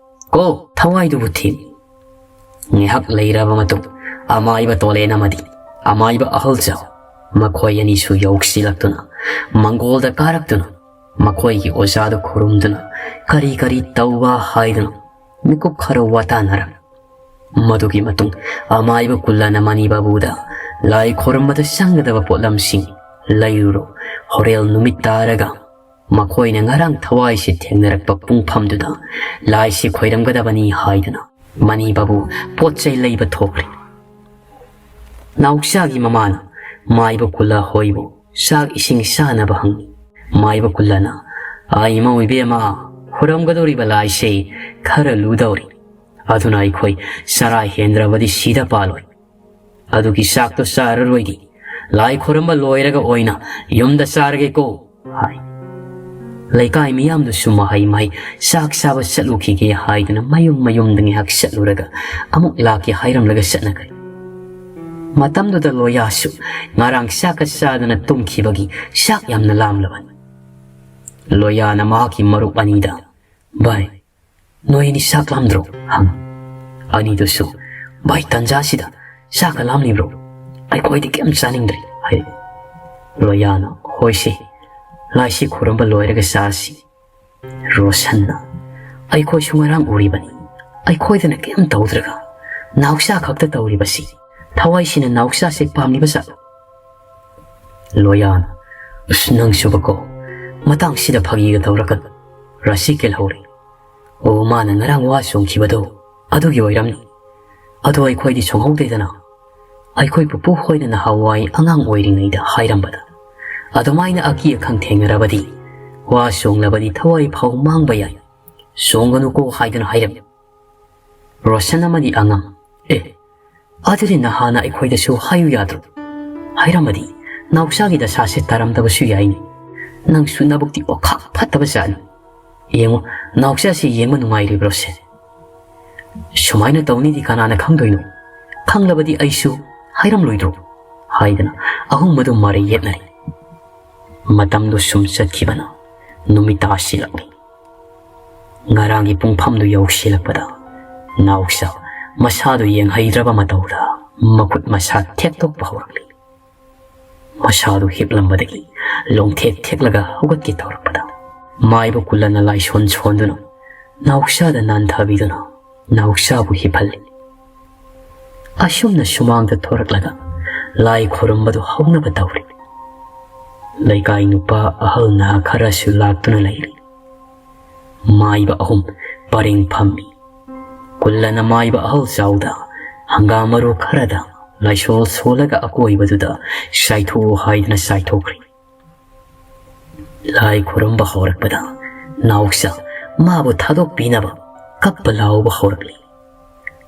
ꯀꯣ꯫" ꯊꯋꯥꯏꯗꯨꯕꯨ ꯊꯦꯝꯃꯤ꯫ ꯉꯥꯏꯍꯥꯛ ꯂꯩꯔꯕ ꯃꯇꯨꯡ, ꯑꯃꯥꯏꯕ ꯇꯣꯂꯦꯟ ꯑꯃꯗꯤ ꯑꯃꯥꯏꯕ ꯑꯍꯜꯖꯥꯎ ꯃꯈꯣꯏ ꯑꯅꯤꯁꯨ ꯌꯧꯁꯤꯜꯂꯛꯇꯨꯅ, ꯃꯪꯒꯣꯜꯗ ꯀꯥꯔꯛꯇꯨꯅ, ꯃꯈꯣꯏꯒꯤ ꯑꯣꯖꯥꯗꯨ ꯈꯨꯔꯨꯝꯗꯨꯅ, ꯀꯔꯤ ꯀꯔꯤ ꯇꯧꯕ ꯍꯥꯏꯗꯨꯅ ꯃꯤꯀꯨꯞ ꯈꯔ ꯋꯥꯇꯥꯅꯔꯝꯃꯤ꯫ ꯃꯗꯨꯒꯤ ꯃꯇꯨꯡ, ꯑꯃꯥꯏꯕ ꯀꯨꯜꯂꯅ ꯃꯅꯤ ꯕꯥꯕꯨꯗ ꯂꯥꯏ ꯈꯣꯏꯔꯝꯕꯗ ꯆꯪꯒꯗꯕ ꯄꯣꯠꯂꯝꯁꯤꯡ ꯂꯩꯔꯨꯔꯣ, ꯍꯣꯔꯦꯜ ꯅꯨꯃꯤꯠ ꯇꯥꯔꯒ ꯃꯈꯣꯏꯅ ꯉꯔꯥꯡ ꯊꯋꯥꯏꯁꯦ ꯊꯦꯡꯅꯔꯛꯄ ꯄꯨꯡꯐꯝꯗꯨꯗ ꯂꯥꯏꯁꯦ ꯈꯣꯏꯔꯝꯒꯗꯕꯅꯤ ꯍꯥꯏꯗꯨꯅ ꯃꯅꯤꯕꯕꯨ ꯄꯣꯠ ꯆꯩ ꯂꯩꯕ ꯊꯣꯛꯈ꯭ꯔꯦ꯫ ꯅꯥꯎꯆꯥꯒꯤ ꯃꯃꯥꯅ ꯃꯥꯏꯕ ꯀꯨꯂꯥ ꯍꯣꯏꯕꯨ ꯆꯥꯛ ꯏꯁꯤꯡ ꯆꯥꯅꯕ ꯍꯪꯉꯤ꯫ ꯃꯥꯏꯕ ꯀꯨꯂꯥꯅ, "ꯑꯥ, ꯏꯃꯧ ꯏꯕꯦꯝꯃ, ꯈꯨꯔꯝꯒꯗꯧꯔꯤꯕ ꯂꯥꯏꯁꯦ ꯈꯔ ꯂꯨꯗꯧꯔꯤ꯫ ꯑꯗꯨꯅ ꯑꯩꯈꯣꯏ ꯆꯔꯥ ꯍꯦꯟꯗ꯭ꯔꯕꯗꯤ ꯁꯤꯗ ꯄꯥꯜꯂꯣꯏ꯫ ꯑꯗꯨꯒꯤ ꯆꯥꯛꯇꯣ ꯆꯥꯔꯔꯣꯏꯒꯦ꯫ ꯂꯥꯏ ꯈꯨꯔꯝꯕ ꯂꯣꯏꯔꯒ ꯑꯣꯏꯅ ꯌꯨꯝꯗ ꯆꯥꯔꯒꯦꯀꯣ," ꯍꯥꯏ꯫ ꯂꯩꯀꯥꯏ ꯃꯤꯌꯥꯝꯗꯨꯁꯨ ꯃꯍꯩ ꯃꯍꯩ ꯆꯥꯛ ꯆꯥꯕ ꯆꯠꯂꯨꯈꯤꯒꯦ ꯍꯥꯏꯗꯨꯅ ꯃꯌꯨꯝ ꯃꯌꯨꯝꯗ ꯉꯥꯏꯍꯥꯛ ꯆꯠꯂꯨꯔꯒ ꯑꯃꯨꯛ ꯂꯥꯛꯀꯦ ꯍꯥꯏꯔꯝꯂꯒ ꯆꯠꯅꯈ꯭ꯔꯦ꯫ ꯃꯇꯝꯗꯨꯗ ꯂꯣꯌꯥꯁꯨ ꯉꯔꯥꯡ ꯆꯥꯛꯀ ꯆꯥꯗꯅ ꯇꯨꯝꯈꯤꯕꯒꯤ ꯆꯥꯛ ꯌꯥꯝꯅ ꯂꯥꯝꯂꯕꯅꯤ꯫ ꯂꯣꯌꯥꯅ ꯃꯍꯥꯛꯀꯤ ꯃꯔꯨꯞ ꯑꯅꯤꯗ, "ꯚꯥꯏ, ꯅꯣꯏ ꯑꯅꯤ ꯆꯥꯛ ꯂꯥꯝꯗ꯭ꯔꯣ?" ꯍꯪꯉꯤ꯫ ꯑꯅꯤꯗꯨꯁꯨ, "ꯚꯥꯏ, ꯇꯟꯖꯥꯁꯤꯗ ꯆꯥꯛꯀ ꯂꯥꯝꯂꯤꯕ꯭ꯔꯣ? ꯑꯩꯈꯣꯏꯗꯤ ꯀꯩꯝ ꯆꯥꯅꯤꯡꯗ꯭ꯔꯦ," ꯍꯥꯏꯔꯛꯏ꯫ ꯂꯣꯌꯥꯅ, "ꯍꯣꯏꯁꯦ, ꯂꯥꯏꯁꯤ ꯈꯨꯔꯨꯝꯕ ꯂꯣꯏꯔꯒ ꯆꯥꯔꯁꯤ꯫" ꯔꯣꯁꯟꯅ, "ꯑꯩꯈꯣꯏꯁꯨ ꯉꯔꯥꯡ ꯎꯔꯤꯕꯅꯤ, ꯑꯩꯈꯣꯏꯗꯅ ꯀꯩꯝ ꯇꯧꯗ꯭ꯔꯒ ꯅꯥꯎꯆꯥ ꯈꯛꯇ ꯇꯧꯔꯤꯕꯁꯤ꯫ ꯊꯋꯥꯏꯁꯤꯅ ꯅꯥꯎꯆꯥꯁꯦ ꯄꯥꯝꯂꯤꯕ ꯖꯥꯠꯂꯣ?" ꯂꯣꯌꯥꯅ, "ꯑꯁ, ꯅꯪꯁꯨꯕꯀꯣ, ꯃꯇꯥꯡꯁꯤꯗ ꯐꯥꯒꯤꯒ ꯇꯧꯔꯛꯀꯅꯨ꯫ ꯔꯥꯁꯤꯀꯦꯜ ꯍꯧꯔꯦ꯫ ꯑꯣ, ꯃꯥꯅ ꯉꯔꯥꯡ ꯋꯥ ꯆꯣꯡꯈꯤꯕꯗꯣ ꯑꯗꯨꯒꯤ ꯑꯣꯏꯔꯝꯅꯤ꯫ ꯑꯗꯣ ꯑꯩꯈꯣꯏꯗꯤ ꯆꯣꯡꯍꯧꯗꯦꯗꯅ꯫ ꯑꯩꯈꯣꯏ ꯄꯨꯄꯨ ꯍꯣꯏꯅ ꯅꯍꯥꯟꯋꯥꯏ ꯑꯉꯥꯡ ꯑꯣꯏꯔꯤꯉꯩꯗ ꯍꯥꯏꯔꯝꯕꯗ, ꯑꯗꯨꯃꯥꯏꯅ ꯑꯀꯤ ꯑꯈꯪ ꯊꯦꯡꯅꯔꯕꯗꯤ ꯋꯥ ꯆꯣꯡꯂꯕꯗꯤ ꯊꯋꯥꯏ ꯐꯥꯎ ꯃꯥꯡꯕ ꯌꯥꯏ꯫ ꯆꯣꯡꯒꯅꯨꯀꯣ ꯍꯥꯏꯗꯨꯅ ꯍꯥꯏꯔꯝꯃꯤ꯫" ꯔꯣꯁꯟ ꯑꯃꯗꯤ ꯑꯉꯝ, "ꯑꯦ, ꯑꯗꯨꯗꯤ ꯅꯍꯥꯟꯅ ꯑꯩꯈꯣꯏꯗꯁꯨ ꯍꯥꯏꯌꯨ ꯌꯥꯗ꯭ꯔꯣ? ꯍꯥꯏꯔꯝꯃꯗꯤ ꯅꯥꯎꯆꯥꯒꯤ ꯗꯁꯥꯁꯦ ꯇꯥꯔꯝꯗꯕꯁꯨ ꯌꯥꯏꯅꯦ꯫ ꯅꯪꯁꯨ ꯅꯕꯨꯛꯇꯤ ꯑꯣꯈꯥꯛ ꯐꯠꯇꯕ ꯖꯥꯠꯅꯤ꯫ ꯌꯦꯡꯉꯨ, ꯅꯥꯎꯆꯥꯁꯤ ꯌꯦꯡꯕ ꯅꯨꯡꯉꯥꯏꯔꯤꯕ꯭ꯔꯣ ꯁꯦ? ꯁꯨꯃꯥꯏꯅ ꯇꯧꯅꯤꯗꯤ ꯀꯅꯥꯅ ꯈꯪꯗꯣꯏꯅꯣ? ꯈꯪꯂꯕꯗꯤ ꯑꯩꯁꯨ ꯍꯥꯏꯔꯝꯂꯣꯏꯗ꯭ꯔꯣ?" ꯍꯥꯏꯗꯅ ꯑꯍꯨꯝ ꯑꯗꯨ ꯃꯔꯩ ꯌꯦꯠꯅꯔꯦ꯫ ꯃꯇꯝꯗꯨ ꯁꯨꯝ ꯆꯠꯈꯤꯕꯅ ꯅꯨꯃꯤꯠ ꯇꯥꯁꯤꯜꯂꯛꯂꯤ꯫ ꯉꯔꯥꯡꯒꯤ ꯄꯨꯡꯐꯝꯗꯨ ꯌꯧꯁꯤꯜꯂꯛꯄꯗ ꯅꯥꯎꯆꯥ ꯃꯁꯥꯗꯨ ꯌꯦꯡꯍꯩꯗ꯭ꯔꯕ ꯃꯇꯧꯗ ꯃꯈꯨꯠ ꯃꯁꯥ ꯊꯦꯛꯇꯣꯛꯄ ꯍꯧꯔꯛꯂꯤ꯫ ꯃꯁꯥꯗꯨ ꯍꯤꯞꯂꯝꯕꯗꯒꯤ ꯂꯣꯡꯊꯦꯛ ꯊꯦꯛꯂꯒ ꯍꯧꯒꯠꯀꯦ ꯇꯧꯔꯛꯄꯗ ꯃꯥꯏꯕ ꯀꯨꯂꯅ ꯂꯥꯏꯁꯣꯟ ꯁꯣꯟꯗꯨꯅ ꯅꯥꯎꯆꯥꯗ ꯅꯥꯟꯊꯕꯤꯗꯨꯅ ꯅꯥꯎꯆꯥꯕꯨ ꯍꯤꯞꯍꯜꯂꯤ꯫ ꯑꯁꯨꯝꯅ ꯁꯨꯃꯥꯡꯗ ꯊꯣꯔꯛꯂꯒ ꯂꯥꯏ ꯈꯨꯔꯨꯝꯕꯗꯨ ꯍꯧꯅꯕ ꯇꯧꯔꯤ꯫ ꯂꯩꯀꯥꯏ ꯅꯨꯄꯥ ꯑꯍꯜ ꯅꯍꯥ ꯈꯔꯁꯨ ꯂꯥꯛꯇꯨꯅ ꯂꯩꯔꯤ꯫ ꯃꯥꯏꯕ ꯑꯍꯨꯝ ꯄꯔꯦꯡ ꯐꯝꯃꯤ꯫ ꯀꯨꯜꯂꯅ ꯃꯥꯏꯕ ꯑꯍꯜ ꯆꯥꯎꯗ ꯍꯪꯒꯥꯝ ꯃꯔꯨ ꯈꯔꯗ ꯂꯥꯏꯁꯣꯜ ꯁꯣꯜꯂꯒ ꯑꯀꯣꯏꯕꯗꯨꯗ ꯆꯥꯏꯊꯣꯛꯎ ꯍꯥꯏꯗꯨꯅ ꯆꯥꯏꯊꯣꯛꯈ꯭ꯔꯦ꯫ ꯂꯥꯏ ꯈꯨꯔꯨꯝꯕ ꯍꯧꯔꯛꯄꯗ ꯅꯥꯎꯆꯥ ꯃꯥꯕꯨ ꯊꯥꯗꯣꯛꯄꯤꯅꯕ ꯀꯞꯄ ꯂꯥꯎꯕ ꯍꯧꯔꯛꯂꯤ꯫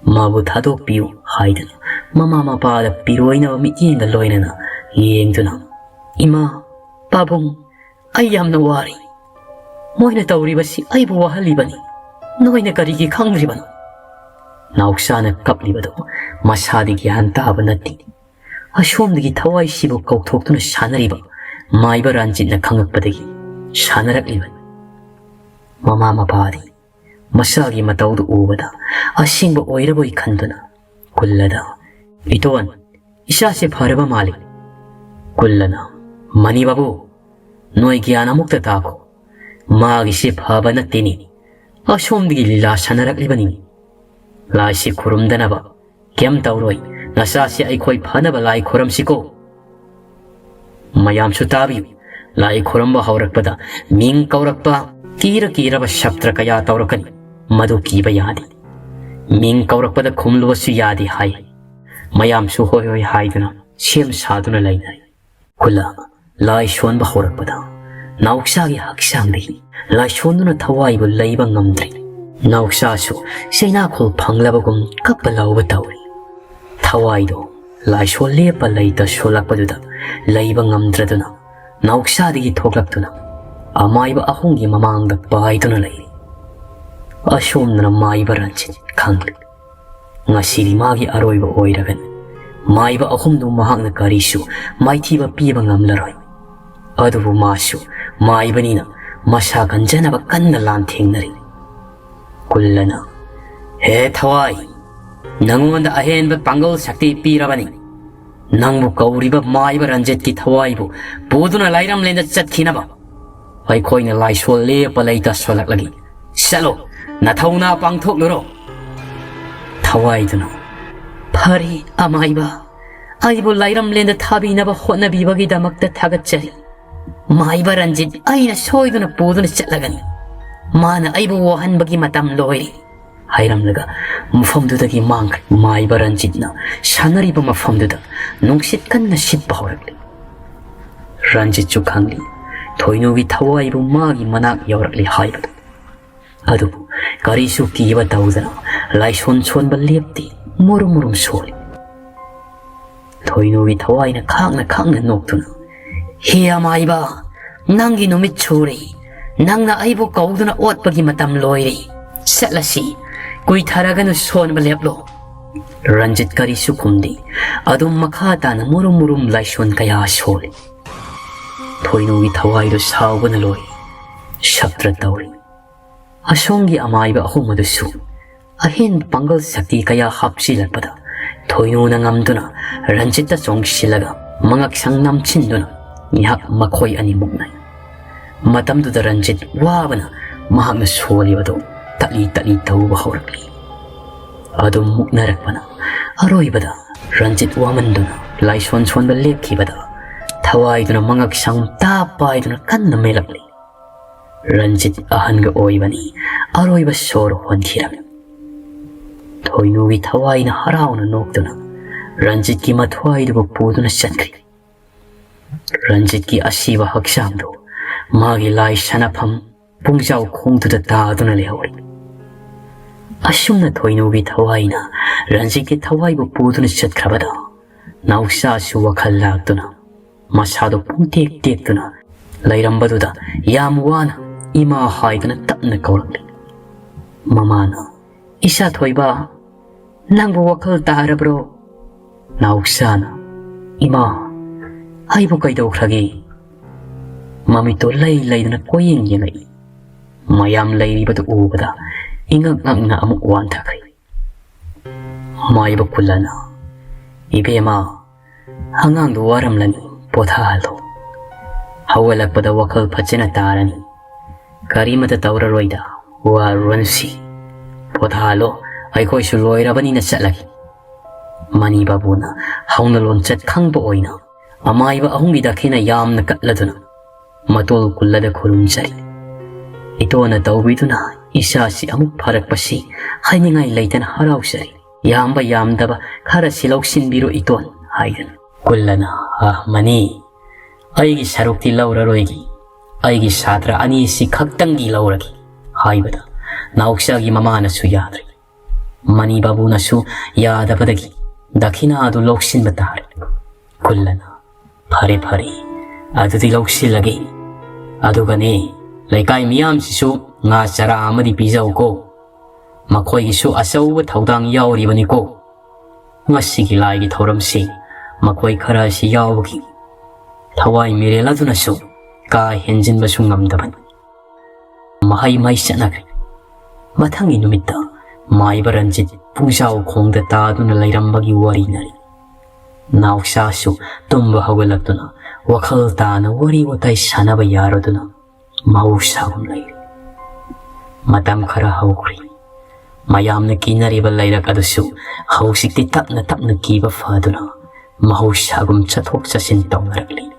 ꯃꯥꯕꯨ ꯊꯥꯗꯣꯛꯄꯤꯌꯨ ꯍꯥꯏꯗꯨꯅ ꯃꯃꯥ ꯃꯄꯥꯗ ꯄꯤꯔꯣꯏꯅꯕ ꯃꯤꯠꯌꯦꯡꯒ ꯂꯣꯏꯅꯅ ꯌꯦꯡꯗꯨꯅ, "ꯏꯃꯥ, ꯄꯥꯕꯨꯡ, ꯑꯩ ꯌꯥꯝꯅ ꯋꯥꯔꯤ꯫ ꯃꯣꯏꯅ ꯇꯧꯔꯤꯕꯁꯤ ꯑꯩꯕꯨ ꯋꯥꯍꯜꯂꯤꯕꯅꯤ꯫ ꯅꯣꯏꯅ ꯀꯔꯤꯒꯤ ꯈꯪꯗ꯭ꯔꯤꯕꯅꯣ?" ꯅꯥꯎꯆꯥꯅ ꯀꯞꯂꯤꯕꯗꯨ ꯃꯁꯥꯗꯤ ꯒ꯭ꯌꯥꯟ ꯇꯥꯕ ꯅꯠꯇꯦ꯫ ꯑꯁꯣꯝꯗꯒꯤ ꯊꯋꯥꯏꯁꯤꯕꯨ ꯀꯧꯊꯣꯛꯇꯨꯅ ꯁꯥꯟꯅꯔꯤꯕ ꯃꯥꯏꯕ ꯔꯟꯖꯤꯠꯅ ꯈꯪꯉꯛꯄꯗꯒꯤ ꯁꯥꯟꯅꯔꯛꯂꯤꯕꯅꯤ꯫ ꯃꯃꯥ ꯃꯄꯥꯗꯤ ꯃꯆꯥꯒꯤ ꯃꯇꯧꯗꯨ ꯎꯕꯗ ꯑꯁꯦꯡꯕ ꯑꯣꯏꯔꯕꯣꯏ ꯈꯟꯗꯨꯅ ꯀꯨꯜꯂꯗ, "ꯏꯇꯣꯟ, ꯏꯆꯥꯁꯦ ꯐꯔꯕ ꯃꯥꯜꯂꯤ꯫" ꯀꯨꯜꯂꯅ, "ꯃꯅꯤ ꯕꯥꯕꯨ, ꯅꯣꯏ ꯒ꯭ꯌꯥꯟ ꯑꯃꯨꯛꯇ ꯇꯥꯈꯣ꯫ ꯃꯥꯒꯤꯁꯦ ꯐꯕ ꯅꯠꯇꯦꯅꯤ꯫ ꯑꯁꯣꯝꯗꯒꯤ ꯂꯤꯂꯥ ꯁꯥꯟꯅꯔꯛꯂꯤꯕꯅꯤ꯫ ꯂꯥꯏꯁꯤ ꯈꯨꯔꯨꯝꯗꯅꯕ ꯀꯩꯝ ꯇꯧꯔꯣꯏ꯫ ꯅꯆꯥꯁꯤ ꯑꯩꯈꯣꯏ ꯐꯅꯕ ꯂꯥꯏ ꯈꯨꯔꯝꯁꯤꯀꯣ꯫" ꯃꯌꯥꯝꯁꯨ ꯇꯥꯕꯤꯌꯨ꯫ ꯂꯥꯏ ꯈꯨꯔꯝꯕ ꯍꯧꯔꯛꯄꯗ ꯃꯤꯡ ꯀꯧꯔꯛꯄ, ꯀꯤꯔ ꯀꯤꯔꯕ ꯁꯞꯇ꯭ꯔ ꯀꯌꯥ ꯇꯧꯔꯛꯀꯅꯤ꯫ ꯃꯗꯨ ꯀꯤꯕ ꯌꯥꯗꯦ꯫ ꯃꯤꯡ ꯀꯧꯔꯛꯄꯗ ꯈꯨꯝꯂꯨꯕꯁꯨ ꯌꯥꯗꯦ ꯍꯥꯏ꯫ ꯃꯌꯥꯝꯁꯨ ꯍꯣꯏ ꯍꯣꯏ ꯍꯥꯏꯗꯨꯅ ꯁꯦꯝ ꯁꯥꯗꯨꯅ ꯂꯩꯅꯔꯤ꯫ ꯈꯨꯜꯂ ꯂꯥꯏ ꯁꯣꯟꯕ ꯍꯧꯔꯛꯄꯗ ꯅꯥꯎꯆꯥꯒꯤ ꯍꯛꯆꯥꯡꯗꯒꯤ ꯂꯥꯏ ꯁꯣꯟꯗꯨꯅ ꯊꯋꯥꯏꯕꯨ ꯂꯩꯕ ꯉꯝꯗ꯭ꯔꯦ꯫ ꯅꯥꯎꯆꯥꯁꯨ ꯆꯩꯅꯥꯈꯣꯜ ꯐꯪꯂꯕꯒꯨꯝ ꯀꯞꯄ ꯂꯥꯎꯕ ꯇꯧꯔꯤ꯫ ꯊꯋꯥꯏꯗꯣ ꯂꯥꯏꯁꯣꯜ ꯂꯦꯞꯄ ꯂꯩꯇ ꯁꯣꯜꯂꯛꯄꯗꯨꯗ ꯂꯩꯕ ꯉꯝꯗ꯭ꯔꯗꯨꯅ ꯅꯥꯎꯆꯥꯗꯒꯤ ꯊꯣꯛꯂꯛꯇꯨꯅ ꯑꯃꯥꯏꯕ ꯑꯍꯨꯝꯒꯤ ꯃꯃꯥꯡꯗ ꯄꯥꯏꯗꯨꯅ ꯂꯩꯔꯤ꯫ ꯑꯁꯣꯝꯗꯅ ꯃꯥꯏꯕ ꯔꯟꯖꯤꯠ ꯈꯪꯂꯤ꯫ ꯉꯁꯤꯗꯤ ꯃꯥꯒꯤ ꯑꯔꯣꯏꯕ ꯑꯣꯏꯔꯒꯅꯤ꯫ ꯃꯥꯏꯕ ꯑꯍꯨꯝꯗꯨ ꯃꯍꯥꯛꯅ ꯀꯔꯤꯁꯨ ꯃꯥꯏꯊꯤꯕ ꯄꯤꯕ ꯉꯝꯂꯔꯣꯏ꯫ ꯑꯗꯨꯕꯨ ꯃꯥꯁꯨ ꯃꯥꯏꯕꯅꯤꯅ ꯃꯁꯥ ꯀꯟꯖꯅꯕ ꯀꯟꯅ ꯂꯥꯟꯊꯦꯡꯅꯔꯤ꯫ ꯀꯨꯜꯂꯅ, "ꯍꯦ ꯊꯋꯥꯏ, ꯅꯉꯣꯟꯗ ꯑꯍꯦꯟꯕ ꯄꯥꯡꯒꯜ ꯁꯛꯇꯤ ꯄꯤꯔꯕꯅꯤ꯫ ꯅꯪꯕꯨ ꯀꯧꯔꯤꯕ ꯃꯥꯏꯕ ꯔꯟꯖꯤꯠꯀꯤ ꯊꯋꯥꯏꯕꯨ ꯄꯨꯗꯨꯅ ꯂꯥꯏꯔꯝꯂꯦꯟꯗ ꯆꯠꯈꯤꯅꯕ ꯑꯩꯈꯣꯏꯅ ꯂꯥꯏꯁꯣꯜ ꯂꯦꯞꯄ ꯂꯩꯇ ꯁꯣꯜꯂꯛꯂꯒꯦ꯫ ꯆꯠꯂꯣ, ꯅꯊꯧꯅꯥ ꯄꯥꯡꯊꯣꯛꯂꯨꯔꯣ꯫" ꯊꯋꯥꯏꯗꯨꯅ, "ꯐꯔꯦ ꯑꯃꯥꯏꯕ, ꯑꯩꯕꯨ ꯂꯥꯏꯔꯝꯂꯦꯟꯗ ꯊꯥꯕꯤꯅꯕ ꯍꯣꯠꯅꯕꯤꯕꯒꯤꯗꯃꯛꯇ ꯊꯥꯒꯠꯆꯔꯤ꯫ "ꯃꯥꯏꯕ ꯔꯟꯖꯤꯠ ꯑꯩꯅ ꯁꯣꯏꯗꯨꯅ ꯄꯨꯗꯨꯅ ꯆꯠꯂꯒꯅꯤ꯫ ꯃꯥꯅ ꯑꯩꯕꯨ ꯋꯥꯍꯟꯕꯒꯤ ꯃꯇꯝ ꯂꯣꯏꯔꯦ" ꯍꯥꯏꯔꯝꯂꯒ ꯃꯐꯝꯗꯨꯗꯒꯤ ꯃꯥꯡꯈ꯭ꯔꯦ꯫ ꯃꯥꯏꯕ ꯔꯟꯖꯤꯠꯅ ꯁꯥꯟꯅꯔꯤꯕ ꯃꯐꯝꯗꯨꯗ ꯅꯨꯡꯁꯤꯠ ꯀꯟꯅ ꯁꯤꯠꯄ ꯍꯧꯔꯛꯂꯤ꯫ ꯔꯟꯖꯤꯠꯁꯨ ꯈꯪꯂꯤ, ꯊꯣꯏꯅꯨꯒꯤ ꯊꯋꯥꯏꯕꯨ ꯃꯥꯒꯤ ꯃꯅꯥꯛ ꯌꯧꯔꯛꯂꯤ ꯍꯥꯏꯕꯗꯨ꯫ ꯑꯗꯨꯕꯨ ꯀꯔꯤꯁꯨ ꯀꯤꯕ ꯇꯧꯗꯅ ꯂꯥꯏꯁꯣꯟ ꯁꯣꯟꯕ ꯂꯦꯞꯇꯦ, ꯃꯨꯔꯨꯝ ꯃꯨꯔꯨꯝ ꯁꯣꯜꯂꯤ꯫ ꯊꯣꯏꯅꯨꯒꯤ ꯊꯋꯥꯏꯅ ꯈꯥꯡꯅ ꯈꯥꯡꯅ ꯅꯣꯛꯇꯨꯅ, "ꯍꯦ ꯑꯃꯥꯏꯕ, ꯅꯪꯒꯤ ꯅꯨꯃꯤꯠ ꯁꯨꯔꯦ꯫ ꯅꯪꯅ ꯑꯩꯕꯨ ꯀꯧꯗꯨꯅ ꯑꯣꯠꯄꯒꯤ ꯃꯇꯝ ꯂꯣꯏꯔꯦ꯫ ꯆꯠꯂꯁꯤ, ꯀꯨꯏꯊꯔꯒꯅꯨ, ꯁꯣꯟꯕ ꯂꯦꯞꯂꯣ"꯫ ꯔꯟꯖꯤꯠ ꯀꯔꯤꯁꯨ ꯈꯨꯝꯗꯦ꯫ ꯑꯗꯨꯝ ꯃꯈꯥ ꯇꯥꯅ ꯃꯨꯔꯨꯝ ꯃꯨꯔꯨꯝ ꯂꯥꯏꯁꯣꯟ ꯀꯌꯥ ꯁꯣꯜꯂꯤ꯫ ꯊꯣꯏꯅꯨꯒꯤ ꯊꯋꯥꯏꯗꯨ ꯁꯥꯎꯕꯅ ꯂꯣꯏꯔꯤ꯫ ꯁꯛꯇ꯭ꯔ ꯇꯧꯔꯤ꯫ ꯑꯁꯣꯝꯒꯤ ꯑꯃꯥꯏꯕ ꯑꯍꯨꯝ ꯑꯗꯨꯁꯨ ꯑꯍꯦꯟꯕ ꯄꯥꯡꯒꯜ ꯁꯛꯇꯤ ꯀꯌꯥ ꯍꯥꯞꯆꯤꯜꯂꯛꯄꯗ ꯊꯣꯏꯅꯨꯅ ꯉꯝꯗꯨꯅ ꯔꯟꯖꯤꯠꯇ ꯆꯣꯡꯁꯤꯜꯂꯒ ꯃꯉꯛꯁꯪ ꯅꯝꯁꯤꯟꯗꯨꯅ ꯉꯥꯏꯍꯥꯛ ꯃꯈꯣꯏ ꯑꯅꯤ ꯃꯨꯛꯅꯩ꯫ ꯃꯇꯝꯗꯨꯗ ꯔꯟꯖꯤꯠ ꯋꯥꯕꯅ ꯃꯍꯥꯛꯅ ꯁꯣꯜꯂꯤꯕꯗꯨ ꯇꯠꯂꯤ ꯇꯠꯂꯤ ꯇꯧꯕ ꯍꯧꯔꯛꯂꯤ꯫ ꯑꯗꯨꯝ ꯃꯨꯛꯅꯔꯛꯄꯅ ꯑꯔꯣꯏꯕꯗ ꯔꯟꯖꯤꯠ ꯋꯥꯃꯟꯗꯨꯅ ꯂꯥꯏꯁꯣꯟ ꯁꯣꯟꯕ ꯂꯦꯞꯈꯤꯕꯗ ꯊꯋꯥꯏꯗꯨꯅ ꯃꯉꯛꯁꯪ ꯇꯥꯞ ꯄꯥꯏꯗꯨꯅ ꯀꯟꯅ ꯃꯦꯜꯂꯛꯂꯤ꯫ ꯔꯟꯖꯤꯠ ꯑꯍꯟꯒ ꯑꯣꯏꯕꯅꯤ, ꯑꯔꯣꯏꯕ ꯁꯣꯔ ꯍꯣꯟꯈꯤꯔꯝꯃꯤ꯫ ꯊꯣꯏꯅꯨꯒꯤ ꯊꯋꯥꯏꯅ ꯍꯔꯥꯎꯅ ꯅꯣꯛꯇꯨꯅ ꯔꯟꯖꯤꯠꯀꯤ ꯃꯊ꯭ꯋꯥꯏꯗꯨꯕꯨ ꯄꯨꯗꯨꯅ ꯆꯠꯈ꯭ꯔꯤ꯫ ꯔꯟꯖꯤꯠꯀꯤ ꯑꯁꯤꯕ ꯍꯛꯆꯥꯡꯗꯨ ꯃꯥꯒꯤ ꯂꯥꯏ ꯁꯥꯟꯅꯐꯝ ꯄꯨꯡꯖꯥꯎ ꯈꯣꯡꯗꯨꯗ ꯇꯥꯗꯨꯅ ꯂꯩꯍꯧꯔꯤ꯫ ꯑꯁꯨꯝꯅ ꯊꯣꯏꯅꯨꯒꯤ ꯊꯋꯥꯏꯅ ꯔꯟꯖꯤꯠꯀꯤ ꯊꯋꯥꯏꯕꯨ ꯄꯨꯗꯨꯅ ꯆꯠꯈ꯭ꯔꯕꯗ ꯅꯥꯎꯆꯥꯁꯨ ꯋꯥꯈꯜ ꯂꯥꯛꯇꯨꯅ ꯃꯁꯥꯗꯨ ꯄꯨꯡꯇꯦꯛ ꯇꯦꯛꯇꯨꯅ ꯂꯩꯔꯝꯕꯗꯨꯗ ꯌꯥꯝ ꯋꯥꯅ "ꯏꯃꯥ" ꯍꯥꯏꯗꯨꯅ ꯇꯞꯅ ꯀꯧꯔꯛꯂꯤ꯫ ꯃꯃꯥꯅ, "ꯏꯆꯥ ꯊꯣꯏꯕ, ꯅꯪꯕꯨ ꯋꯥꯈꯜ ꯇꯥꯔꯕ꯭ꯔꯣ?" ꯅꯥꯎꯆꯥꯅ, "ꯏꯃꯥ, ꯑꯩꯕꯨ ꯀꯩꯗꯧꯈ꯭ꯔꯒꯦ?" ꯃꯃꯤꯠꯇꯨ ꯂꯩ ꯂꯩꯗꯨꯅ ꯀꯣꯏꯌꯦꯡ ꯌꯦꯡꯂꯛꯏ꯫ ꯃꯌꯥꯝ ꯂꯩꯔꯤꯕꯗꯨ ꯎꯕꯗ ꯏꯉꯛ ꯉꯛꯅ ꯑꯃꯨꯛ ꯋꯥꯟꯊꯈ꯭ꯔꯦ꯫ ꯃꯥꯏꯕ ꯀꯨꯂꯅ, "ꯏꯕꯦꯝꯃ, ꯑꯉꯥꯡꯗꯨ ꯋꯥꯔꯝꯂꯅꯤ, ꯄꯣꯊꯥꯍꯜꯂꯣ꯫ ꯍꯧꯒꯠꯂꯛꯄꯗ ꯋꯥꯈꯜ ꯐꯖꯅ ꯇꯥꯔꯅꯤ꯫ ꯀꯔꯤꯃꯇ ꯇꯧꯔꯔꯣꯏꯗ, ꯋꯥꯔꯨꯔꯅꯨꯁꯤ꯫ ꯄꯣꯊꯥꯍꯜꯂꯣ, ꯑꯩꯈꯣꯏꯁꯨ ꯂꯣꯏꯔꯕꯅꯤꯅ ꯆꯠꯂꯒꯦ"꯫ ꯃꯅꯤ ꯕꯥꯕꯨꯅ ꯍꯧꯅ ꯂꯣꯟꯆꯠ ꯈꯪꯕ ꯑꯣꯏꯅ ꯑꯃꯥꯏꯕ ꯑꯍꯨꯝꯒꯤ ꯗꯈꯤꯅ ꯌꯥꯝꯅ ꯀꯠꯂꯗꯨꯅ ꯃꯇꯣꯜ ꯀꯨꯜꯂꯗ ꯈꯨꯔꯨꯝꯖꯔꯤ꯫ ꯏꯇꯣꯟꯅ ꯇꯧꯕꯤꯗꯨꯅ ꯏꯆꯥꯁꯤ ꯑꯃꯨꯛ ꯐꯔꯛꯄꯁꯤ ꯍꯥꯏꯅꯤꯡꯉꯥꯏ ꯂꯩꯇꯅ ꯍꯔꯥꯎꯖꯔꯤ꯫ ꯌꯥꯝꯕ ꯌꯥꯝꯗꯕ ꯈꯔꯁꯤ ꯂꯧꯁꯤꯟꯕꯤꯔꯣ ꯏꯇꯣꯟ ꯍꯥꯏꯗꯅ꯫ ꯀꯨꯜꯂꯅ, "ꯑꯥ, ꯃꯅꯤ, ꯑꯩꯒꯤ ꯁꯔꯨꯛꯇꯤ ꯂꯧꯔꯔꯣꯏꯒꯦ, ꯑꯩꯒꯤ ꯁꯥꯇ꯭ꯔ ꯑꯅꯤꯁꯤ ꯈꯛꯇꯪꯗꯤ ꯂꯧꯔꯒꯦ" ꯍꯥꯏꯕꯗ ꯅꯥꯎꯆꯥꯒꯤ ꯃꯃꯥꯅꯁꯨ ꯌꯥꯗ꯭ꯔꯦ꯫ ꯃꯅꯤ ꯕꯥꯕꯨꯅꯁꯨ ꯌꯥꯗꯕꯗꯒꯤ ꯗꯈꯤꯅꯥ ꯑꯗꯨ ꯂꯧꯁꯤꯟꯕ ꯇꯥꯔꯦ꯫ ꯀꯨꯜꯂꯅ, "ꯐꯔꯦ, ꯐꯔꯦ, ꯑꯗꯨꯗꯤ ꯂꯧꯁꯤꯜꯂꯒꯦ꯫ ꯑꯗꯨꯒꯅꯦ, ꯂꯩꯀꯥꯏ ꯃꯤꯌꯥꯝꯁꯤꯁꯨ ꯉꯥ ꯆꯔꯥ ꯑꯃꯗꯤ ꯄꯤꯖꯧꯀꯣ꯫ ꯃꯈꯣꯏꯒꯤꯁꯨ ꯑꯆꯧꯕ ꯊꯧꯗꯥꯡ ꯌꯥꯎꯔꯤꯕꯅꯤꯀꯣ꯫ ꯉꯁꯤꯒꯤ ꯂꯥꯏꯒꯤ ꯊꯧꯔꯝꯁꯤ ꯃꯈꯣꯏ ꯈꯔ ꯑꯁꯤ ꯌꯥꯎꯕꯒꯤ ꯊꯋꯥꯏ ꯃꯤꯔꯦꯜ ꯑꯗꯨꯅꯁꯨ ꯀꯥ ꯍꯦꯟꯖꯤꯟꯕꯁꯨ ꯉꯝꯗꯕꯅꯤ"꯫ ꯃꯍꯩ ꯃꯍꯩ ꯆꯠꯅꯈ꯭ꯔꯦ꯫ ꯃꯊꯪꯒꯤ ꯅꯨꯃꯤꯠꯇ ꯃꯥꯏꯕ ꯔꯟꯖꯤꯠ ꯄꯨꯡꯖꯥꯎ ꯈꯣꯡꯗ ꯇꯥꯗꯨꯅ ꯂꯩꯔꯝꯕꯒꯤ ꯋꯥꯔꯤꯅꯔꯤ꯫ ꯅꯥꯎꯆꯥꯁꯨ ꯇꯨꯝꯕ ꯍꯧꯒꯠꯂꯛꯇꯨꯅ ꯋꯥꯈꯜ ꯇꯥꯅ ꯋꯥꯔꯤ ꯋꯥꯇꯥꯏ ꯁꯥꯟꯅꯕ ꯌꯥꯔꯗꯨꯅ ꯃꯍꯧꯁꯥꯒꯨꯝ ꯂꯩꯔꯤ꯫ ꯃꯇꯝ ꯈꯔ ꯍꯧꯈ꯭ꯔꯤ꯫ ꯃꯌꯥꯝꯅ ꯀꯤꯅꯔꯤꯕ ꯂꯩꯔꯛ ꯑꯗꯨꯁꯨ ꯍꯧꯖꯤꯛꯇꯤ ꯇꯞꯅ ꯇꯞꯅ ꯀꯤꯕ ꯐꯗꯨꯅ ꯃꯍꯧꯁꯥꯒꯨꯝ ꯆꯠꯊꯣꯛ ꯆꯠꯁꯤꯟ ꯇꯧꯅꯔꯛꯂꯤ꯫